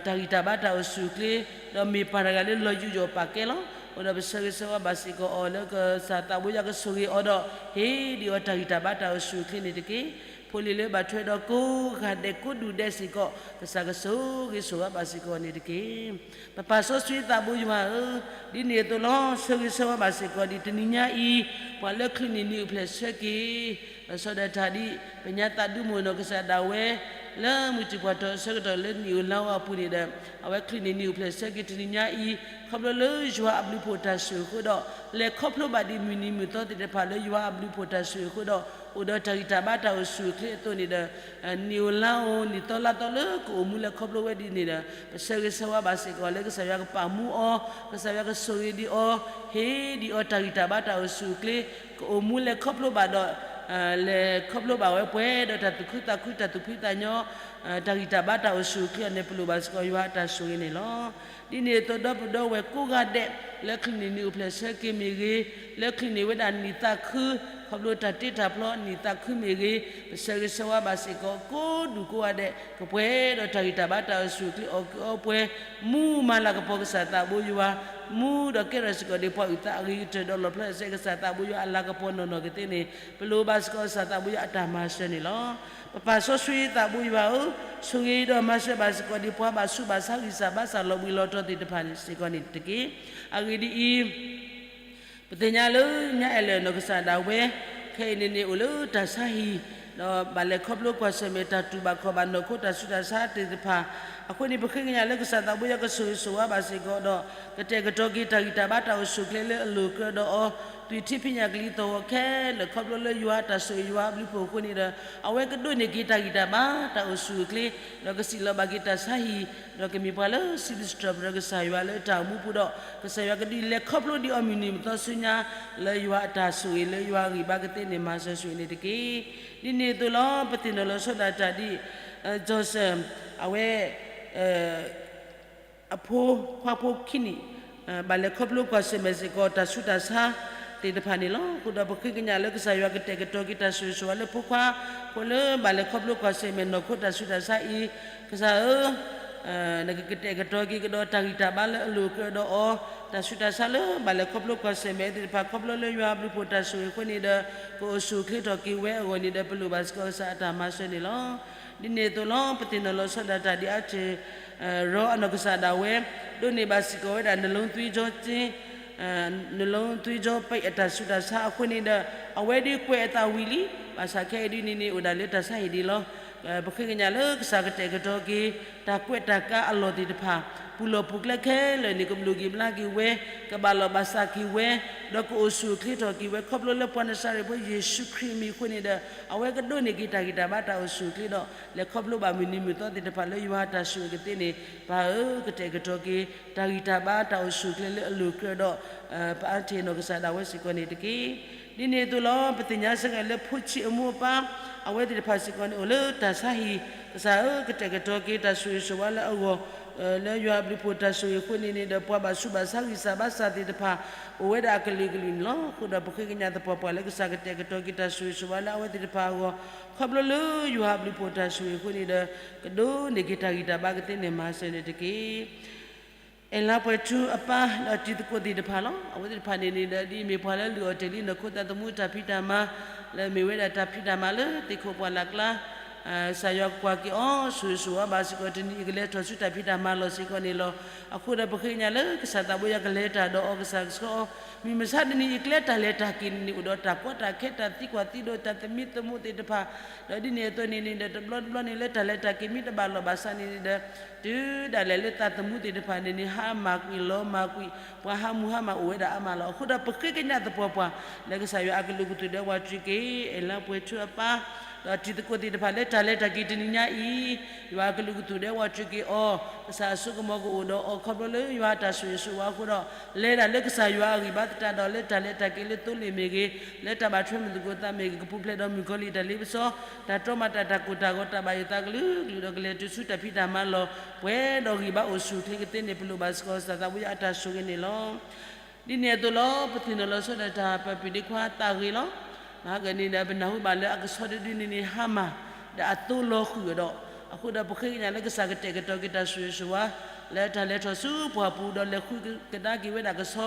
တၢ်ဂံၢ်တၢ်ဘါတၢ်အိၣ်ဆူၣ်အိၣ်ချ့, ဒီးမ့ၢ်ပၢ်တဂၤလၢလီၤယူးယီၣ်ပာ်ကဲလီၤ. အိၣ်ဒီးပဆၢဂ့ၤဆၢဝါဘၣ်စ့ၢ်ကီးအီၤလၢကစၢ်သးဘိယွၤကဆိၣ်ဂ့ၤအီၤဒီး ဟ့ၣ်ဒံးအီၤတၢ်ဂံၢ်တၢ်ဘါတၢ်အိၣ်ဆူၣ်အိၣ်ချ့န့ၣ်တက့ၢ်. ဖိလံၤလၢဘၣ်ထွဲဒီးကိးဂၤဒဲးကိးဒူၣ်ဒဲးစ့ၢ်ကီး ကစၢ်ကဆိၣ်ဂ့ၤဆိၣ်ဝါဘၣ်စ့ၢ်ကီးန့ၣ်တက့ၢ်. ပပၢ်စီဆှံသးဘိယွၤဧၢ, ဒ်န့ၣ်အသိးလီၤ ဆၢဂ့ၤဆၢဝါဘၣ်စ့ၢ်ကီးဒံးတနံၤညါအံၤ ပှၤလၢချုးန့ၢ်နံၤအိၣ်ဖျဲၣ်ဆၢက့ၤ လီၤဆီဒၣ်တၢ်ဒ် ပညါသးဒူမိၢ်နီၢ်ကစၢ်ဒၣ်ဝဲ လၢမုၢ်တံၢ်ပှၢ်ထီၣ်အဆၢကတီၢ်လၢနံၣ်ဧိၤလါဧိၤအပူၤန့ၣ်ဒီး အဝဲချုးန့ၢ်နံၤအိၣ်ဖျဲၣ်ဆၢက့ၤတနံၤညါအံၤ ခီဖျိလၢယွၤအဘျုးဖှိၣ်တၢ်ဆိၣ်ဂ့ၤအဃိဒီး လဲၤခီဖျိဘၣ်ဒံးမုၢ်နံၤမုၢ်သီသ့ၣ်တဖၣ်လၢယွၤအဘျုးဖှိၣ်တၢ်ဆိၣ်ဂ့ၤအဃိဒီး အိၣ်ဒီးတၢ်ဂံၢ်တၢ်ဘါတၢ်အိၣ်ဆူၣ်အိၣ်ချ့အသိးန့ၣ်ဒီး နံၣ်ဧိၤလါဧိၤ နံၣ်သီလါသီလၢကအိၣ်မူလဲၤခီဖျိဝဲဒ်န့ၣ်ဒီး ပဆၢဂ့ၤဆၢဝါဘၣ်စ့ၢ်ကီးလၢကစၢ်ယွၤကပာ်မူအီၤ, ကစၢ်ယွၤကဆိၣ်ဂ့ၤဒံးအီၤ, ဟ့ၣ်ဒံးအီၤတၢ်ဂံၢ်တၢ်ဘါတၢ်အိၣ်ဆူၣ်အိၣ်ချ့, ကအိၣ်မူလဲၤခီဖျိဘၣ်ဒီး လဲၤခီဖျိဘၣ်ဝဲပှဲၤဒီးတၢ်သူၣ်ခုသးခု တၢ်သူၣ်ဖှံသးညီ တၢ်ဂံၢ်တၢ်ဘါတၢ်အိၣ်ဆူၣ်အိၣ်ချ့အီၤန့ၣ် ပလိၣ်ဘၣ်စ့ၢ်ကီးယွၤအတၢ်ဆိၣ်ဂ့ၤန့ၣ်လီၤ. ဒ်န့ၣ်အသိးဒီပုၢ်ဒီဝဲၢ်ကိးဂၤဒဲး လၢချုးန့ၢ်နံၤအိၣ်ဖျဲၣ်ဆၢက့ၤမ့ၢ်ဂ့ၤ, လၢချုးန့ၢ်ဝဲဒၣ်နံၣ်သးခု ခီဖျိတၢ်တ့တၢ်ဖျီနံၣ်သးခုမ့ၢ်ဂ့ၤ, ပဆၢဂ့ၤဆၢဝါဘၣ်စ့ၢ်ကီးကိးဒူၣ်ကိးဂၤဒဲး ကပှဲၤဒီးတၢ်ဂံၢ်တၢ်ဘါတၢ်အိၣ်ဆူၣ်အိၣ်ချ့အီၣ်ကုၢ်အီပှဲၤ, မူမၤလၤကပီၤကစၢ်သးဘိယွၤ, မူဒီးကဲထီၣ်စ့ၢ်ကီးဒံးပှၤအုၣ်သးအဂ့ၤကတၢၢ်ဒီးလီၣ်ဖျါစ့ၢ်ကီးကစၢ်သးဘိယွၤအလၤကပီၤနီၢ်နီၢ်ကသ့န့ၣ် ပလိၣ်ဘၣ်စ့ၢ်ကီးကစၢ်သးဘိယွၤအတၢ်မၤစၢၤန့ၣ်လီၤ. ပပၢ်စီဆှံသးဘိယွၤဧၢ, ဆိၣ်ဂ့ၤဒီးမၤစၢၤဘၣ်စ့ၢ်ကီးဒံးပှၤဘၣ်ဆူးဘၣ်ဆါဂံၢ်စၢ်ဘါစၢ်လီၤဘှံးလီၤတီၤသ့ၣ်တဖၣ်စ့ၢ်ကီးန့ၣ်တက့ၢ်. အဂ့ၢ်ဒ်အံၤ ပသ့ၣ်ညါလၢညါအဲၣ်လၢာ်နီၢ်ကစၢ်ဒၣ်ဝဲ ခဲအံၤန့ၣ်န့ၣ်အိၣ်လၢတၢ်ဆါဟံၣ်, ဒီးဘၣ်လဲၤခီဖျိကွၢ်ဆၢၣ်မဲာ်တၢ်တူၢ်ဘၣ်ခီၣ်ဘၣ်နီၢ်ခိတၢ်ဆူးတၢ်ဆါသ့ၣ်တဖၣ်, အဃိန့ၣ် ပဃ့ကညးလၢကစၢ်သးဘိယွၤကဆိၣ်ဂ့ၤဆိၣ်ဝါဘၣ်စ့ၢ်ကီးဒီး ကတဲာ်ကတီၤက့ၤတၢ်ဂံၢ်တၢ်ဘါတၢ်အိၣ်ဆူၣ်အိၣ်ချ့လၢအလိၣ်ကြၢးဒီးအီၤ, သွံၣ်ထံဖံးညၣ်ကလံၤသီၣ်ဂီၤခဲလၢာ် ခီဖျိလၢယွၤအတၢ်ဆိၣ်ဂ့ၤ ယွၤအဘျုးအဖှိၣ်အဃိန့ၣ်ဒီး အဝဲကဒိးန့ၢ်က့ၤတၢ်ဂံၢ်တၢ်ဘါ တၢ်အိၣ်ဆူၣ်အိၣ်ချ့ ဒီးကစံးလီၤဘၣ်က့ၤတၢ်ဆါဟံၣ် ဒီးကမ့ၢ်ပှၤလၢစံးဘျုးစံးထီၣ်ပတြၢၤကစၢ်ယွၤလၢတၢ်အိၣ်မူပူၤဒီး ကစၢ်ယွၤကဒုးလဲၤခီဖျိဒံးအီၤမုၢ်နံၤမုၢ်သီဆူညါ လၢယွၤအတၢ်ဆိၣ်ဂ့ၤ လၢယွၤအဂံၢ်ဘါကသ့န့ၢ်မၤစၢၤဆိၣ်ဂ့ၤန့ၣ်တက့ၢ်. ဒ်န့ၣ်အသိးလီၤ ပသ့ၣ်နီၣ်လီၤဆီဒၣ်တၢ်ဒ် Joseph အဝဲ အဖိခွါဖိခံနံၣ် ဘၣ်လဲၤခီဖျိကွၢ်ဆၢၣ်မဲာ်စ့ၢ်ကီး တၢ်ဆူးတၢ်ဆါသ့ၣ်တဖၣ်န့ၣ်လီၤ. အဃိဒီးပဃ့ကညးလၢကစၢ်ယွၤကတဲာ်ကတီၤက့ၤတၢ်ဆိၣ်ဂ့ၤဆိၣ်ဝါလၢဖိခွါ ဖိလၢဘၣ်လဲၤခီဖျိကွၢ်ဆၢၣ်မဲာ်နီၢ်ခိတၢ်ဆူးတၢ်ဆါအံၤ ကစၢ်ဧၢ နကကတဲာ်ကတီၤက့ၤကဒီးတၢ်ဂံၢ်တၢ်ဘါလၢအလိၤအကြၢးဒီးအီၤ, တၢ်ဆူးတၢ်ဆါလၢဘၣ်လဲၤခီဖျိကွၢ်ဆၢၣ်မဲာ်သ့ၣ်တဖၣ် ခီဖျိလၢယွၤအဘျုးအဖှိၣ်တၢ်ဆိၣ်ဂ့ၤအဃိန့ၣ်ဒီး ကအိၣ်ဆူၣ်အိၣ်ချ့ထီၣ်က့ၤဝဲအဂီၢ်န့ၣ်ဒီး ပလိၣ်ဘၣ်စ့ၢ်ကီးကစၢ်အတၢ်မၤစၢၤန့ၣ်လီၤ. ဒ်န့ၣ်အသိးလီၤ ပသ့ၣ်နီၣ်လီၤဆီဒၣ်တၢ်ဒ်အါတ့ၢ် ရီအနီၢ်ကစၢ်ဒၣ်ဝဲ ဒိးန့ၢ်ဘၣ်စ့ၢ်ကီးဝဲဒၣ် နလုံးသွေးကြောကျဉ်း နလုံးသွေးကြောပိတ်အတၢ်ဆူးတၢ်ဆါအဃိန့ၣ်ဒီး အဝဲဒုးကွဲးအသးဝံၤလံ, ဘၣ်ဆၣ်ခဲအံၤဒ်န့ၣ်န့ၣ် အိၣ်ဒၣ်လၢတၢ်ဆါဟံၣ်ဒံးလီၤ. ပဃ့ကညးလၢကစၢ်ကတဲာ်ကတီၤက့ၤ တၢ်ကွဲးတၢ်ကါအလီၢ်သ့ၣ်တဖၣ် ပူၤလီၢ်ပူၤကျဲခဲလၢာ်န့ၣ် ကဘျုးက့ၤဘျါက့ၤဝဲ, ကဘၣ်လီၢ်ဘၣ်စးက့ၤဝဲ, ဒီးကအိၣ်ဆူၣ်အိၣ်ချ့ထီၣ်က့ၤဝဲ ခီဖျိလၢပှၤနစၤရ့းဖိယ့ၣ်ၡူးခရံာ်အမံၤအဃိန့ၣ်ဒီး အဝဲကဒိးန့ၢ်က့ၤတၢ်ဂံၢ်တၢ်ဘါတၢ်အိၣ်ဆူၣ်အိၣ်ချ့ဒီး လဲၤခီဖျိဘၣ်မုၢ်နံၤမုၢ်သီသ့ၣ်တဖၣ်လၢယွၤအတၢ်ဆိၣ်ဂ့ၤကသ့န့ၣ် ပၢ်ဧၢ ကတဲာ်ကတီၤက့ၤ တၢ်ဂံၢ်တၢ်ဘါတၢ်အိၣ်ဆူၣ်အိၣ်ချ့လၢအလိၤကြၢးဒီး ပအါတ့ၢ်နီၢ်ကစၢ်ဒၣ်ဝဲစ့ၢ်ကီးန့ၣ်တက့ၢ်. ဒ်န့ၣ်အသိးလီၤ ပသ့ၣ်ညါစ့ၢ်ကီးလၢဖိဆံးအမိၢ်အပၢ် အဝဲသ့ၣ်တဖၣ်စ့ၢ်ကီးန့ၣ် အိၣ်လၢတၢ်ဆါဟံၣ်, ကစၢ်ဧၢ ကတဲာ်ကတီၤက့ၤတၢ်ဆိၣ်ဂ့ၤဆိၣ်ဝါလၢအဂီၢ် လၢယွၤအဘျုးအဖှိၣ်တၢ်ဆိၣ်ဂ့ၤအဃိန့ၣ်န့ၣ်ဒီး ပှၤဘၣ်ဆူးဘၣ်ဆါဂံၢ်စၢ်ဘါစၢ်သ့ၣ်တဖၣ် အိၣ်ဝဲဒၣ်အကလုာ်ကလုာ်န့ၣ်လီၤ. အဃိဒီးပဃ့ကညးသပှၢ်ပှၢ်လၢကစၢ်ကတဲာ်ကတီၤက့ၤတၢ်ဆိၣ်ဂ့ၤဆိၣ်ဝါလၢအဝဲသ့ၣ်တဖၣ်အဂီၢ် ခီဖျိလၢယွၤအဘျုးအဖှိၣ်တၢ်ဆိၣ်ဂ့ၤအဃိန့ၣ်ဒီး ကဒိးန့ၢ်က့ၤတၢ်ဂံၢ်တၢ်ဘါကသ့န့ၣ်မၤစၢၤန့ၣ်တက့ၢ်. အဲၣ်လါပှဲၤထူအပၢ်ဒီးတံၤသကိးသ့ၣ်တဖၣ်လီၤ. အဝဲသ့ၣ်တဖၣ်န့ၣ်န့ၣ်ဒီး ဒ်အမ့ၢ်ပှၤလၢလုၢ်အီၣ်တ့ၢ်လံနီၢ်ခိသးသမူတၢ်ဖံးတၢ်မၤ လၢအမ့ၢ်ဝဲဒၣ်တၢ်ဖံးတၢ်မၤလၢသ့ၣ်ခိၣ်ပှၢ်လၢ်ကျါ ကစၢ်ယွၤကွၢ်က့ၤအီၤ ဆိၣ်ဂ့ၤဆိၣ်ဝါဘၣ်စ့ၢ်ကီး တနံၤအံၤကလဲၤထီၣ်ဆူတၢ်ဖံးတၢ်မၤလီၢ်စ့ၢ်ကီးန့ၣ်လီၤ. အဃိဒီးပဃ့ကညးလၢကစၢ်သးဘိယွၤကလဲၤတၢ်ဒီးအီၤ ကစၢ်ကဆှၢအီၤ မုၢ်မဆါတနံၤအံၤကျဲတၢ်လဲၤတၢ်က့ၤန့ၣ်န့ၣ် အိၣ်ဒီးတၢ်ကီတၢ်ခဲ တၢ်သံကွၢ်သံဒိး တၢ်သမံသမိးသ့ၣ်တဖၣ် ဒီးဒ်န့ၣ်အသိးန့ၣ်န့ၣ်ဒီး တဘျီတဘျီန့ၣ်လၢတၢ်လဲၤတၢ်က့ၤမ့ၢ်တဘၣ်လီၢ်ဘၣ်စးန့ၣ်န့ၣ်ဒီး တုၤဒၣ်လဲာ်လၢသးသမူသ့ၣ်တဖၣ်န့ၣ်န့ၣ် ဟါမၢ်ကွံာ်လီၤမၢ်ကွံာ် ပှၤဟးမူဟါမၢ်အိၣ်ဝဲဒၣ်အါမးလီၤ. အဃိဒီးပဃ့ကညးသပှၢ်ပှၢ် လၢကစၢ်ယွၤအကလုၢ်ကထူၣ်ဒဲးဝးတရံးက့ၤ အဲၣ်လါပှဲၤထူအပၢ် ဒီးတံၤသကိးသ့ၣ်တဖၣ်လၢတၢ်လဲၤတၢ်က့ၤတနံၤညါအံၤ ယွၤအကလုၢ်ကထူၣ်ဒဲးဝးတရံးက့ၤအီၤ ကစၢ်အစိကမီၤကအိၣ်ဒီးအီၤ ခီဖျိလၢယွၤအတၢ်ဆိၣ်ဂ့ၤဆိၣ်ဝါအဃိဒီး လဲၤဒၣ်လၢကစၢ်ယွၤအဂံၢ်ဘါသတးဒီး လၢတၢ်လဲၤတၢ်က့ၤလၢသိလ့ၣ်မ့ၢ်ဂ့ၤ လၢတၢ်ဘၣ်ထွဲမုၢ်သကိးသးမ့ၢ်ဂ့ၤ ကပူၤဖျဲးဒီးမုၣ်ကီၤလံၢ်တၢ်လ့ပစီ တၢ်တြီမၤတၢ်တၢ်ကိၢ်တၢ်ဂီၤ တၢ်ဘၣ်ယိၣ်သးကလုာ်ကလုာ်ဒီး ကလဲၤတုၤဆူတၢ်ဖံးတၢ်မၤလီၢ် ပှဲၤဒီးဂံၢ်ဘါအိၣ်ဆူၣ်အိၣ်ချ့ကသ့န့ၣ် ပလိၣ်ဘၣ်စ့ၢ်ကီးကစၢ်သးဘိယွၤအတၢ်ဆိၣ်ဂ့ၤန့ၣ်လီၤ. ဒ်န့ၣ်အသိးလီၤ ပသ့ၣ်နီၣ်လီၤဆီဒၣ်တၢ် ပပှ့ၤဒ့ခွါသးဂ့ၤလီၤ. မဟါကန့ၣ်ဒီး ပနၢ်ဟူဘၣ်လၢအကဆီတဒုန့ၣ်န့ၣ် ဟါမၢ် ဒီးအသိလီၤဃုာ်ဒီး အဃိဒီးပဃ့ကညးလၢကစၢ်ကတဲာ်ကတီၤက့ၤတၢ်ဆိၣ်ဂ့ၤဆိၣ်ဝါ လၢတၢ်လဲၤထီၣ်ဆူပှၢ်ပူၤဒီး လဲၤဃုကဒါက့ၤဝဲဒၣ်ကဆီ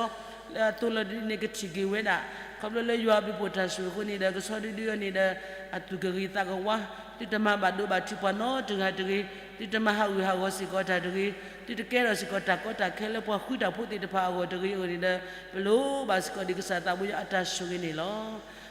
လၢအသိလီၤဒုန့ၣ် ကထံၣ်က့ၤဝဲဒၣ် ခီဖျိလၢယွၤအဘျုးအဖှိၣ်တၢ်ဆိၣ်ဂ့ၤအဃိန့ၣ်ဒီး ကဆီဒုဒုအံၤန့ၣ်ဒီး အသူၣ်ကဂ့ၤသးကဝါ သုတမၤဘၣ်ဒိဘၣ်ထံးပှၤနီတဂၤတဂ့ၤ, သုတမၤဟးဂူာ်ဟးဂီၤစ့ၢ်ကီးတၢ်တဂ့ၤ, သုတကဲထီၣ်စ့ၢ်ကီးတၢ်ကီတၢ်ခဲလၢပှၤဃုတၢ်ဖိသ့ၣ်တဖၣ်အဂီၢ်တဂ့ၤအဂီၢ်န့ၣ်ဒီး ပလိၣ်ဘၣ်စ့ၢ်ကီးဒံးကစၢ်သးဘိယွၤအတၢ်ဆိၣ်ဂ့ၤန့ၣ်လီၤ.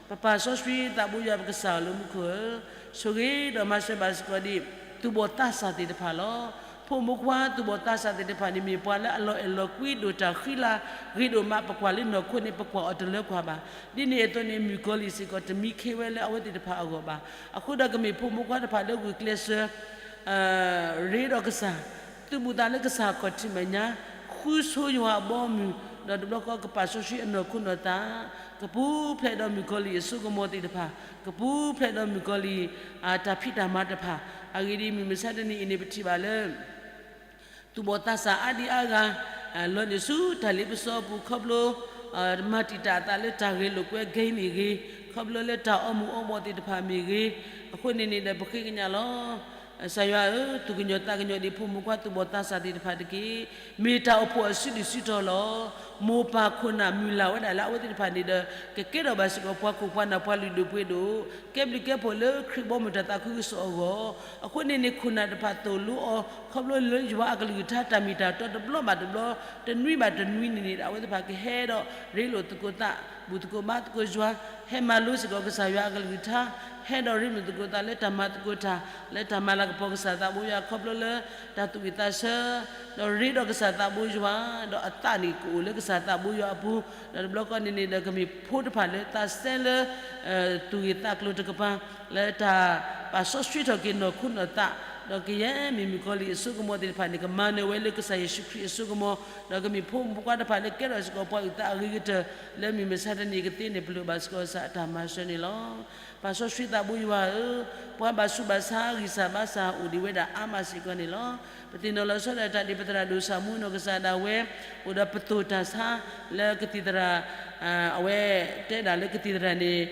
ပပၢ်စီဆှံသးဘိယွၤပကစၢ်ဧၢ လၢမူခိၣ်ဧၢ, ဆိၣ်ဂ့ၤဒီးမၤစၢၤဘၣ်စ့ၢ်ကီးဒံး သူၣ်ဘီၣ်သးစၢ်သ့ၣ်တဖၣ်လီၤ. ဖိမုၣ်ဖိခွါသူၣ်ဘီၣ်သးစၢ်သ့ၣ်တဖၣ်န့ၣ် မ့ၢ်ပှၤလၢအလီၤအဲၣ်လီၤကွံဒိၣ်တၢ်ဃံလၤ ဂ့ၤဒိၣ်မး ပကွၢ်လၢနီၢ်ခိန့ၣ် ပကွၢ်အီၤတလၢကွၢ်ဘၣ်. ဒ်န့ၣ်အသိးန့ၣ် မုၣ်ကီၤလံၢ်စ့ၢ်ကီးတမံခ့ဝဲလၢအဝဲသ့ၣ်တဖၣ်အဂီၢ်ဘၣ်. အဃိဒီးကမ့ၢ်ဖိမုၣ်ဖိခွါတဖၣ်လၢဂုာ်ကျဲးစၢး ရ့ဒီးကစၢ်, သုးဘူးသးလၢကစၢ်ခီၣ်ထံးမဲာ်ညါ, ဃုဆိယွၤအဘီအမုၢ်, ဒီးတဘျီဃီကပာ်စီဆှံအနီၢ်ခိနီၢ်သး, ကပူၤဖျဲးဒီးမုၣ်ကီၤလံၢ်အစိကမီၤသ့ၣ်တဖၣ်, ကပူၤဖျဲးဒီးမုၣ်ကီၤလံၢ် တၢ်ဖံးတၢ်မၤတဖၣ်, အဂ့ၢ်ဒ်အံၤ မုၢ်မဆါတနံၤအံၤန့ၣ် ပထံၣ်ဘၣ်လၢ သူၣ်ဘီၣ်သးစၢ်အါဒံအါဂၤ လီၤန့ၢ်ဆူတၢ်လ့ပစီအပူၤ ခီဖျိ မၤတံာ်တာ်အသးလၢတၢ်ဂဲၤလိာ်ကွဲ ဂဲၤမ့ၢ်ဂ့ၤ, ခီဖျိလၢတၢ်အီမူၤအီဘီၣ်သ့ၣ်တဖၣ်မ့ၢ်ဂ့ၤ, အဃိန့ၣ်န့ၣ်ဒီး ပဃ့ကညးလီၤ. ကစၢ်ယွၤဧၢ, သူၣ်ကညီၤသးကညီၤဒံးဖိမုၣ်ဖိခွါသူၣ်ဘီၣ်သးစၢ်သ့ၣ်တဖၣ်တက့ၢ်. မ့ၢ်တၢ်အိၣ်ဖှိၣ်အစုဒုၣ်စုတီၤလီၤ. မိၢ်ပၢ်ခိၣ်နၢ်မုၢ်လၢ်ဝဲဒၣ်လၢအဝဲသ့ၣ်တဖၣ်န့ၣ်ဒီး ကကဲထီၣ်ဘၣ်စ့ၢ်ကီးပှၤခိၣ်ပှၤနၢ်ပှၤလုၢ်ဒိၣ်ပှ့ၤဒိၣ်, ကဲဘျုးကဲဖှိၣ်လၢခရံာ်ဘီမုၢ်တၢ်သးခုကစီၣ်အဂီၢ်, အဃိန့ၣ်န့ၣ် ခိၣ်နၢ်တဖၣ်သိၣ်လိအီၤ ခီဖျိလၢယွၤအကလုၢ်ကထါတၢ်မ့ၢ်တၢ်တီတဘျီဘၣ်တဘျီ, တနွံဘၣ်တနွံန့ၣ်န့ၣ် အဝဲသ့ၣ်တဖၣ်ကဟဲဒီးရ့လိာ်သကိးသး, ဘူၣ်သကိးဘါသကိးယွၤ, ဟဲမၤလိစ့ၢ်ကီးကစၢ်ယွၤအကလုၢ်ကထါ, ဟဲဒီးရ့လိာ်သကိးသးလၢတၢ်မၤသကိးတၢ်, လၢတၢ်မၤလၤကပီၤကစၢ်သးဘိယွၤ ခီဖျိလၢတၢ်သူၣ်ဝံၣ်သးဆၢ, ဒီးရ့ဒီးကစၢ်သးဘိယွၤ, ဒီးအသးန့ၣ်ကအိၣ်လၢ ကစၢ်သးဘိယွၤအပူၤ, ဒီးတဘျီဃီန့ၣ်န့ၣ်ဒီး ကမ့ၢ်ဖိတဖၣ်လၢသးစဲလၢ သူၣ်ဂ့ၤသးကျိၤတကပၤ လၢတၢ်ပာ်စီဆှံထီၣ်က့ၤနီၢ်ခိနီၢ်သး, ဒီးကယဲၢ်မ့ၢ်မုၣ်ကီၤလံၢ်အစိကမီၤသ့ၣ်တဖၣ်န့ၣ် ကမၤနၢၤဝဲလၢကစၢ်ယ့ၣ်ၡူးခရံာ်အစိကမီၤ, ဒီးကမ့ၢ်ဖိမုၣ်ဖိခွါတဖၣ်လၢကဲထီၣ်စ့ၢ်ကီးပှၤအုၣ်သးအဂ့ၤကတၢၢ် လၢမုၢ်မဆါတနံၤကသ့န့ၣ် ပလိၣ်ဘၣ်စ့ၢ်ကီးကစၢ်အတၢ်မၤစၢၤန့ၣ်လီၤ. ပၢ်စီဆှံသးဘိယွၤဧၢ, ပှၤဘၣ်ဆူးဘၣ်ဆါဂံၢ်စၢ်ဘါစၢ်အိၣ်ဒံးဝဲဒၣ်အါမးစ့ၢ်ကီးန့ၣ်လီၤ. ပသ့ၣ်နီၣ်လီၤဆီဒၣ်တၢ်ဒ်ပသရၣ်ဒိၣ်ဆၣ်မူနီၢ်ကစၢ်ဒၣ်ဝဲ အိၣ်ဒီးပသိၣ်တၢ်ဆါ လၢကသံၣ်သရၣ် အဝဲတဲဒၣ်လၢကသံၣ်သရၣ်န့ၣ်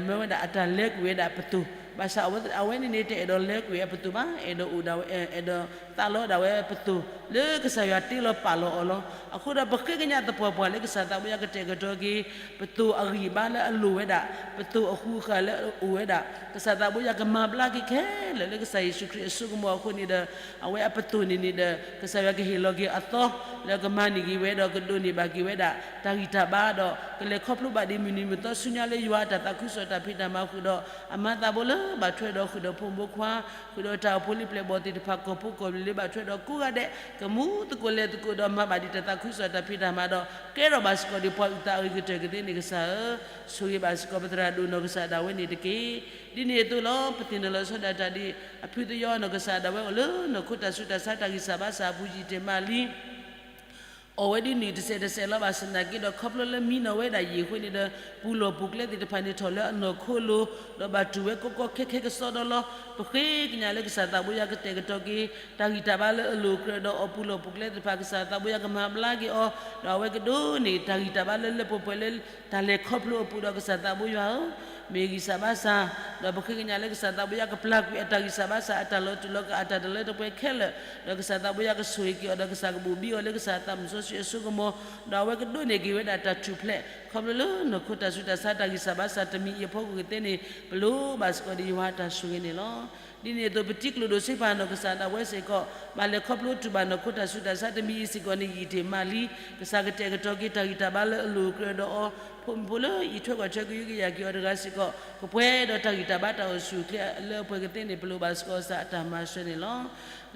မၢဝဲဒၣ်အတၢ်လဲၤကွံာ်ဝဲဒၣ်ပသိၣ်, ဘၣ်ဆၣ်အဝဲန့ၣ်န့ၣ် တအဲၣ်ဒိးလဲၤကွံာ်အပသိၣ်ဘၣ်, အဲၣ်ဒိးအိၣ်ဒၣ်ဝဲ အဲၣ်ဒိးသးလီဒၣ်ဝဲပသိၣ် လၢကစၢ်ယွၤတ့လီၤပာ်လီၤအီၤလီၤ. အဃိဒီးပဃ့ကညးသပှၢ်ပှၢ်လၢကစၢ်သးဘိယွၤကတဲာ်ကတီၤက့ၤ ပသိၣ်အဂံၢ်အဘါလၢအလိၣ်ဝဲဒၣ်, ပသိၣ်အဃူအဃာ်လၢအအိၣ်ဝဲဒၣ်, ကစၢ်သးဘိယွၤကမၤဘျါက့ၤခဲလၢာ်လၢကစၢ်ယ့ၣ်ၡူးခရံာ်အစိကမီၤအဃိန့ၣ်ဒီး အဝဲအပသိၣ်န့ၣ်န့ၣ်ဒီး ကစၢ်ယွၤကဟ့ၣ်လီၤက့ၤအသီ လၢကမၤန့ၢ်က့ၤဝဲဒီး ကဒိးန့ၢ်ဘၣ်က့ၤဝဲဒၣ် တၢ်ဂံၢ်တၢ်ဘါဒီး ကလဲၤခီဖျိဘၣ်ဒ်မုၢ်နံၤမုၢ်သီဆူညါလၢယွၤအတၢ်သးခုကစီၣ်တၢ်ဖံးတၢ်မၤဃုာ်ဒီး အမါသးဘိလၢဘၣ်ထွဲဒီးဃုာ်ဒီးဖိမုၣ်ဖိခွါ ဃုာ်ဒီးတၢ်အိၣ်ဖှိၣ်လံာ်ပျဲၢ်ဘီၣ်သ့ၣ်တဖၣ် ကီၢ်ဖိကီၢ်လံၤလၢဘၣ်ထွဲဒီးကိးဂၤဒဲး ကမူသကိးလဲၤသကိးဒီးမၤဘၣ်ဒံးတၢ်သးခုကစီၣ်တၢ်ဖံးတၢ်မၤဒီး ကဲထီၣ်ဘၣ်စ့ၢ်ကီးဒံးပှၤအုၣ်သးအဂ့ၤကတၢၢ်ကသ့န့ၣ် ကစၢ်ဧၢ, ဆိၣ်ဂ့ၤဘၣ်စ့ၢ်ကီးပသရၣ်ဒိၣ်နီၢ်ကစၢ်ဒၣ်ဝဲန့ၣ်တက့ၢ်. ဒ်န့ၣ်အသိးလီၤ ပသ့ၣ်နီၣ်လီၤဆီဒၣ်တၢ်ဒ် အဖုသယီနီၢ်ကစၢ်ဒၣ်ဝဲအိၣ်လၢနီၢ်ခိတၢ်ဆူးတၢ်ဆါတၢ်ဂံၢ်စၢ်ဘါစၢ်အပူၤယံာ်တ့ၢ်မးလံ အီၣ်ဝဲဒ်နုၣ်တစဲးတစဲးလီၤ. ဘၣ်ဆၣ်သနာ်က့ဒီး ခီဖျိလၢမံနီၣ်ဝဲဒၣ်ယံာ်အဃိန့ၣ်ဒီး ပူၤလီၢ်ပူၤကျဲသ့ၣ်တဖၣ်န့ၣ်ထီၣ်လၢအနီၢ်ခိအလိၤ, ဒီးဘၣ်တူၢ်ဝဲကီကီခဲခဲကစီဒီလီၤ. ပဃ့ကညးလၢကစၢ်သးဘိယွၤကတဲာ်ကတီၤက့ၤ တၢ်ဂံၢ်တၢ်ဘါလၢအလိၤကြၢးဒီးအီၤ ပူၤလီၢ်ပူၤကျဲသ့ၣ်တဖၣ် ကစၢ်သးဘိယွၤကမၤဘျါက့ၤအီၤ, ဒီးအဝဲကဒိးန့ၢ်တၢ်ဂံၢ်တၢ်ဘါလၢလၢပှဲၤပှဲၤလၢတၢ်လဲၤခီဖျိအပူၤဒီး ကစၢ်သးဘိယွၤဧၢ, မ့ၢ်ဂံၢ်စၢ်ဘါစၢ်, ဒီးပဃ့ကညးလၢကစၢ်သးဘိယွၤကပျၢ်ကွံာ်အတၢ်ဂံၢ်စၢ်ဘါစၢ်အတၢ်လီၤတူာ်လီၤကာ်အတၢ်တလၢတပှဲၤခဲလၢာ်, ဒီးကစၢ်သးဘိယွၤကဆိၣ်ဂ့ၤက့ၤအီၤ ဒီးကစၢ်ကဘိၣ်ဘံအီၤလၢကစၢ်သးမုၣ်စီဆှံအစိကမီၤ, ဒီးအဝဲကဒိးန့ၢ်က့ၤဝဲဒၣ်တၢ်ထူၣ်ဖျဲး ခီဖျိလၢနီၢ်ခိတၢ်ဆူးတၢ်ဆါတၢ်ဂံၢ်စၢ်ဘါစၢ်တမံၤအံၤအဖီခိၣ်ကသ့န့ၣ် ပလိၣ်ဘၣ်စ့ၢ်ကီးဒ်ယွၤအတၢ်ဆိၣ်ဂ့ၤန့ၣ်လီၤ. ဒ်န့ၣ်အသိး ပတံၤကျိၣ်ဒိၣ်စ့ဖးနီၢ်ကစၢ်ဒၣ်ဝဲစ့ၢ်ကီး ဘၣ်လဲၤခီဖျိတူၢ်ဘၣ်နီၢ်ခိတၢ်ဆူးတၢ်ဆါတမံၤအံၤစ့ၢ်ကီးန့ၣ် ယံာ်တ့ၢ်မးလံ, ကစၢ်ကတဲာ်ကတီၤက့ၤတၢ်ဂံၢ်တၢ်ဘါလၢအလိၤကြၢးဒီးအီၤ, ဖိမုၣ်ဖိလၢအံးထွဲကွၢ်ထွဲကယုကယၤက့ၤအီၤတဂၤစ့ၢ်ကီး ကပှဲၤဒီးတၢ်ဂံၢ်တၢ်ဘါတၢ်အိၣ်ဆူၣ်အိၣ်ချ့လၢအပှဲၤကသ့န့ၣ် ပလိၣ်ဘၣ်စ့ၢ်ကီးကစၢ်အတၢ်မၤစၢၤန့ၣ်လီၤ.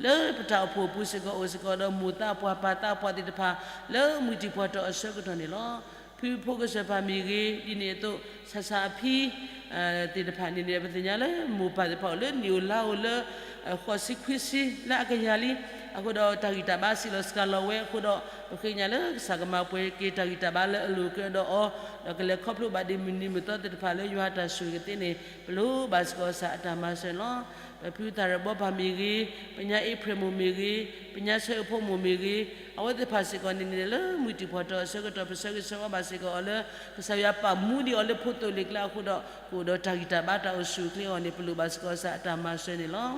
လၢပတၢ်အိၣ်ဖှိၣ်အပူၤစ့ၢ်ကီး အိၣ်စ့ၢ်ကီးဒီးမိၢ်သးပှၢ်ပၢ်သးပှၢ်သ့ၣ်တဖၣ် လၢမုၢ်တံၢ်ဖှီၣ်ထီၣ်အဆၢကတီၢ်န့ၣ်လီၤ. ဖုဖိကစၢၢ်ပၢ်မ့ၢ်ဂ့ၤ, ဒ်န့ၣ်အသိး ဆၣ်ဆၣ်အဖံ သ့ၣ်တဖၣ်န့ၣ်န့ၣ် ပသ့ၣ်ညါလၢမိၢ်ပၢ်သ့ၣ်တဖၣ်အိၣ်လၢနံၣ်ဧိၤလါဧိၤလၢ ဃိးဆံခွံဆံလၢအကယၤလံ. အဃိဒီးတၢ်ဂံၢ်တၢ်ဘါစံးလီၤစှၤလီၤဝဲအဃိဒီး ပဃ့ကညးလၢကစၢ်ကမၤပှဲၤက့ၤတၢ်ဂံၢ်တၢ်ဘါလၢအလိၤကြၢးဒီးအီၤ, ဒီးကလဲၤခီဖျိဘၣ်ဒ်မုၢ်နံၤမုၢ်သီသ့ၣ်တဖၣ်လၢယွၤအတၢ်ဆိၣ်ဂ့ၤကသ့န့ၣ် ပလိၣ်ဘၣ်စ့ၢ်ကီးကစၢ်အတၢ်မၤစၢၤန့ၣ်လီၤ. ပဖုသၣ်ရၢၣ်ဘီပၢ်မ့ၢ်ဂ့ၤ, ပညါအ့ဖြ့ၣ်မိၢ်မ့ၢ်ဂ့ၤ, ပညါဆၢအဖိမိၢ်မ့ၢ်ဂ့ၤ, အဝဲသ့ၣ်တဖၣ်စ့ၢ်ကီးန့ၣ်န့ၣ် လၢမုၢ်တံၢ်ဖှီၣ်ထီၣ်အဆၢကတီၢ် ပဆၢဂ့ၤဆၢဝါဘၣ်စ့ၢ်ကီးအီၤလၢ ကစၢ်ယွၤပာ်မူဒံးအီၤလၢဖိသိၣ်လ့ၣ်ကျါအဃိဒီး ကအိၣ်ဒီးတၢ်ဂံၢ်တၢ်ဘါတၢ်အိၣ်ဆူၣ်အိၣ်ချ့အဂီၢ်န့ၣ် ပလိၣ်ဘၣ်စ့ၢ်ကီးကစၢ်အတၢ်မၤစၢၤန့ၣ်လီၤ.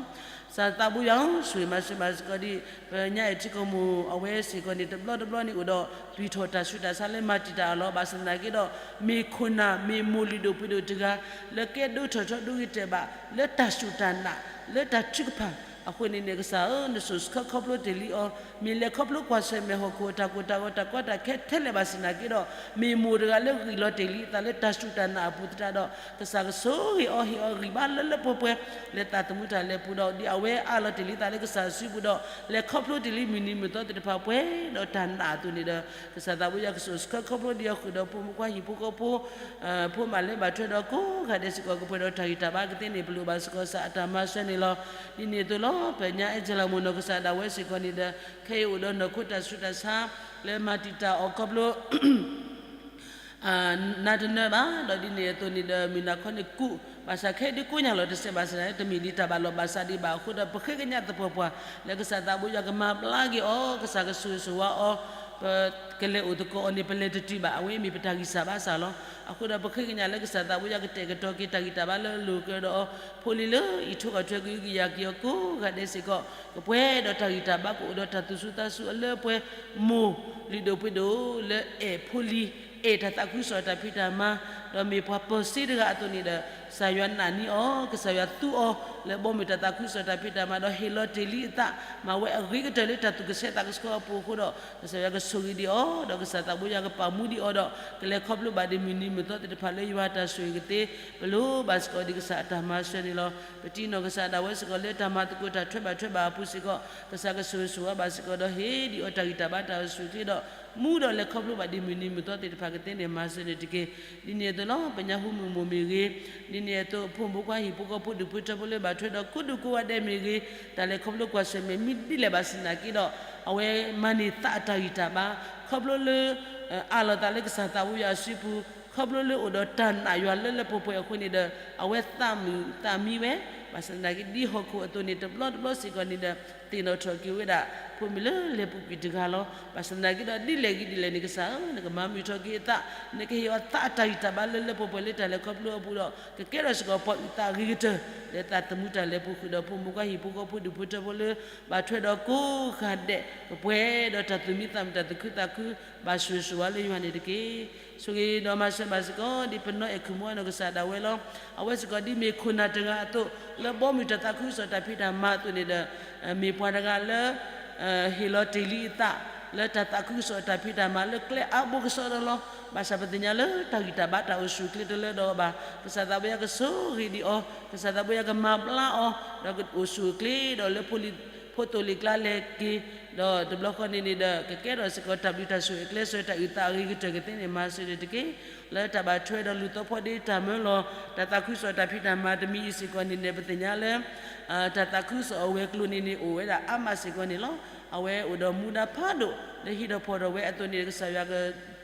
ကစၢ်သးဘိယွၤဧၢ, ဆိၣ်ဂ့ၤမၤစၢၤဘၣ်စ့ၢ်ကီးဒ် ပညါအဲၣ်ထံကီၢ်မိၢ်အဝဲစ့ၢ်ကီးန့ၣ် တဘျီတဘျီန့ၣ်အိၣ်ဒီး ပံာ်ထီၣ်တၢ်ဆူးတၢ်ဆါလၢမၤတံာ်တာ်အီၤလီၤ. ဘၣ်ဆၣ်သနာ်က့ဒီး မ့ၢ်ခိၣ်နၢ်မ့ၢ်မိၢ်လုၢ်ဒိၣ်ပှ့ၤဒိၣ်တဂၤ လၢကဲဒိၣ်ထီၣ်ထီဒိၣ်ဂ့ၤတဲာ်ဘၣ် လၢတၢ်စူၢ်တၢ်နာ် လၢတၢ်ထုကဖၣ် အဃိန့ၣ်န့ၣ် ကစၢ်ဧၢ, နစိာ်ဆှၢခီဖျိတ့ၢ်လံအီၤ, မ့ၢ်လဲၤခီဖျိကွၢ်ဆၢၣ်မဲာ်ဟီၣ်ခိၣ်အတၢ်ကိၢ်တၢ်ဂီၤ တၢ်ကီတၢ်ခဲထဲလဲၣ်ဘၣ်ဆၣ်သနာ်က့ဒီး မ့ၢ်မိၢ်တဂၤလၢဂံၢ်လီၤတ့ၢ်လံအသးလၢတၢ်စူၢ်တၢ်နာ်အပူၤသတးဒီး ကစၢ်ကဆိၣ်ဂ့ၤအီၤ ဟ့ၣ်အီၤဂံၢ်ဘါလၢလၢပှဲၤပှဲၤ လၢသးသမူတၢ်လဲၤပူၤဒီး ဒ်အဝဲအးလီၤတ့ၢ်လံအသးလၢကစၢ်စုပူၤဒီး လဲၤခီဖျိတ့ၢ်လံမုၢ်နံၤမုၢ်သီသ့ၣ်တဖၣ်ပှဲၤဒီးတၢ်နာ်အသိးန့ၣ်ဒီး ကစၢ်သးဘိယွၤကစိာ်ဆှၢခီဖျိဒံးအီၤဃုာ်ဒီးဖိမုၣ်ဖိခွါဟံၣ်ဖိဃီဖိ ဖိမးလၢဘၣ်ထွဲဒီးကိးဂၤဒဲးစ့ၢ်ကီး ကပှဲၤဒီးတၢ်ဂံၢ်တၢ်ဘါကသ့န့ၣ် ပလိၣ်ဘၣ်စ့ၢ်ကီးကစၢ်အတၢ်မၤစၢၤန့ၣ်လီၤ. ဒ်န့ၣ်အသိးလီၤ ပညါအဲၣ်ကၠလၤမိၢ်နီၢ်ကစၢ်ဒၣ်ဝဲစ့ၢ်ကီးန့ၣ်ဒီး ခဲအံၤအိၣ်ဒီးနီၢ်ခိတၢ်ဆူးတၢ်ဆါ လၢမၤတံာ်တာ်အီၤခီဖျိ နါတနၢဘၣ်, ဒီးဒ်န့ၣ်အသိးန့ၣ်ဒီး မုၢ်နၤခီန့ၣ်ကူး, ဘၣ်ဆၣ်ခဲအံၤဒုးကိညၢ်လီၤတစဲးဘၣ်ဆၣ်သနာ်က့ တမ့ၢ်ဒ်တၢ်ဘၣ်လီၤဘၣ်စးဒံးဘၣ်အဃိဒီး ပဃ့ကညးသပှၢ်ပှၢ် လၢကစၢ်သးဘိယွၤကမၤဘျါက့ၤအီၤ, ကစၢ်ကဆိၣ်ဂ့ၤဆိၣ်ဝါအီၤ, ပကလဲၤအိၣ်သကိးအီၤန့ၣ် ပလဲၤတတုၤဘၣ်, အဝဲအံၤမ့ၢ်ပတၢ်ဂံၢ်စၢ်ဘါစၢ်လီၤ. အဃိဒီးပဃ့ကညးလၢကစၢ်သးဘိယွၤ ကတဲာ်ကတီၤက့ၤတၢ်ဂံၢ်တၢ်ဘါလၢအလိၤကြၢးဒီးအီၤ, ဖိလံၤလၢအံးထွဲကွၢ်ထွဲကယုကယၤက့ၤအီၤကိးဂၤဒဲးစ့ၢ်ကီး ကပှဲၤဒီးတၢ်ဂံၢ်တၢ်ဘါကအိၣ်ဒီးတၢ်သူၣ်စူၤသးစူၤအလၢအပှဲၤ, မိၢ်လုၢ်ဒိၣ်ပှ့ၤဒိၣ်လၢအဲၣ်ဖိလံၤ, အဲၣ်တၢ်သးခုကစီၣ်တၢ်ဖံးတၢ်မၤ, ဒီးမ့ၢ်ပှၤပၢၤစ့တဂၤအသိးန့ၣ်ဒီး ကစၢ်ယွၤနာ်န့ၢ်အီၤ, ကစၢ်ယွၤသူအီၤ လၢဘီမုၢ်တၢ်သးခုကစီၣ်တၢ်ဖံးတၢ်မၤ ဒီးဟ့ၣ်လီၤတ့ၢ်လံအသး, မၤဝဲအဂ့ၤကတၢၢ်လၢတၢ်သူၣ်ကဆှဲသးကဆှီအပူၤအဃိဒီး ကစၢ်ယွၤကဆိၣ်ဂ့ၤဒံးအီၤ, ဒီးကစၢ်သးဘိယွၤကပာ်မူဒံးအီၤဒီး ကလဲၤခီဖျိဘၣ်ဒ်မုၢ်နံၤမုၢ်သီသ့ၣ်တဖၣ်လၢယွၤတၢ်ဆိၣ်ဂ့ၤကသ့, ပလိၣ်ဘၣ်စ့ၢ်ကီးဒ်ကစၢ်အတၢ်မၤစၢၤန့ၣ်လီၤ. ပတံၤနီၢ်ကစၢ်ဒၣ်ဝဲစ့ၢ်ကီးလၢတၢ်မၤသကိးတၢ်ထွဲဘၣ်ထွဲဘၣ်အပူၤစ့ၢ်ကီး ကစၢ်ကဆိၣ်ဂ့ၤဆိၣ်ဝါဘၣ်စ့ၢ်ကီးဒီး ဟ့ၣ်ဒံးအီၤတၢ်ဂံၢ်တၢ်ဘါတၢ်အိၣ်ဆူၣ်အိၣ်ချ့ဒီး မူဒီးလဲၤခီဖျိဘၣ်ဒ်မုၢ်နံၤမုၢ်သီသ့ၣ်တဖၣ်ကသ့န့ၣ် မၤစၢၤန့ၣ်တက့ၢ်. ဒ်န့ၣ်အသိးလီၤ ပညါဟူမုၢ်မိၢ်မ့ၢ်ဂ့ၤ, ဒ်န့ၣ်အသိး ဖိမုၣ်ဖိခွါဟံၣ်ဖိဃီဖိဒူၣ်ဖိထၢဖိလၢဘၣ်ထွဲဒီး ကိးဒူၣ်ကိးဂၤဒဲးမ့ၢ်ဂ့ၤ, တၢ်လဲၤခီဖျိကွၢ်ဆၢၣ်မဲာ်မ့ၢ်ဒ်လဲၣ်ဘၣ်ဆၣ်သနာ်က့ဒီး အဝဲမၤန့ၢ်သးအတၢ်ဂံၢ်တၢ်ဘါ ခီဖျိလၢ အးလီၤသးလၢကစၢ်သးဝံယွၤအစုပူၤ, ခီဖျိလၢအိၣ်ဒီးတၢ်နာ်ယွၤလၢလၢပှဲၤပှဲၤအဃိန့ၣ်ဒီး အဝဲသးမုာ်သးမံဝဲ, ဘၣ်ဆၣ်သနာ်က့ ဒ်ဟီၣ်ခိၣ်အသိးန့ၣ် တဘျီတဘျီစ့ၢ်ကီးန့ၣ်ဒီး သ့ၣ်နီၣ်ထီၣ်က့ၤဝဲဒၣ် ဖိမုၣ်လၢလဲၤပူၤကွံာ်တဂၤလီၤ. ဘၣ်ဆၣ်သနာ်က့ဒီး ဒ်လဲၣ်ဂ့ၤဒ်လဲၣ်န့ၣ် ကစၢ်ဧၢ, နကမၤမုာ်ထီၣ်က့ၤအသး, နကဟ့ၣ်အီၤသးအတၢ်ဂံၢ်တၢ်ဘါလၢလၢပှဲၤပှဲၤလၢတၢ်လဲၤခီဖျိအပူၤဒီး ကကဲထီၣ်စ့ၢ်ကီးပှၤအုၣ်သးအဂ့ၤကတၢၢ် လၢသးသမူတၢ်လဲၤပူၤဃုာ်ဒီး ဖိမုၣ်ဖိခွါဟံၣ်ဖိဃီဖိဒူၣ်ဖိထၢဖိလၢ ဘၣ်ထွဲဒီးကိးဂၤဒဲး ကပှဲၤဒီးတၢ်သူၣ်မံသးမုာ်တၢ်သူၣ်ခုသးခု ဘၣ်ဆိၣ်ဂ့ၤဆိၣ်ဝါလၢယွၤန့ၣ်တက့ၢ်. ဆိၣ်ဂ့ၤဒီးမၤစၢၤဘၣ်စ့ၢ်ကီး ဒ်ပနီၢ်အဲၣ်ခူၣ်မူအနီၢ်ကစၢ်ဒၣ်ဝဲလီၤ. အဝဲစ့ၢ်ကီးဒ်မ့ၢ်ခိၣ်နၢ်တဂၤအသိး လၢဘီမုၢ်တၢ်သးခုကစီၣ်တၢ်ဖံးတၢ်မၤအသိးန့ၣ်ဒီး မ့ၢ်ပှၤတဂၤလၢ ဟ့ၣ်လီၤတ့ၢ်လံအသး လၢတၢ်သးခုကစီၣ်တၢ်ဖံးတၢ်မၤလၢကျဲအါဘိကစီဒီလီၤ. ဘၣ်ဆၣ်ပသ့ၣ်ညါလၢတၢ်ဂံၢ်တၢ်ဘါတၢ်အိၣ်ဆူၣ်အိၣ်ချ့တလၢဒီးအီၤဘၣ်. ကစၢ်သးဘိယွၤကဆိၣ်ဂ့ၤဒံးအီၤ, ကစၢ်သးဘိယွၤကမၤဘျါအီၤ, ဒီးကအိၣ်ဆူၣ်အိၣ်ချ့ဒီးလၢဖိလံၤ ဖိသိၣ်လံၤကျါလဲၤက့ၤ, ဒီးတဘျီဃီန့ၣ်န့ၣ်ဒီး ကကဲထီၣ်စ့ၢ်ကီးတၢ်ဘျုးတၢ်ဆိၣ်ဂ့ၤအကျဲးစၢးတၢ်အုၣ်သးအဂ့ၤကတၢၢ်ကသ့န့ၣ် မၤစၢၤန့ၣ်တက့ၢ်. လၢတၢ်ဘၣ်ထွဲဒီးလူၤသီဖီဒ့တၢ်မၢလီၤ တၢ်သးခုကစီၣ်တၢ်ဖံးတၢ်မၤတမံၤအံၤစ့ၢ်ကီးန့ၣ်န့ၣ် ပသ့ၣ်ညါလၢ တၢ်သးခုကစီၣ်အဝဲၤကျိၤန့ၣ်န့ၣ်အိၣ်ဝဲဒၣ်အါမးစ့ၢ်ကီးန့ၣ်လီၤ. အဝဲအိၣ်ဒီးမူဒါဖးဒိၣ် လၢဟံးထီၣ်ဖီၣ်ထီၣ်ဝဲအသိးန့ၣ် ကစၢ်ယွၤက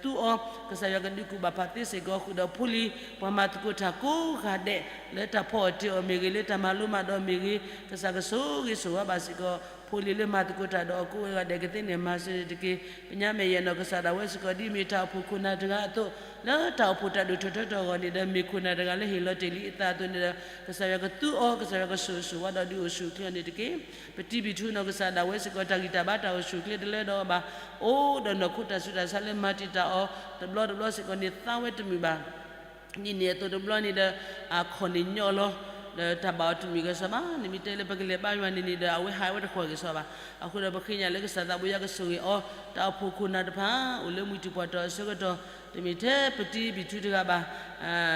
သူအီၤ, ကစၢ်ယွၤကဒုးကူၣ်ဘၣ်ဖးသ့စ့ၢ်ကီးဃုာ်ဒီးဖိလံၤ ပှၤမၤသကိးတၢ်ကိးဂၤဒဲး လၢတၢ်ဖီအီၣ်တ့ၤအီၣ်မ့ၢ်ဂ့ၤ, လၢတၢ်မၤလိမၤဒိးမ့ၢ်ဂ့ၤ, ကစၢ်ကဆိၣ်ဂ့ၤဆိၣ်ဝါဘၣ်စ့ၢ်ကီး ဖိလံၤလၢမၤသကိးတၢ်ဒီးအီၤကိးဂၤဒဲးကသ့န့ၣ် မၤစၢၤန့ၣ်တက့ၢ်. ပညါမဲာ်ယဲၢ်နီၢ်ကစၢ်ဒၣ်ဝဲစ့ၢ်ကီး ဒ်မ့ၢ်တၢ်အိၣ်ဖှိၣ်ခိၣ်နၢ်တဂၤအသိး လၢတၢ်အိၣ်ဖှိၣ်တၢ်ဒိၣ်ထီၣ်ထီထီၣ်အဂီၢ်န့ၣ်ဒီး မ့ၢ်ခိၣ်နၢ်တဂၤလၢဟ့ၣ်လီၤတ့ၢ်လံအသးအသိးန့ၣ်ဒီး ကစၢ်ယွၤကသူအီၤ, ကစၢ်ယွၤကဆိၣ်ဂ့ၤဆိၣ်ဝါဒီးဒုးအိၣ်ဆူၣ်အိၣ်ချ့အီၤန့ၣ်တက့ၢ်. ပတံၤပံၤထူနီၢ်ကစၢ်ဒၣ်ဝဲစ့ၢ်ကီး တၢ်ဂံၢ်တၢ်ဘါတၢ်အိၣ်ဆူၣ်အိၣ်ချ့တလၢဒီးအီၤဘၣ်. အိၣ်ဒီးနီၢ်ခိတၢ်ဆူးတၢ်ဆါလၢမၤတံာ်တာ်အီၤ တဘျီတဘျီစ့ၢ်ကီးန့ၣ် သါဝဲတမုာ်ဘၣ်. ဒ်န့ၣ်အသိးတဘျီန့ၣ်ဒီး အခီၣ်န့ၣ်ညီလီၤ, ဒီးတၢ်ဘၣ်အီၤတမုာ်ဂဲၤဆၢဘၣ်. နမ့ၢ်တဲလၢပကလဲၤဘါယွၤန့ၣ်န့ၣ်ဒီး အဝဲဟးဝဲတဃီၤဂ့ၤဆၢဘၣ်. အဃိဒီးပဃ့ကညးလၢကစၢ်သးဘိယွၤကဆိၣ်ဂ့ၤအီၤ, တၢ်အိၣ်ဖှိၣ်ခိၣ်နၢ်တဖၣ် အိၣ်လၢမုၢ်တံၢ်ပှၢ်တီၢ်အဆၢကတီၢ်, တမ့ၢ်ထဲပတံၤပံၤထူတဂၤဘၣ် ပတံၤ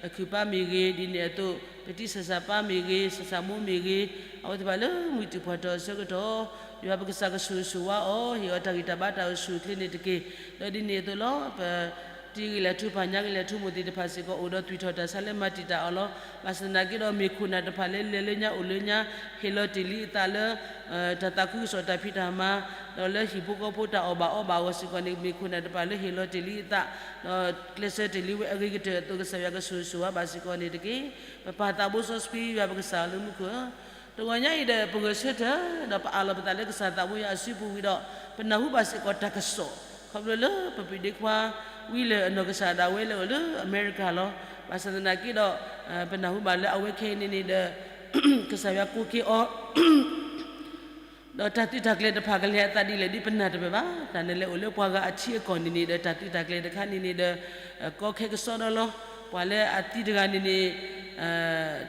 အခုၣ်ပၢ်မ့ၢ်ဂ့ၤ, ဒ်န့ၣ်အသိး ပတံၤစၢ်စၢ်ပၢ်မ့ၢ်ဂ့ၤ, စၢ်စၢ်မိၢ်မ့ၢ်ဂ့ၤ, အဝဲသ့ၣ်တဖၣ်လၢမုၢ်တံၢ်ပှၢ်တီၢ်အဆၢကတီၢ်, ယွၤပကစၢ်ကဆိၣ်ဂ့ၤဆိၣ်ဝါအီၤ, ဟ့ၣ်အီၤတၢ်ဂံၢ်တၢ်ဘါတၢ်အိၣ်ဆူၣ်အိၣ်ချ့န့ၣ်တက့ၢ်. ဒီးဒ်န့ၣ်အသိးလီၤ, ပတံၤဂ့ၤလဲၣ်ထူဖး ညၣ်ဂ့ၤလဲၣ်ထူမိၢ်သ့ၣ်တဖၣ်စ့ၢ်ကီး အိၣ်ဒီးသွံၣ်ထီၣ်တၢ်ဆါလၢမၤတံာ်တာ်အီၤလီၤ. ဘၣ်ဆၣ်သနာ်က့ဒီး မ့ၢ်ခိၣ်နၢ်တဖၣ်လၢလဲၤလၢညါ အိၣ်လၢညါ, ဟ့ၣ်လီၤတ့ၢ်လံအသးလၢ တၢ်သးခုကစီၣ်တၢ်ဖံးတၢ်မၤ, ဒီးလၢဟံၣ်ဖိဃီဖိတၢ်အီၣ်ဘၣ်အီဘၣ်အဂီၢ်စ့ၢ်ကီးန့ၣ် မ့ၢ်ခိၣ်နၢ်တဖၣ်လၢဟ့ၣ်လီၤတ့ၢ်လံအသး, ဒီးကျဲးစၢးတ့ၢ်လံဝဲအဂ့ၤကတၢၢ်အသိး ကစၢ်ယွၤကဆိၣ်ဂ့ၤဆိၣ်ဝါဘၣ်စ့ၢ်ကီးန့ၣ်တက့ၢ်. ပပၢ်သးဘိစီဆှံ ယွၤပကစၢ်လၢမူခိၣ်ဧၢ, တဂီၤညါအံၤဒီး ပဂဲၤဆၢထၢၣ် ဒီးပအးလီၤပသးလၢကစၢ်သးဘိယွၤအစုပူၤဝံၤဒီး ပနၢ်ဟူဘၣ်စ့ၢ်ကီးတၢ်ကစီၣ် ခီဖျိလၢပပုၢ်ဒ့ခွါ ဝံလၢအနီၢ်ကစၢ်ဒၣ်ဝဲလၢအိၣ်လၢအမဲရကၤလီၤ. ဘၣ်ဆၣ်သနာ်က့ဒီး ပနၢ်ဟူဘၣ်လၢအဝဲခဲအံၤန့ၣ်န့ၣ်ဒီး ကစၢ်ယွၤကိးက့ၤအီၤ ဒီးတၢ်သုးတၢ်ကျဲၤတဖၣ်ကလဲၤအသးဒ်လဲၣ်ဒ်ပနၢ်တပၢၢ်ဘၣ်. တၢ်န့ၣ်လဲၤအိၣ်လၢပှၤဂၤအထံအကီၢ်န့ၣ်န့ၣ်ဒီး တၢ်သုးတၢ်ကျဲၤတခါန့ၣ်န့ၣ်ဒီး ကီခဲကစီဒီလီၤ. ပှၤလၢအသံတဂၤန့ၣ်န့ၣ်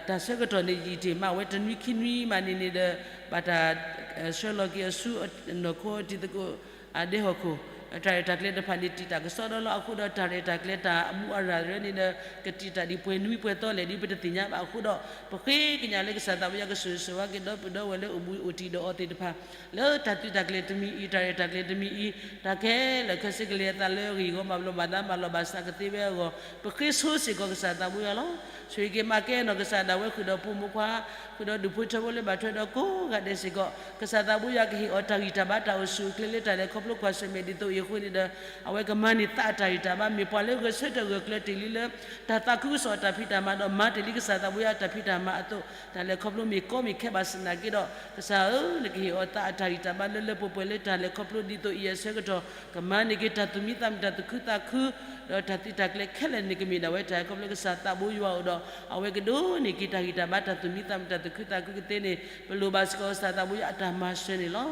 တၢ်ဆၢကတီၢ်န့ၣ်ယံာ်တ့ၢ်မးဝဲတနွံခံနွံမးန့ၣ်န့ၣ်ဒီး ဘၣ်တၢ်ဆှၢလီၤက့ၤအီၤဆူ နီၢ်ခိတံၤသကိး အဒဲဟီၣ်ခိၣ်, တၢ်ရဲၣ်တၢ်ကျဲၤတဖၣ်န့ၣ် တံာ်တာ်ကစီဒီလီၤ. အဃိဒီးတၢ်ရဲၣ်တၢ်ကျဲၤတၢ်အမူအရၣ်ရၢန့ၣ်ဒီး ကတံာ်တာ်ဒံးပှဲၤနွံပှဲၤသီလဲၣ်ဒ်ပတသ့ၣ်ညါဘၣ်အဃိဒီး ပဃ့ကညးလၢကစၢ်သးဘိယွၤကဆိၣ်ဂ့ၤဆိၣ်ဝါက့ၤဒီပုၢ်ဒီဝဲၢ်လၢအိၣ်ဘှံးအိၣ်တံၢ်ဒီးအီၤသ့ၣ်တဖၣ် လၢတၢ်သုးတၢ်ကျဲၤတမံၤအံၤ တၢ်ရဲၣ်တၢ်ကျဲၤတမံၤအံၤ တၢ်ခဲလၢာ်ခဲဆ့ကလဲၤအသးလၢဂ့ၢ်ဂီၤမၤဘျီးမၤဒါမၤလီၤဘၣ်စးကသ့ဝဲအဂီၢ် ပဃ့ဆိစ့ၢ်ကီးကစၢ်သးဘိယွၤလီၤ. ဆိၣ်ဂ့ၤက့ၤမၤကဲနီၢ်ကစၢ်ဒၣ်ဝဲဃုာ်ဒီးဖိမုၣ်ခွါ ဃုာ်ဒီးဒူၣ်ဖိထၢဖိလၢဘၣ်ထွဲဒီးကိးဂၤဒဲးစ့ၢ်ကီး ကစၢ်သးဘိယွၤကဟ့ၣ်အီၤတၢ်ဂံၢ်တၢ်ဘါတၢ်အိၣ်ဆူၣ်အိၣ်ချ့လၢတၢ်လဲၤခီဖျိကွၢ်ဆၢၣ်မဲာ်ဒ်သိးအံၤအဃိန့ၣ်ဒီး အဝဲကမၤန့ၢ်သးအတၢ်ဂံၢ်တၢ်ဘါ မ့ၢ်ပှၤလၢဂဲၤဆၢထၢၣ်ဂၢၢ်ကျၢၤတ့ၢ်လံလၢ တၢ်သးခုကစီၣ်အတၢ်ဖံးတၢ်မၤဒီးမၤတ့ၢ်လံကစၢ်သးဘိယွၤအတၢ်ဖံးတၢ်မၤအသိး တၢ်လဲၤခီဖျိမ့ၢ်ကီမ့ၢ်ခဲဘၣ်ဆၣ်သနာ်က့ဒီး ကစၢ်ဧၢ နကဟ့ၣ်အီၤသးအတၢ်ဂံၢ်တၢ်ဘါလၢလၢပှဲၤပှဲၤလၢတၢ်လဲၤခီဖျိဒ်သိးအံၤအဆၢကတီၢ် ကမၤန့ၢ်က့ၤတၢ်သူၣ်မံသးမုာ်တၢ်သူၣ်ခုသးခု ဒီးတၢ်သုးတၢ်ကျဲၤခဲလၢာ်န့ၣ်ကမ့ၢ်ဒၣ်ဝဲတၢ်ခီဖျိကစၢ်သးဘိယွၤအိၣ်ဒီး အဝဲကဒိးန့ၢ်က့ၤတၢ်ဂံၢ်တၢ်ဘါတၢ်သူၣ်မံသးမုာ်တၢ်သူၣ်ခုသးခုကသ့န့ၣ် ပလိၣ်ဘၣ်စ့ၢ်ကီးကစၢ်သးဘိယွၤအတၢ်မၤစၢၤန့ၣ်လီၤ.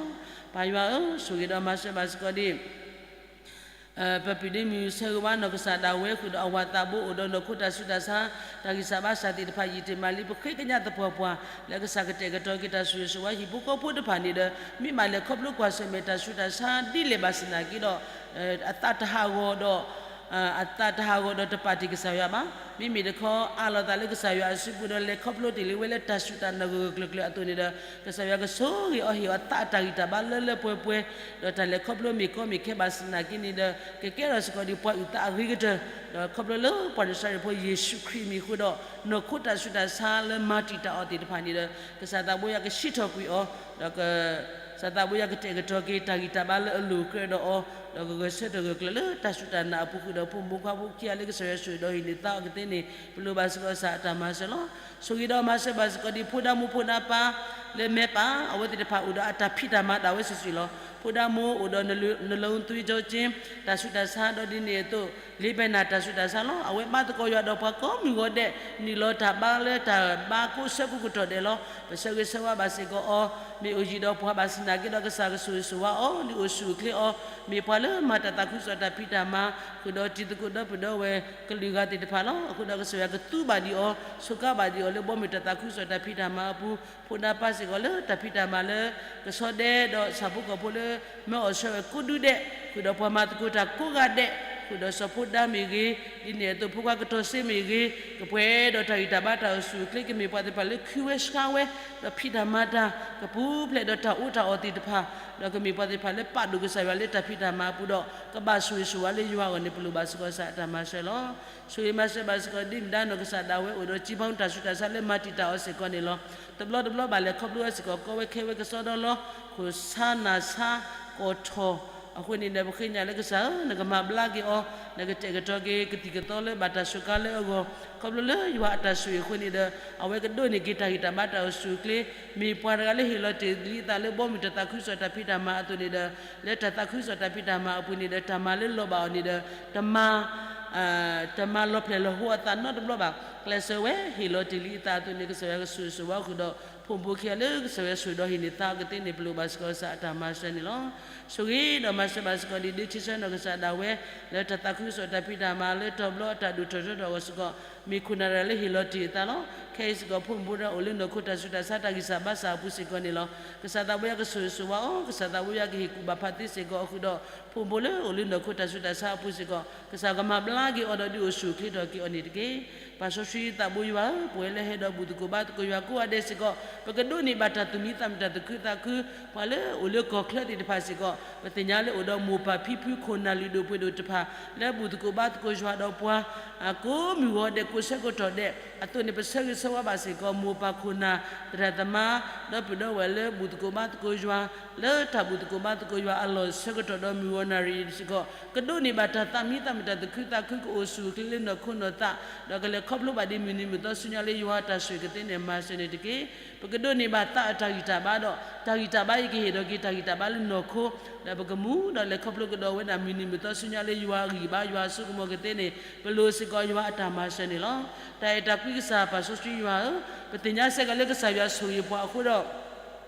ပၢ်ယွၤဧၢ ဆိၣ်ဂ့ၤဒီးမၤစၢၤဘၣ်စ့ၢ်ကီးဒ် ပပုၢ်ဒ့မုၣ်ဆၢဂ့ၤဝါနီၢ်ကစၢ်ဒၣ်ဝဲဃုာ်ဒီးအဝၤသးဘိအိၣ်ဒီးနီၢ်ခိတၢ်ဆူးတၢ်ဆါ တၢ်ဂံၢ်စၢ်ဘါစၢ်သ့ၣ်တဖၣ်ယံာ်တ့ၢ်မးလံ ပဃ့ကညးသပှၢ်ပှၢ် လၢကစၢ်ကတဲာ်ကတီၤက့ၤတၢ်ဆိၣ်ဂ့ၤဆိၣ်ဝါဟံၣ်ဖိဃီဖိတဖၣ်န့ၣ်ဒီး မ့ၢ်မးလဲၤခီဖျိကွၢ်ဆၢၣ်မဲာ်တၢ်ဆူးတၢ်ဆါဒ်လဲၣ်ဘၣ်ဆၣ်သနာ်က့ဒီး အသးတဟးဂီၤဒီး အသးတဟးဂီၤဒီးတပာ်တ့ၢ်ကစၢ်ယွၤဘၣ်. မ့မ့ၢ်တခီ အးလီၤသးလၢကစၢ်ယွၤအစုပူၤဒီး လဲၤခီဖျိတ့ၢ်လံဝဲလၢတၢ်စူၢ်တၢ်နာ်ဂၢၢ်ဂၢၢ်ကျၢၤကျၢၤအသိးန့ၣ်ဒီး ကစၢ်ယွၤကဆိၣ်ဂ့ၤအီၤ ဟ့ၣ်အီၤသးအတၢ်ဂံၢ်တၢ်ဘါလၢလၢပှဲၤပှဲၤ, ဒီးတၢ်လဲၤခီဖျိမ့ၢ်ကီမ့ၢ်ခဲဘၣ်ဆၣ်သနာ်က့န့ၣ်ဒီး ကကဲထီၣ်စ့ၢ်ကီးဒ်ပှၤအုၣ်သးအဂ့ၤကတၢၢ်, ဒီးခီဖျိလၢပှၤနၤစၤရ့းဖိယ့ၣ်ၡူးခရံာ်အမံၤအဃိဒီး နီၢ်ခိတၢ်ဆူးတၢ်ဆါလၢမၤတံာ်တာ်အီၤသ့ၣ်တဖၣ်န့ၣ်ဒီး ကစၢ်သးဘိယွၤကစံးထီၣ်ကွံာ်အီၤ, ဒီးက ကစၢ်သးဘိယွၤကတဲာ်ကတီၤက့ၤတၢ်ဂံၢ်တၢ်ဘါလၢအလိၤကြၢးဒီးအီၤ, ဒီးကဂဲၤဆၢထၢၣ်ဂၢၢ်ကျၢၤလၢတၢ်စူၢ်တၢ်နာ်အပူၤဃုာ်ဒီး ဖိမုၣ်ဖိခွါဖိခံဂၤလၢကစၢ်ယွၤဆိၣ်ဂ့ၤဒီးဟံးန့ၢ်သါအီၤကသ့န့ၣ် ပလိၣ်ဘၣ်စ့ၢ်ကီးကစၢ်အတၢ်မၤစၢၤလီၤ. ဆိၣ်ဂ့ၤဒီးမၤစၢၤဘၣ်စ့ၢ်ကီးဒ်ဖိဒါမူဖိဒါပၢ်လၢမဲပၢ် အဝဲသ့ၣ်တဖၣ်အိၣ်ဒီးအတၢ်ဖံးတၢ်မၤဒၣ်ဝဲစုာ်စုာ်လီၤ. ဖိဒါမူအိၣ်ဒီး နလုံးသွေးကြောချင်း တၢ်ဆူးတၢ်ဆါဒီးဒ်န့ၣ်အသိး လေးပင်နာ် တၢ်ဆူးတၢ်ဆါလီၤ. အဝဲဘါသကိးယွၤဒီးပှၤကိးမုၢ်ဂီၤဒဲး နုာ်လီၤတၢ်ဘါလၢတၢ်ဘါကိးဆၢကိးကတီၢ်ဒဲးလီၤ. ပဆၢဂ့ၤဆၢဝါဘၣ်စ့ၢ်ကီးအီၤ, မ့ၢ်အိၣ်ယံၤဒီးပှၤဘၣ်ဆၣ်သနာ်က့ဒီး ကစၢ်ကဆိၣ်ဂ့ၤဆိၣ်ဝါအီၤ ဒုးအိၣ်ဆူၣ်အိၣ်ချ့အီၤ, မ့ၢ်ပှၤလၢမၤတၢ်သးခုကစီၣ်တၢ်ဖံးတၢ်မၤ ဃုာ်ဒီးတံၤသကိးဒီပုၢ်ဒီဝဲၢ်ကလုာ်ဂၤသ့ၣ်တဖၣ်လီၤ. အဃိဒီးကစၢ်ယွၤကသူဘၣ်ဒံးအီၤ ဆိးကါဘၣ်ဒံးအီၤလၢဘီမုၢ်တၢ်သးခုကစီၣ်တၢ်ဖံးတၢ်မၤအပူၤ, ဖိဒါပၢ်စ့ၢ်ကီးလၢတၢ်ဖံးတၢ်မၤလၢ ကဆီဒဲဒီးဆၣ်ဖိကီၢ်ဖိလၢ မၢအီၣ်ဆၢဝဲကိးဒူဒဲး, ဃုာ်ဒီးပှၤမၤသကိးတၢ်ကိးဂၤဒဲး, ဃုာ်ဒီးစီၤဖိဒါမ့ၢ်ဂ့ၤ, ဒ်န့ၣ်အသိးဖိခွါကတီၢ်စ့မ့ၢ်ဂ့ၤ, ကပှဲၤဒီးတၢ်ဂံၢ်တၢ်ဘါတၢ်အိၣ်ဆူၣ်အိၣ်ချ့ ကမ့ၢ်ပှၤသ့ၣ်တဖၣ်လၢခုဝဲဆှါဝဲ, ဒီးဖံးတၢ်မၤတၢ် ကပူၤဖျဲးဒီးတၢ်အီၣ်တၢ်အီသ့ၣ်တဖၣ်, ဒီးကမ့ၢ်ပှၤသ့ၣ်တဖၣ်လၢပာ်ဒိၣ်ကစၢ်ယွၤလၢတၢ်ဖံးတၢ်မၤအပူၤဒီး ကဘၣ်ဆိၣ်ဂ့ၤဆိၣ်ဝါလၢယွၤအဂီၢ်န့ၣ် ပလိၣ်ဘၣ်စ့ၢ်ကီးကစၢ်အတၢ်မၤစၢၤလီၤ. ဆိၣ်ဂ့ၤမၤစၢၤဘၣ်စ့ၢ်ကီးဒ်မတၤနီၢ်ကစၢ်ဒၣ်ဝဲအိၣ်ဒီး ကံဘီတၢ်ဆူးတၢ်ဆါလၢမၤတံာ်တာ်အီၤစ့ၢ်ကီးန့ၣ်လီၤ. တဘျီတဘျီဘၣ်လဲၤခီဖျိဝဲစ့ၢ်ကီး ကီဝဲခဲဝဲကစီဒီလီၤ, ခိၣ်ဆါနၢ်ဆါ ကီၢ်ထီၣ်, အဃိန့ၣ်ဒီး ပဃ့ကညးလၢကစၢ်ဧၢ, နကမၤဘျါက့ၤအီၤ, နကတဲာ်ကတီၤက့ၤ ကသံၣ်ကသီလၢဘၣ်တၢ်စူးကါလၢအဂီၢ်, ခီဖျိလၢယွၤအတၢ်ဆိၣ်ဂ့ၤအဃိန့ၣ်ဒီး အဝဲကဒိးန့ၢ်က့ၤတၢ်ဂံၢ်တၢ်ဘါတၢ်အိၣ်ဆူၣ်အိၣ်ချ့, မ့ၢ်ပှၤတဂၤလၢဟ့ၣ်လီၤတ့ၢ်လံအသးလၢဘီမုၢ်တၢ်သးခုကစီၣ်တၢ်ဖံးတၢ်မၤအသိးန့ၣ်ဒီး လၢတၢ်သးခုကစီၣ်တၢ်ဖံးတၢ်မၤအပူၤန့ၣ်ဒီး တၢ်မၤလၢလီၤဘၣ်အီၤန့ၣ်ဒီး တမၤ တမၤလီၤဖျဲၣ်လီၤဟိအသးနီတဘျီဘၣ်. ကျဲးစၢးဝဲဟ့ၣ်လီၤတ့ၢ်လံအသးအသိးန့ၣ် ကစၢ်ယွၤကဆိၣ်ဂ့ၤဆိၣ်ဝါဃုာ်ဒီး ဖိမုၣ်ဖိခွါလၢကစၢ်ယွၤဆိၣ်ဂ့ၤဒီးဟံးန့ၢ်သါအီၤကသ့န့ၣ် ပလိၣ်ဘၣ်စ့ၢ်ကီးကစၢ်အတၢ်မၤစၢၤန့ၣ်လီၤ. ဆိၣ်ဂ့ၤဒီးမၤစၢၤဘၣ်စ့ၢ်ကီးဒ် ဒ့ထံဆၢနီၢ်ကစၢ်ဒၣ်ဝဲ လၢတၢ်သးခုကစီၣ်တၢ်ဖံးတၢ်မၤလၢတဘျီအတၢ်ဒိၣ်ထီၣ်ထီထီၣ်အဂီၢ်စ့ၢ်ကီး မ့ၢ်ခိၣ်နၢ်တဂၤလၢဟ့ၣ်လီၤတ့ၢ်အသးလီၤ. ခဲအံၤစ့ၢ်ကီး ဖိမုၣ်ဖိခွါအိၣ်လၢနီၢ်ခိတၢ်ဆူးတၢ်ဆါတၢ်ဂံၢ်စၢ်ဘါစၢ်အပူၤစ့ၢ်ကီးန့ၣ်လီၤ. ကစၢ်သးဘိယွၤကဆိၣ်ဂ့ၤဆိၣ်ဝါအီၤ, ကစၢ်သးဘိယွၤကဟ့ၣ်ကူၣ်ဘၣ်ဖးသ့စ့ၢ်ကီးအဃုာ်ဒီး ဖိမုၣ်ဖိလၢအိၣ်လၢနီၢ်ခိတၢ်ဆူးတၢ်ဆါအပူၤစ့ၢ်ကီး ကစၢ်ကမၤဘျါက့ၤအီၤဒီးဒုးအိၣ်ဆူၣ်အိၣ်ချ့ထီၣ်က့ၤအီၤန့ၣ်တက့ၢ်. ပၢ်စီဆှံသးဘိယွၤဧၢ, ပဝဲလၢဟဲဒီးဘူၣ်သကိးဘါသကိးယွၤကိးဂၤဒဲးစ့ၢ်ကီး ပကဒိးန့ၢ်ဘၣ်တၢ်သူၣ်မံသးမုာ်တၢ်သူၣ်ခုသးခု, ပှၤလၢအိၣ်လၢကီၢ်ချၢသ့ၣ်တဖၣ်စ့ၢ်ကီး ပသ့ၣ်ညါလၢအိၣ်ဒီးမိၢ်ပၢ်ဖံဖုခိၣ်နၢ်လုၢ်ဒိၣ်ပှ့ၤဒိၣ်တဖၣ် လၢဘူၣ်သကိးဘါသကိးယွၤဒီးပှၤ ကိးမုၢ်ဂီၤဒဲးကိးဆၢကတီၢ်ဒဲး အသိးန့ၣ် ပဆၢဂ့ၤဆၢဝါဘၣ်စ့ၢ်ကီး မိၢ်ပၢ်ခိၣ်နၢ် သရၣ်သမါ ဒီပုၢ်ဒီဝဲၢ်လၢဘူၣ်သကိးဘါသကိးယွၤ လၢတၢ်ဘူၣ်သကိးဘါသကိးယွၤအလီၢ်ဆၢကတီၢ်ဒီးမုၢ်ဂီၤနၣ်ရံၣ်စ့ၢ်ကီး ကဒိးန့ၢ်ဘၣ်တၢ်သးမံသးမုာ်တၢ်သူၣ်ခုသးခု ကအိၣ်ဆူၣ်အိၣ်ချ့လၢနီၢ်ခိနီၢ်သး ဒီးကလဲၤခီဖျိဘၣ်ဒ်မုၢ်နံၤမုၢ်သီဆူညါလၢယွၤအတၢ်ဆိၣ်ဂ့ၤကသ့န့ၣ် မၤစၢၤန့ၣ်တက့ၢ်. ပကဒိးန့ၢ်ဘၣ်သးအတၢ်ဂံၢ်တၢ်ဘါဒီး တၢ်ဂံၢ်တၢ်ဘါအံၤကဟ့ၣ်ဒီးက့ၤတၢ်ဂံၢ်တၢ်ဘါလၢနီၢ်ခိ ဒီးပကမူဒီးလဲၤခီဖျိကဒီးဝဲဒၣ်မုၢ်နံၤမုၢ်သီဆူညါလၢယွၤအဂံၢ်ဘါယွၤအစိကမီၤကသ့န့ၣ် ပလိၣ်စ့ၢ်ကီးယွၤအတၢ်မၤစၢၤန့ၣ်လီၤ. တၢ်အဲၣ်တၢ်ကွံကစၢ်ပၢ်စီဆှံယွၤဧၢ, ပသ့ၣ်ညါစ့ၢ်ကီးလၢကစၢ်ယွၤဆိၣ်ဂ့ၤပှၤအဃိဒီး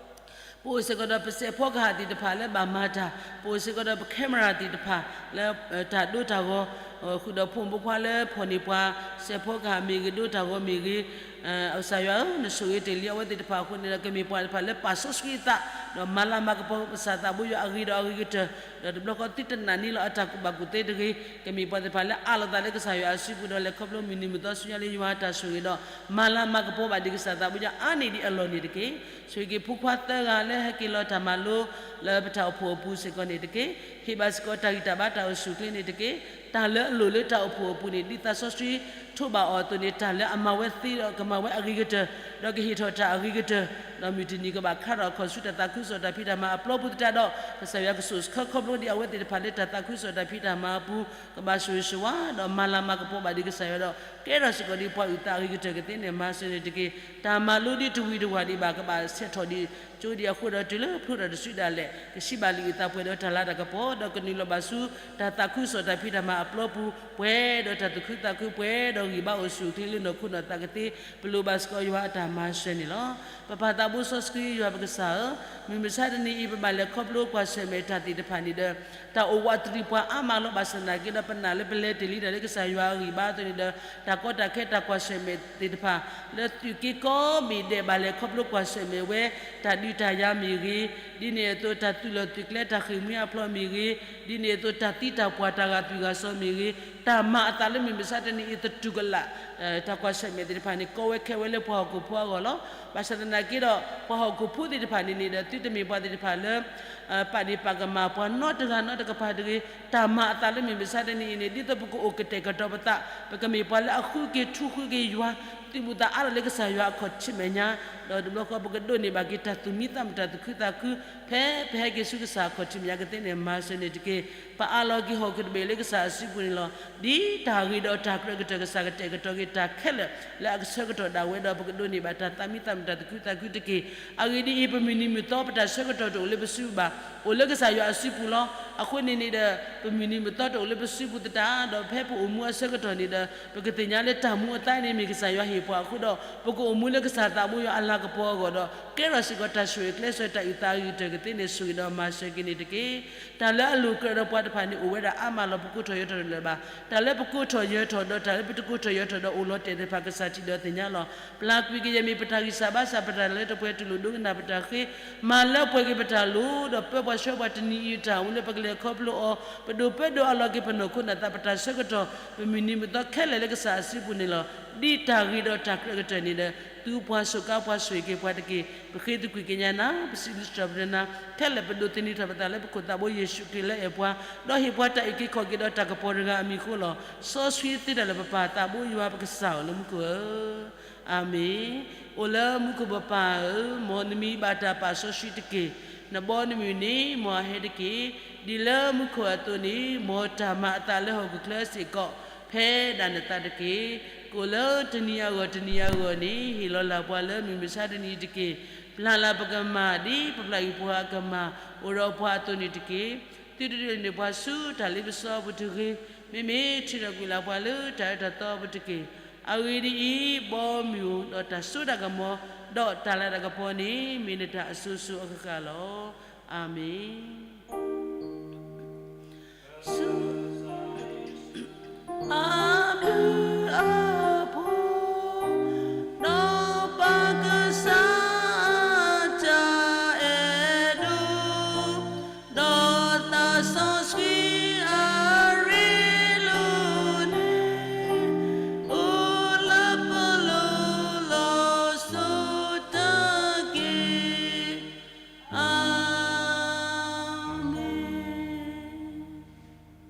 ပအိၣ်စ့ၢ်ကီးဒီးပစဲးဖီကဟၣ်သ့ၣ်တဖၣ်လၢဘၣ်မၤတၢ်, ပအိၣ်စ့ၢ်ကီးဒီးပ camera သ့ၣ်တဖၣ်လၢ တၢ်ဒိတၢ်ဂီၤ ဃုာ်ဒီးဖိမုၣ်ဖိခွါလၢဖီၣ်န့ၢ်ပှၤ စဲးဖီကဟၣ်မ့ၢ်ဂ့ၤ ဒိတၢ်ဂီၤမ့ၢ်ဂ့ၤ, ကစၢ်ယွၤဧၢ, နဆိၣ်ဂ့ၤတ့ၢ်လံအဝဲသ့ၣ်တဖၣ်အဃိန့ၣ်ဒီး ကမ့ၢ်ပှၤတဖၣ်လၢပာ်စီဆှံအသး ဒီးမၤလၤမၤကပီၤကစၢ်သးဘိယွၤအဂ့ၤဒီးအဂ့ၤကတၢၢ်, ဒီးတဘျီဃီသုတနာ်န့ၢ်လီၤအတၢ်ကူၣ်ဘၣ်ကူၣ်သ့တဂ့ၤ, ကမ့ၢ်ပှၤသ့ၣ်တဖၣ်လၢအးလီၤသးလၢကစၢ်ယွၤအစုပူၤဒီး လဲၤခီဖျိမုၢ်နံၤမုၢ်သီဆူညါလၢယွၤအတၢ်ဆိၣ်ဂ့ၤဒီး မၤလၤမၤကပီၤဘၣ်ဒံးကစၢ်သးဘိယွၤအါန့ၢ်ဒံးအလီၢ်န့ၣ်တက့ၢ်. ဆိၣ်ဂ့ၤက့ၤဖိခွါသၢဂၤလၢဟဲက့ၤလီၤတၢ်မၤလိ လၢပတၢ်အိၣ်ဖှိၣ်အပူၤစ့ၢ်ကီးန့ၣ်တက့ၢ်. ဟ့ၣ်ဘၣ်စ့ၢ်ကီးတၢ်ဂံၢ်တၢ်ဘါတၢ်အိၣ်ဆူၣ်အိၣ်ချ့န့ၣ်တက့ၢ်. တၢ်လၢအလိၣ်လၢတၢ်အိၣ်ဖှိၣ်အပူၤန့ၣ် ဒ်သးစီဆှံထိးဘၣ်အီၤအသိးန့ၣ် တၢ်လၢအမၤဝဲသ့ဒီးကမၤဝဲအဂ့ၤကတၢၢ်, ဒီးကဟ့ၣ်ထီၣ်တၢ်အဂ့ၤကတၢၢ်, ဒီးမုၢ်တနံၤကဘၣ်ခါထီၣ်အခီၣ်ဆူတၢ်သးခုကစီၣ်တၢ်ဖံးတၢ်မၤအပျီပူၤသတးဒီး ကစၢ်ယွၤကဆိၣ်ဆၢခီဖျိဒံးအဝဲသ့ၣ်တဖၣ်လၢတၢ်သးခုကစီၣ်တၢ်ဖံးတၢ်မၤအပူၤ ကဘၣ်ဆိၣ်ဂ့ၤဆိၣ်ဝါ ဒီးမၤလၤမၤကပီၤဘၣ်ဒံးကစၢ်ယွၤဒီး ကဲထီၣ်စ့ၢ်ကီးဒံးပှၤအုၣ်သးအဂ့ၤကတၢၢ်ကသ့န့ၣ် မၤစၢၤန့ၣ်တက့ၢ်. တၢ်မၤလိဒ်တဝံၤတဝၤဒံးဘၣ် ကဘၣ်ဆဲးထီၣ်ဒံးကၠိဒံးအဃိဒီး တုၤလၢဖျိထီၣ်တစုဒၣ်လဲာ် ကဆံးဘၣ်လံာ်အုၣ်သးပှဲၤဒီးတၢ်လၤတၢ်ကပီၤ ဒီးကနုာ်လီၤဘၣ်ဆူတၢ်သးခုကစီၣ်တၢ်ဖံးတၢ်မၤအပျီပူၤ ပှဲၤဒီးတၢ်သူၣ်ခုသးခု ပှဲၤဒီးဂံၢ်ဘါအိၣ်ဆူၣ်အိၣ်ချ့လၢနီၢ်ခိနီၢ်သးကသ့ ပလိၣ်ဘၣ်စ့ၢ်ကီးယွၤအတၢ်မၤစၢၤန့ၣ်လီၤ. ပပၢ်သးဘိစီဆှံယွၤပကစၢ်ဧၢ, မုၢ်မဆါတနံၤအံၤ ပဘၣ်လဲၤခီဖျိကွၢ်ဆၢၣ်မဲာ်တၢ်သ့ၣ်တဖၣ်န့ၣ်ဒီး တၢ်အိၣ်ဝးတရံးပှၤအါမးလီၤ. ဘၣ်ဆၣ်သနာ်က့ဒီး ပနာ်လၢပလဲၤတ့ၢ်လံတၢ်လၢကစၢ်ယွၤအဂံၢ်ဘါအသိးန့ၣ်ဒီး တၢ်ကီတၢ်ခဲတၢ်ကွၢ်ဆၢၣ်မဲာ်သ့ၣ်တဖၣ် လၢသုးက့ကိးဘ့ၣ်ဒဲး ဘၣ်လဲၤခီဖျိကွၢ်ဆၢၣ်မဲာ်ဝဲ တၢ်ဒုးတၢ်ယၤမ့ၢ်ဂ့ၤ ဒ်န့ၣ်အသိးတၢ်သုးလီၢ်သုးကျဲ တၢ်ဃ့ၢ်မှံဟးဖျိးမ့ၢ်ဂ့ၤ, ဒ်န့ၣ်အသိးတၢ်သံတၢ်ပှၢ် တၢ်ဂာ်သွံၣ်ဂာ်စီၤမ့ၢ်ဂ့ၤ, တၢ်မၤအသးလၢမုၢ်မဆါတနံၤအံၤသတူၢ်ကလာ် တၢ်ကွၢ်ဆၢၣ်မဲာ်သ့ၣ်တဖၣ်န့ၣ် ကီဝဲခဲဝဲလၢပှၤဟီၣ်ခိၣ်ဖိအဂီၢ်လီၤ. ဘၣ်ဆၣ်သနာ်က့ဒီး ပှၤဟီၣ်ခိၣ်ဖိသ့ၣ်တဖၣ်န့ၣ်န့ၣ်ဒီး သုတမ့ၢ်ပှၤသ့ၣ်တဖၣ်လၢ ပာ်ဒ့ၣ်ပာ်ကမၣ်ပှၤနီတဂၤနီတကပၤတဂ့ၤ, တၢ်မၤအသးလၢမုၢ်မဆါတနံၤအံၤန့ၣ် ဒ်သိးပကအိၣ်ကတဲာ်ကတီၤပသး, ပကမ့ၢ်ပှၤလၢအဃုက့ၤထူဃုက့ၤယွၤ, သုးဘူးသးအါထီၣ်လၢကစၢ်ယွၤအခီၣ်ထံးမဲာ်ညါ, ဒီးတဘျီဃီပကဒိးန့ၢ်ဘၣ်က့ၤ တၢ်သူၣ်မံသးမုာ်တၢ်သူၣ်ခုသးခု, ဖဲပဟဲက့ၤဆူကစၢ်အခီၣ်ထံးမဲာ်ညါကသ့န့ၣ် မၤစၢၤန့ၣ်တက့ၢ်. ပအးလီၤက့ၤဟီၣ်ခိၣ်တဘ့ၣ်လၢကစၢ်အစုပူၤန့ၣ်လီၤ. ဒ်တၢ်ဂ့ၤဒီးတၢ်ကြၢးကတၢၢ် ကစၢ်ကတဲာ်ကတီၤက့ၤတၢ်ခဲလၢာ် လၢအကဆၢကတီၢ်ဒၣ်ဝဲဒီး ပကဒိးန့ၢ်ဘၣ်တၢ်သူၣ်မံသးမုာ်တၢ်သူၣ်ခုသးခုတက့ၢ်. အဂ့ၢ်ဒ်အံၤ, ပမုၢ်နံၤမုၢ်သီပတၢ်ဆၢကတီၢ်တအိၣ်လၢပစုပူၤဘၣ်, အိၣ်လၢကစၢ်ယွၤအစုပူၤလီၤ. အဃိန့ၣ်န့ၣ်ဒီး ပမုၢ်နံၤမုၢ်သီတအိၣ်လၢပစုပူၤသတးဒီး ဖဲပအိၣ်မူအဆၢကတီၢ်န့ၣ်ဒီး ပကသ့ၣ်ညါလၢတၢ်မူအသါန့ၣ်မ့ၢ်ကစၢ်ယွၤဟ့ၣ်ပှၤအဃိဒီး ပကအိၣ်မူလၢကစၢ်သးဘိယွၤအလၤကပီၤအဂီၢ်ဒီး ကဲထီၣ်စ့ၢ်ကီးတၢ်ဆိၣ်ဂ့ၤကျဲးစၢး တၢ်အုၣ်သးအဂ့ၤကတၢၢ်ကသ့န့ၣ် ဆိၣ်ဂ့ၤဒီးမၤစၢၤက့ၤန့ၣ်တက့ၢ်. တၢ်လၢအလိၣ်ကြၢးဒီးပှၤတဖၣ်န့ၣ် အိၣ်ဝဲဒၣ်အါမးလီၤ. ပကိးထီၣ်ယၢၤထီၣ်တလၢာ်ဘၣ်. တၢ်လၢပကိးထီၣ်ယၢၤထီၣ်ဒီး တၢ်လၢပတကိးထီၣ်ယၢၤထီၣ်ဒီးအိၣ်လီၤတဲာ်သ့ၣ်တဖၣ် ကစၢ်ထံၣ်ဒီးသ့ၣ်ညါလီၤ. ပျၢ်ကွံာ်ကယဲၢ်မ့ၢ်ပတၢ်ဂံၢ်စၢ်ဘါစၢ် ပတၢ်လၢတပှဲၤ တူၢ်လိာ်ဒိကနၣ်ပတၢ်ဃ့, မၤလၢပှဲၤက့ၤပတၢ်လိၤ ဒီးပၢပှၤဆှၢပှၤတနံၤအံၤတၢ်အိၣ်လၢပကလဲၤခီဖျိအီၤ, ပဒိၣ်ပၢဒိၣ်အလီၢ်က့ၤပနီၢ်ခိနၢ်သး ပတၢ်ဆၢကတီၢ် ပမုၢ်နံၤမုၢ်သီခဲလၢာ်လၢကစၢ်အစုပူၤန့ၣ်လီၤ. ဒ်တၢ်ဂ့ၤဒီးတၢ်ကြၢးကတၢၢ်န့ၣ်ဒီး သုပှၤစူၢ်ကါပှၤဆိၣ်ဂ့ၤက့ၤပှၤတက့ၢ်. ပဃ့သကွံာ်ကညးနၤ ပစံးဘျုးစံးထီၣ်ပတြၢၤနၤ, ခဲလၢာ်ပဒိးသန့ၤထီၣ်ပသးလၢပခိၣ်သးဘိယ့ၣ်ၡူးခရံာ်လၢအဲၣ်ပှၤ, ဒီးဟ့ၣ်ပှၤတၢ်အုၣ်က့ၤခီၣ်က့ၤဒီးတၢ်ကပီၤတဂၤအမံၤအဃိလီၤ. စီဆှံသ့တၢ်လၢပပၢ်သးဘိယွၤပကစၢ်ဧၢ လၢမူခိၣ်ဧၢ အၤမ့ၣ်. အိၣ်လၢမူခိၣ်ပပၢ်ဧၢ, မ်နမံၤဘၣ်တၢ်ပာ်စီဆှံတက့ၢ်. နဘီနမုၢ်န့ၣ် မ်အဟဲတက့ၢ်. ဒ်လၢမူခိၣ်အသိးန့ၣ် မ်တၢ်မၤအသးလၢဟီၣ်ခိၣ်ချၢစ့ၢ်ကီး ဖဲဒၣ်နသးတက့ၢ်. ကိၣ်လၢတနံၤအဂီၢ်တနံၤအဂီၢ်န့ၣ် ဟ့ၣ်လီၤလၢ်ပှၤလၢမုၢ်မဆါတနံၤအံၤတက့ၢ်. ပျၢ်လၢ်ပကမၢ် ဒ်ပပျၢ်ကွံာ်ပှၤအကမၢ် အိၣ်ဒီးပှၤအသိးန့ၣ်တက့ၢ်. သုတဒုးန့ၢ်ပှၤဆူတၢ်လ့ပစီအပူၤတဂ့ၤ, မ့မ့ၢ်ထုးထီၣ်ကွံာ်လၢ်ပှၤလၢတၢ်အၢတၢ်သီအပူၤတက့ၢ်. အဂ့ၢ်ဒ်အံၤ, ဘီမုၢ်ဒီးတၢ်စိတၢ်ကမီၤ ဒီးတၢ်လၤတၢ်ကပီၤန့ၣ် မ့ၢ်နတၢ်အစိၤစိၤအဃၣ်ဃၣ်လီၤ. အၤမ့ၣ်. ဆူ